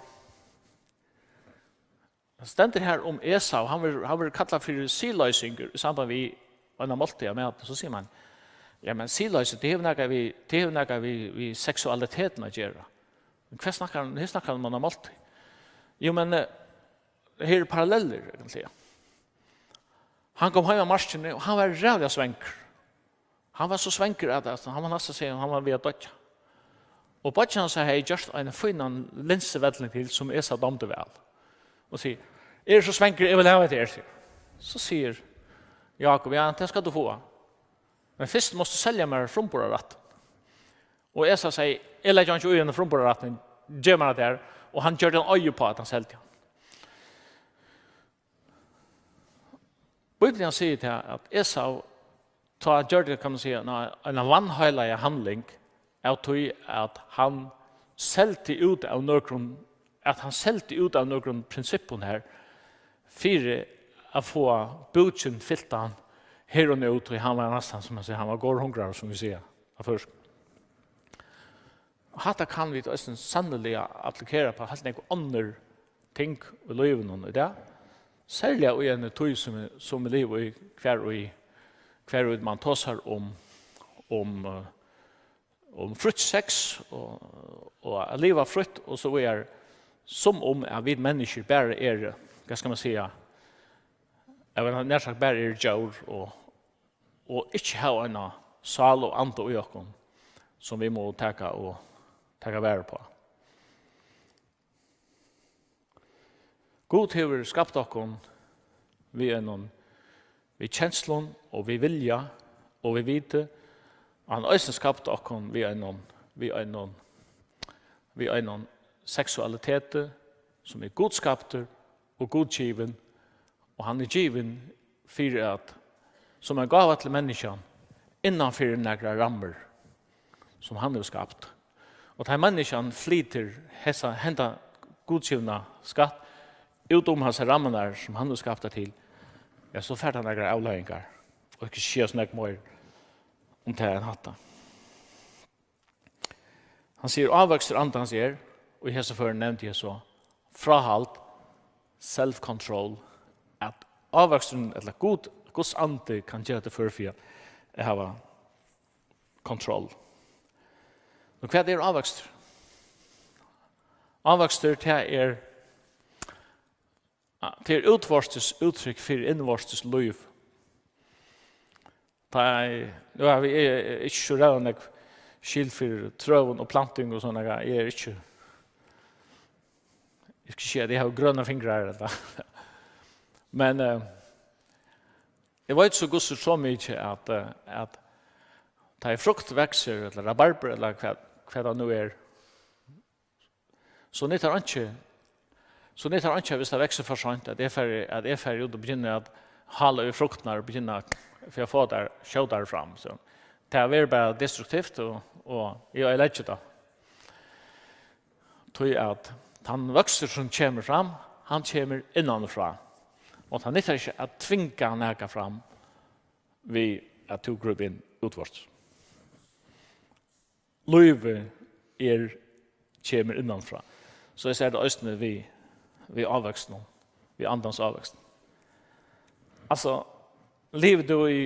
hann stendur her um Esau, hann verður, hann verður kallaður fyri siðloysingur í samband við eina máltíð av mati, so sigur mann, ja, men siðloysi, tað hevur nakað við, tað hevur nakað við, við seksualitetin at gera. Men hvat snakkar hann, her snakkar hann um eina máltíð. Jú, men, eh, her eru parallellir, kann man siga. Hann kom heim av markini, og hann var ræðuliga svangur. Hann var so svangur, at, at hann var næstan, sigur hann, hann var við at doyggja. Og beiggi hansara hevði gjørt ein fínan linsuvelling til, sum Esau dámdi væl. Og sigur, eg eri so svangur, eg vil hava hetta her, sigur. So sigur Jákup, ja, tað skalt tú fáa. Men fyrst mást tú selja mær frumburðarrættin. Og Esau segði, eg leggi einki í henda frumburðarrættin, gev mær hetta her. Og hann gjørdi ein oyðu uppá, at hann seldi hann. Bíblian sigur tað, at Esau tá gjørdi, kann man siga, eina, eina vanheilaga handling av tí, at hann seldi út av nøkrum, at hann seldi út av nøkrum prinsippum her, fyri at fáa búkin fyltan her og nú, tí hann var næstan, sum man sigur, hann var gorhungraður, sum vit siga á føroyskum. Og hatta kann vit eisini sanniliga applikera upp á heilt nógv onnur ting í lívinum í dag. Serliga í eini tíð, sum, sum vit liva í, hvar í, hvar í man tosar um, um, eh, um frítt sex og, og at liva frítt og so víðari, sum um at vit menniskjur bara eru, hvat skal man siga, at vit nær sagt bara eru djór og, og ikki hava eina sál og anda í okkum, sum vit mugu taka og taka vara uppá. Gud hevur skapt okkum við einum, við kenslum og við vilja og við viti, og hann eisini skapti okkum við einum, við einum, við einum seksualiteti, sum er gudskaptur og gudgivin, og hann er givin fyri at, sum ein gáva til menniskjan, innan fyri nakrar rammur, sum hann hevur skapt. Og tá menniskjan flytur hesa, henda gudgivna skatt út um hasar rammarnar, sum hann hevur skapt tað til, ja, so fær tað nakrar avleiðingar. Og eg skal ikki siga so nógv meir um tað enn hatta. Hann sigur, ávøkstur andans er, og í hesum førum nevndi eg so, fráhald, self-control, at ávøksturin, ella Gud, Guds andi kann gera teg før fyri at hava kontroll. Men hvat er ávøkstur? Ávøkstur, tað er, tað er útvortis úttrykk fyri innvortis lív. Tá, nú havi eg ikki so ræðuliga nógv skil fyri trøum og planting og sovorðið, eg eri ikki, eg skal ikki siga, at eg havi grønar fingrar, ella, men, eh, eg veit so hvussu so mikið, at, eh, at tá ein frukt veksur, ella rabarbur, ella hvat, hvat tað nú er, so nyttar einki, so nyttar einki, viss tað veksur for seint, at eg fari, at eg fari út og begynni at hála í fruktirnar og begynni at, fyri at fáa tær skjótari fram. So tað verður bara destruktivt, og, og eg oyðileggi tað. Tí at tann vøkstur, sum kemur fram, hann kemur innanífrá. Og tað nyttar ikki at tvinga nakað fram við, at tú grípur inn útvortis. Lívið er, kemur innanfrá. So eg sigi tað eisini við, við ávøkstinum, við andans ávøkst. Altso, livir tú í,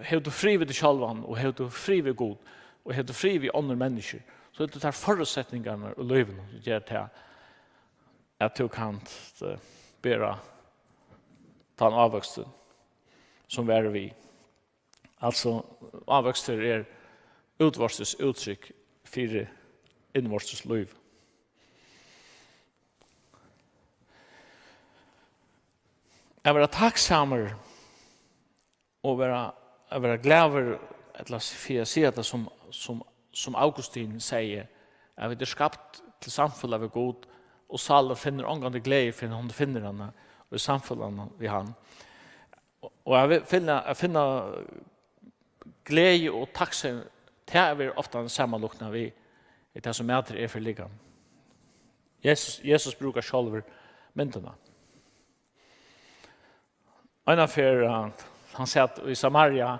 hevur tú frið við teg sjálvan, og hevur tú frið við Gud, og hevur tú frið við onnur menniskju, so hevur tú tær førisetningarnar í lívinum, sum gera tað, at tú kanst, eh, bera tann ávøkstin, sum varir við. Altso, ávøkstur er útvortis úttrykk fyri innvortis lív. At vera takksamur og vera, at vera glaður, ella s-, fyri at siga tað sum, sum, sum Augustin segði, at vit eru skapt til samfelag við Gud, og sálin finnur ongantíð gleði fyrr enn hon finnur hana í samfelagnum við hann. Og, og at vi-, finna, at finna gleði og takksemi, tað er ofta samanlíkt við, við tað sum matur er fyri likam. Jesus, Jesus brúkar sjálvur myndina. Eina ferð, eh, hann sat í Samaria,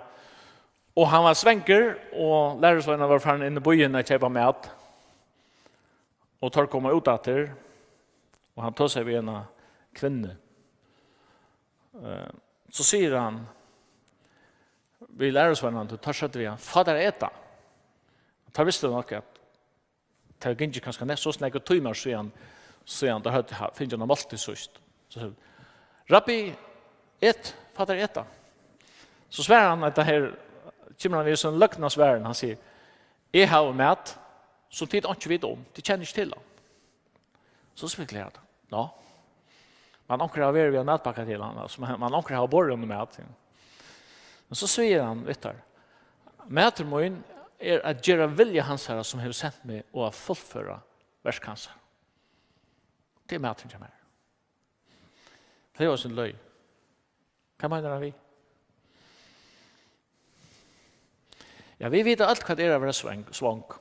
og hann var svangur, og lærisveinarnir vóru farnir inn í býin at keypa mat. Og teir koma út aftur, og hann tosar við eina kvinnu. Eh, so sigur hann við lærisveinarnar, teir søgdu við hann: "Fá tær at eta." Teir vistu nokk, at tað gingu kanska næstan so nógvir tímar síðan, síðan teir høvdu ha-, fingið eina máltíð síðst. So sigur hann: "Rabbi, et, fá tær at eta." So svarar hann, at tað her, kemur hann við sovorðnum løgnarsvari, hann sigur: "Eg havi mat, sum tit einki vita um, tit kenna ikki til hann." So spekulerar hann: "Nå, man onkur hava verið við ein matpakka til hann, altso, man, man onkur hava borið honum mat." Men so sigur hann við teir: "Matur mín er at gera vilja hansara, sum hevur sent meg, og at fullføra verk hansara. Tað er maturin hjá mær." Tað er sín løgn. Hvat meinar hann við? Ja, vit vita øll, hvat tað er at vera svang-, svong.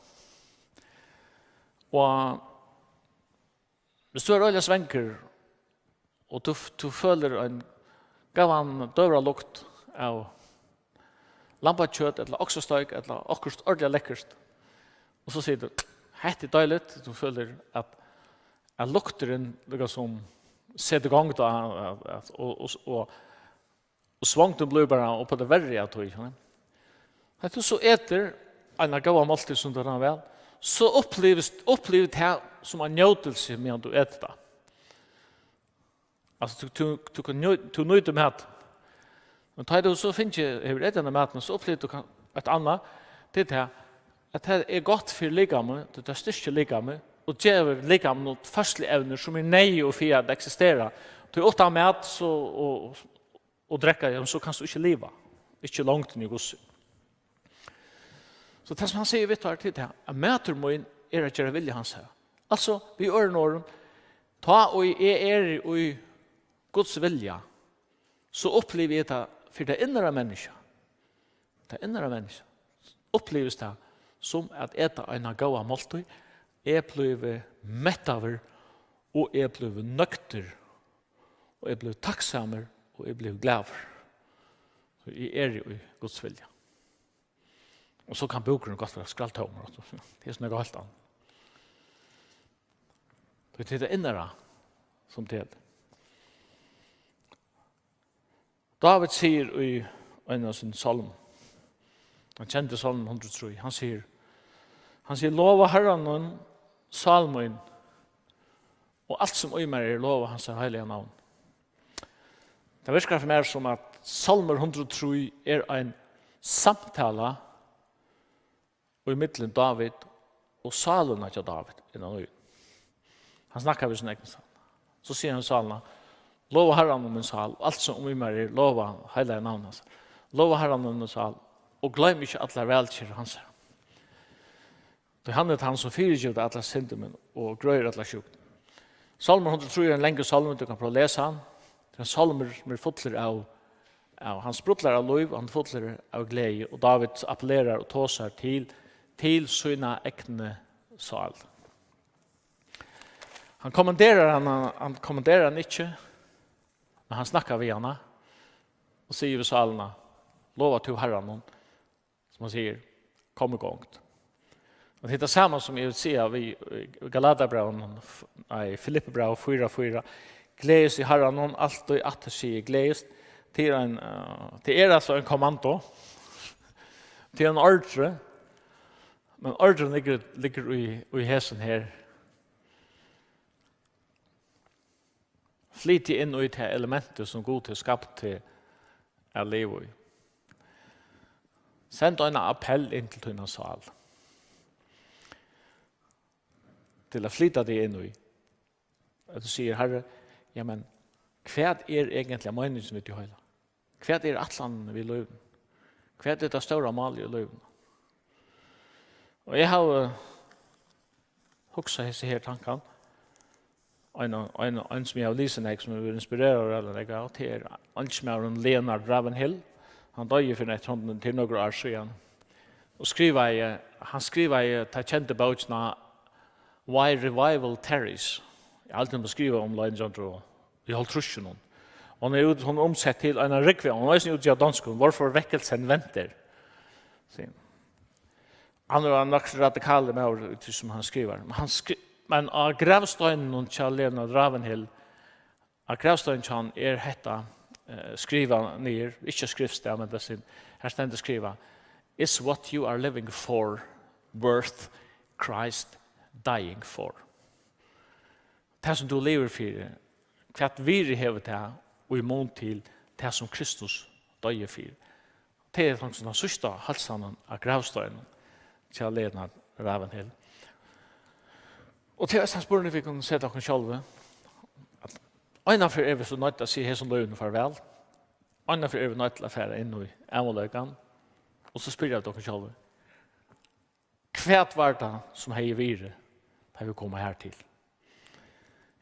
Og viss tú ert øgiliga svangur, og tú f-, tú følir ein góðan døgurðalukt av lambakjøt ella oksasteik ella okkurt ordiliga lekkurt, og so sigur tú: "Hetta er deiligt." Tú følir at, at lukturin líkasum setir gongd á, at, at, og, og, og, og svongdin blívur bara upp á tað verri av tí, skilur. At tú so etur eina góða máltíð, sum tú hevur væl, so upplivist, upplivir tað sum ein njótilsi, meðan tú etur tað. Altso, tú, tú, tú kann njó-, tú nýtur mat. Men tá tú so fingið, hevur etið henda matin, so upplivir tú kann-, eitt annað. Tað er tað, at tað er gott fyri likamið, tað, tað styrkir likamið, og gevur likamið føðsluevnir, sum er neyðug fyri at eksistera. Tí uttan mat, so, og, og, og drekka, ja, so kanst tú ikki liva. Ikki í longdini í Guds. So tað, sum hann sigur við teir, til tað, at matur mín er at gera vilja hansara. Altso, við øðrum orðum, tá og eg eri í Guds vilja, so upplivi eg tað fyri tað innra menniskja. Tað innra menniskja. Upplivist tað sum at eta eina góða máltíð. Eg blívi mettaður og eg blívi nøgdur og eg blívi takksamur og eg blívi glaður. So eg eri í Guds vilja. Og so kann búkurin gott vera skræltómur. Tað er so nakað heilt annað. Tí tað er tað innra, sum telur. Dávid sigur í ein av sínum sálmum, hann kendi sálm hundrað og trý, hann sigur, hann sigur: "Lova Harranum, sál mín, og alt sum í mær er, lova hansara heilaga navn." Tað virkar fyri mær sum, at sálmur hundrað og trý er ein samtala í millum Dávid og sálina hjá Dávid innan í. Hann snakkar við sín egna sál. So sigur hann í sálina: "Lova Harranum, mín sál, og alt sum í mær er, lova heilaga navn hans. Lova Harranum, mín sál, og gloym ikki allar vælgerðir hansara. Tí hann er tann, sum fyrigevur allar syndir mínar og greiðir allar sjúkdómar." Sálmur hundrað og trý er ein langur sálmur, tú kann prøva at lesa hann. Tað er ein sálmur, sum er fullur av, av, hann sprudlar av lív, hann er fullur av gleði, og Dávid appellerar og tosar til, til sína egnu sál. Hann kommanderar hana, hann kommanderar hana ikki, men hann snakkar við hana og sigur við sálina: "Lova tú Harranum", sum hann sigur, "kom í gongd." Og tað er tað sama sum eg vil siga við, eh, Galatarbrævinum, f-, nei, Filippibrævinum fýra fýra: "Gleðist í Harranum, altíð aftur sigi eg, gleðist." Tað er ein, eh, tað er altso ein kommando. Tað er ein ordre. Men ordren liggur, liggur í, í hesum her. Flyt teg inn í tað elementið, sum Gud hevur skapt teg at liva í. Send eina appell inn til tína sál. Til at flyta teg inn í. At tú sigur: "Harri, ja, men Hvat er eigentliga meiningin við tí heila? Hvat er ætlanin við lívinum? Hvat er tað stóra málið í lívinum? Og eg havi hugsað hesi her tankar. Ein, ein, ein sum eg havi lisið nógv, sum eg verið inspireraður av, nógv av, tað er einsmaðurin Leonard Ravenhill. Hann doyði fyri eitt hundrað til nøkur ár síðan. Og skrivaði, hann skrivaði ta kendu bókina Why Revival Tarries. Eg haldi, hon var skrivað um Leonard Ravenhill í hálvtrýssunum. Og hon er út, hon er umsett til eina rúgvu, hon er eisini útgivin á donskum, Hvorfor Vækkelsen Venter. Sí. Hann er ein nokk so radikalur maður í tí, sum hann skrivar. Men hann skri-, men á gravsteininum hjá Leonard Ravenhill, á gravsteininum hjá hann er hetta, eh, skrivað niður, ikki á skriftstað, men tað sum, her stendur skrivað: "Is what you are living for worth Christ dying for?" Tað sum tú livir fyri, hvat virði hevur tað í mun til tað sum Kristus doyði fyri? Tað er tann, tann síðsta heilsanin á gravsteininum hjá Leonard Ravenhill. Og tað er ein spurning, vit kunnu seta okkum sjálvi. At einaferð eru vit so noydd at siga hesum lívinum farvæl. Einaferð eru vit noydd til at fara inn í ævinleikan. Og so spyrja vit okkum sjálvi: Hvat var tað, sum hevði verið, tá vit koma her til?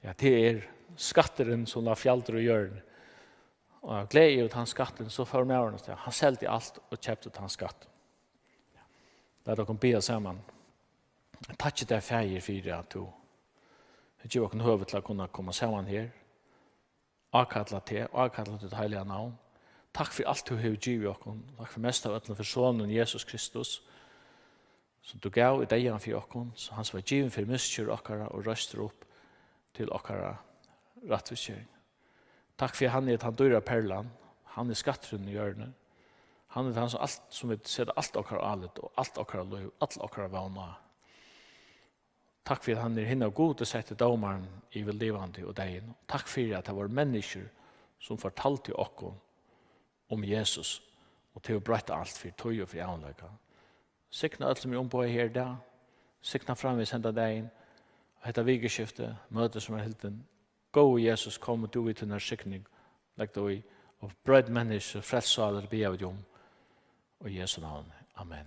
Ja, tað er skatturin, sum lá fjaldur í jørðini. Og av gleði yvir tann skattin, so fór maðurin avstað. Hann seldi alt og keypti tann skattin. Lat okkum biðja saman. Takki tær, Faðir, fyri at tú hevur givið okkum høvi til at kunna koma saman her. Ákalla teg, ákalla títt heiliga navn. Takk fyri alt tú hevur givið okkum. Takk fyri mest av øllum fyri Sonin Jesus Kristus, sum tú gav í deyðan fyri okkum, so hann sum var givin fyri misgerð okkara og reistur upp til okkara rættvísgering. Takk fyri, hann er tann dýra perlan, hann er skatturin í jørðini. Hann er tann, sum alt, sum vit seta alt okkara álit og alt okkara lív, all okkara vón á. Takk fyri, at hann er hin av Gudi setti dómarin yvir livandi og deyðum. Takk fyri, at tað vóru menniskjur, sum fortaldu okkum um Jesus, og tað hevur broytt alt fyri tíð og fyri ævinleika. Signa øll, sum eru umboðað her í dag. Signa framvegis henda dagin, hetta vikuskiftið, møtið, sum er hildin. Góði Jesus, kom og tú við tínar signing, legg tú í, og broyt menniskju, frels sálir, biðja vit um. Í Jesu navni. Amen.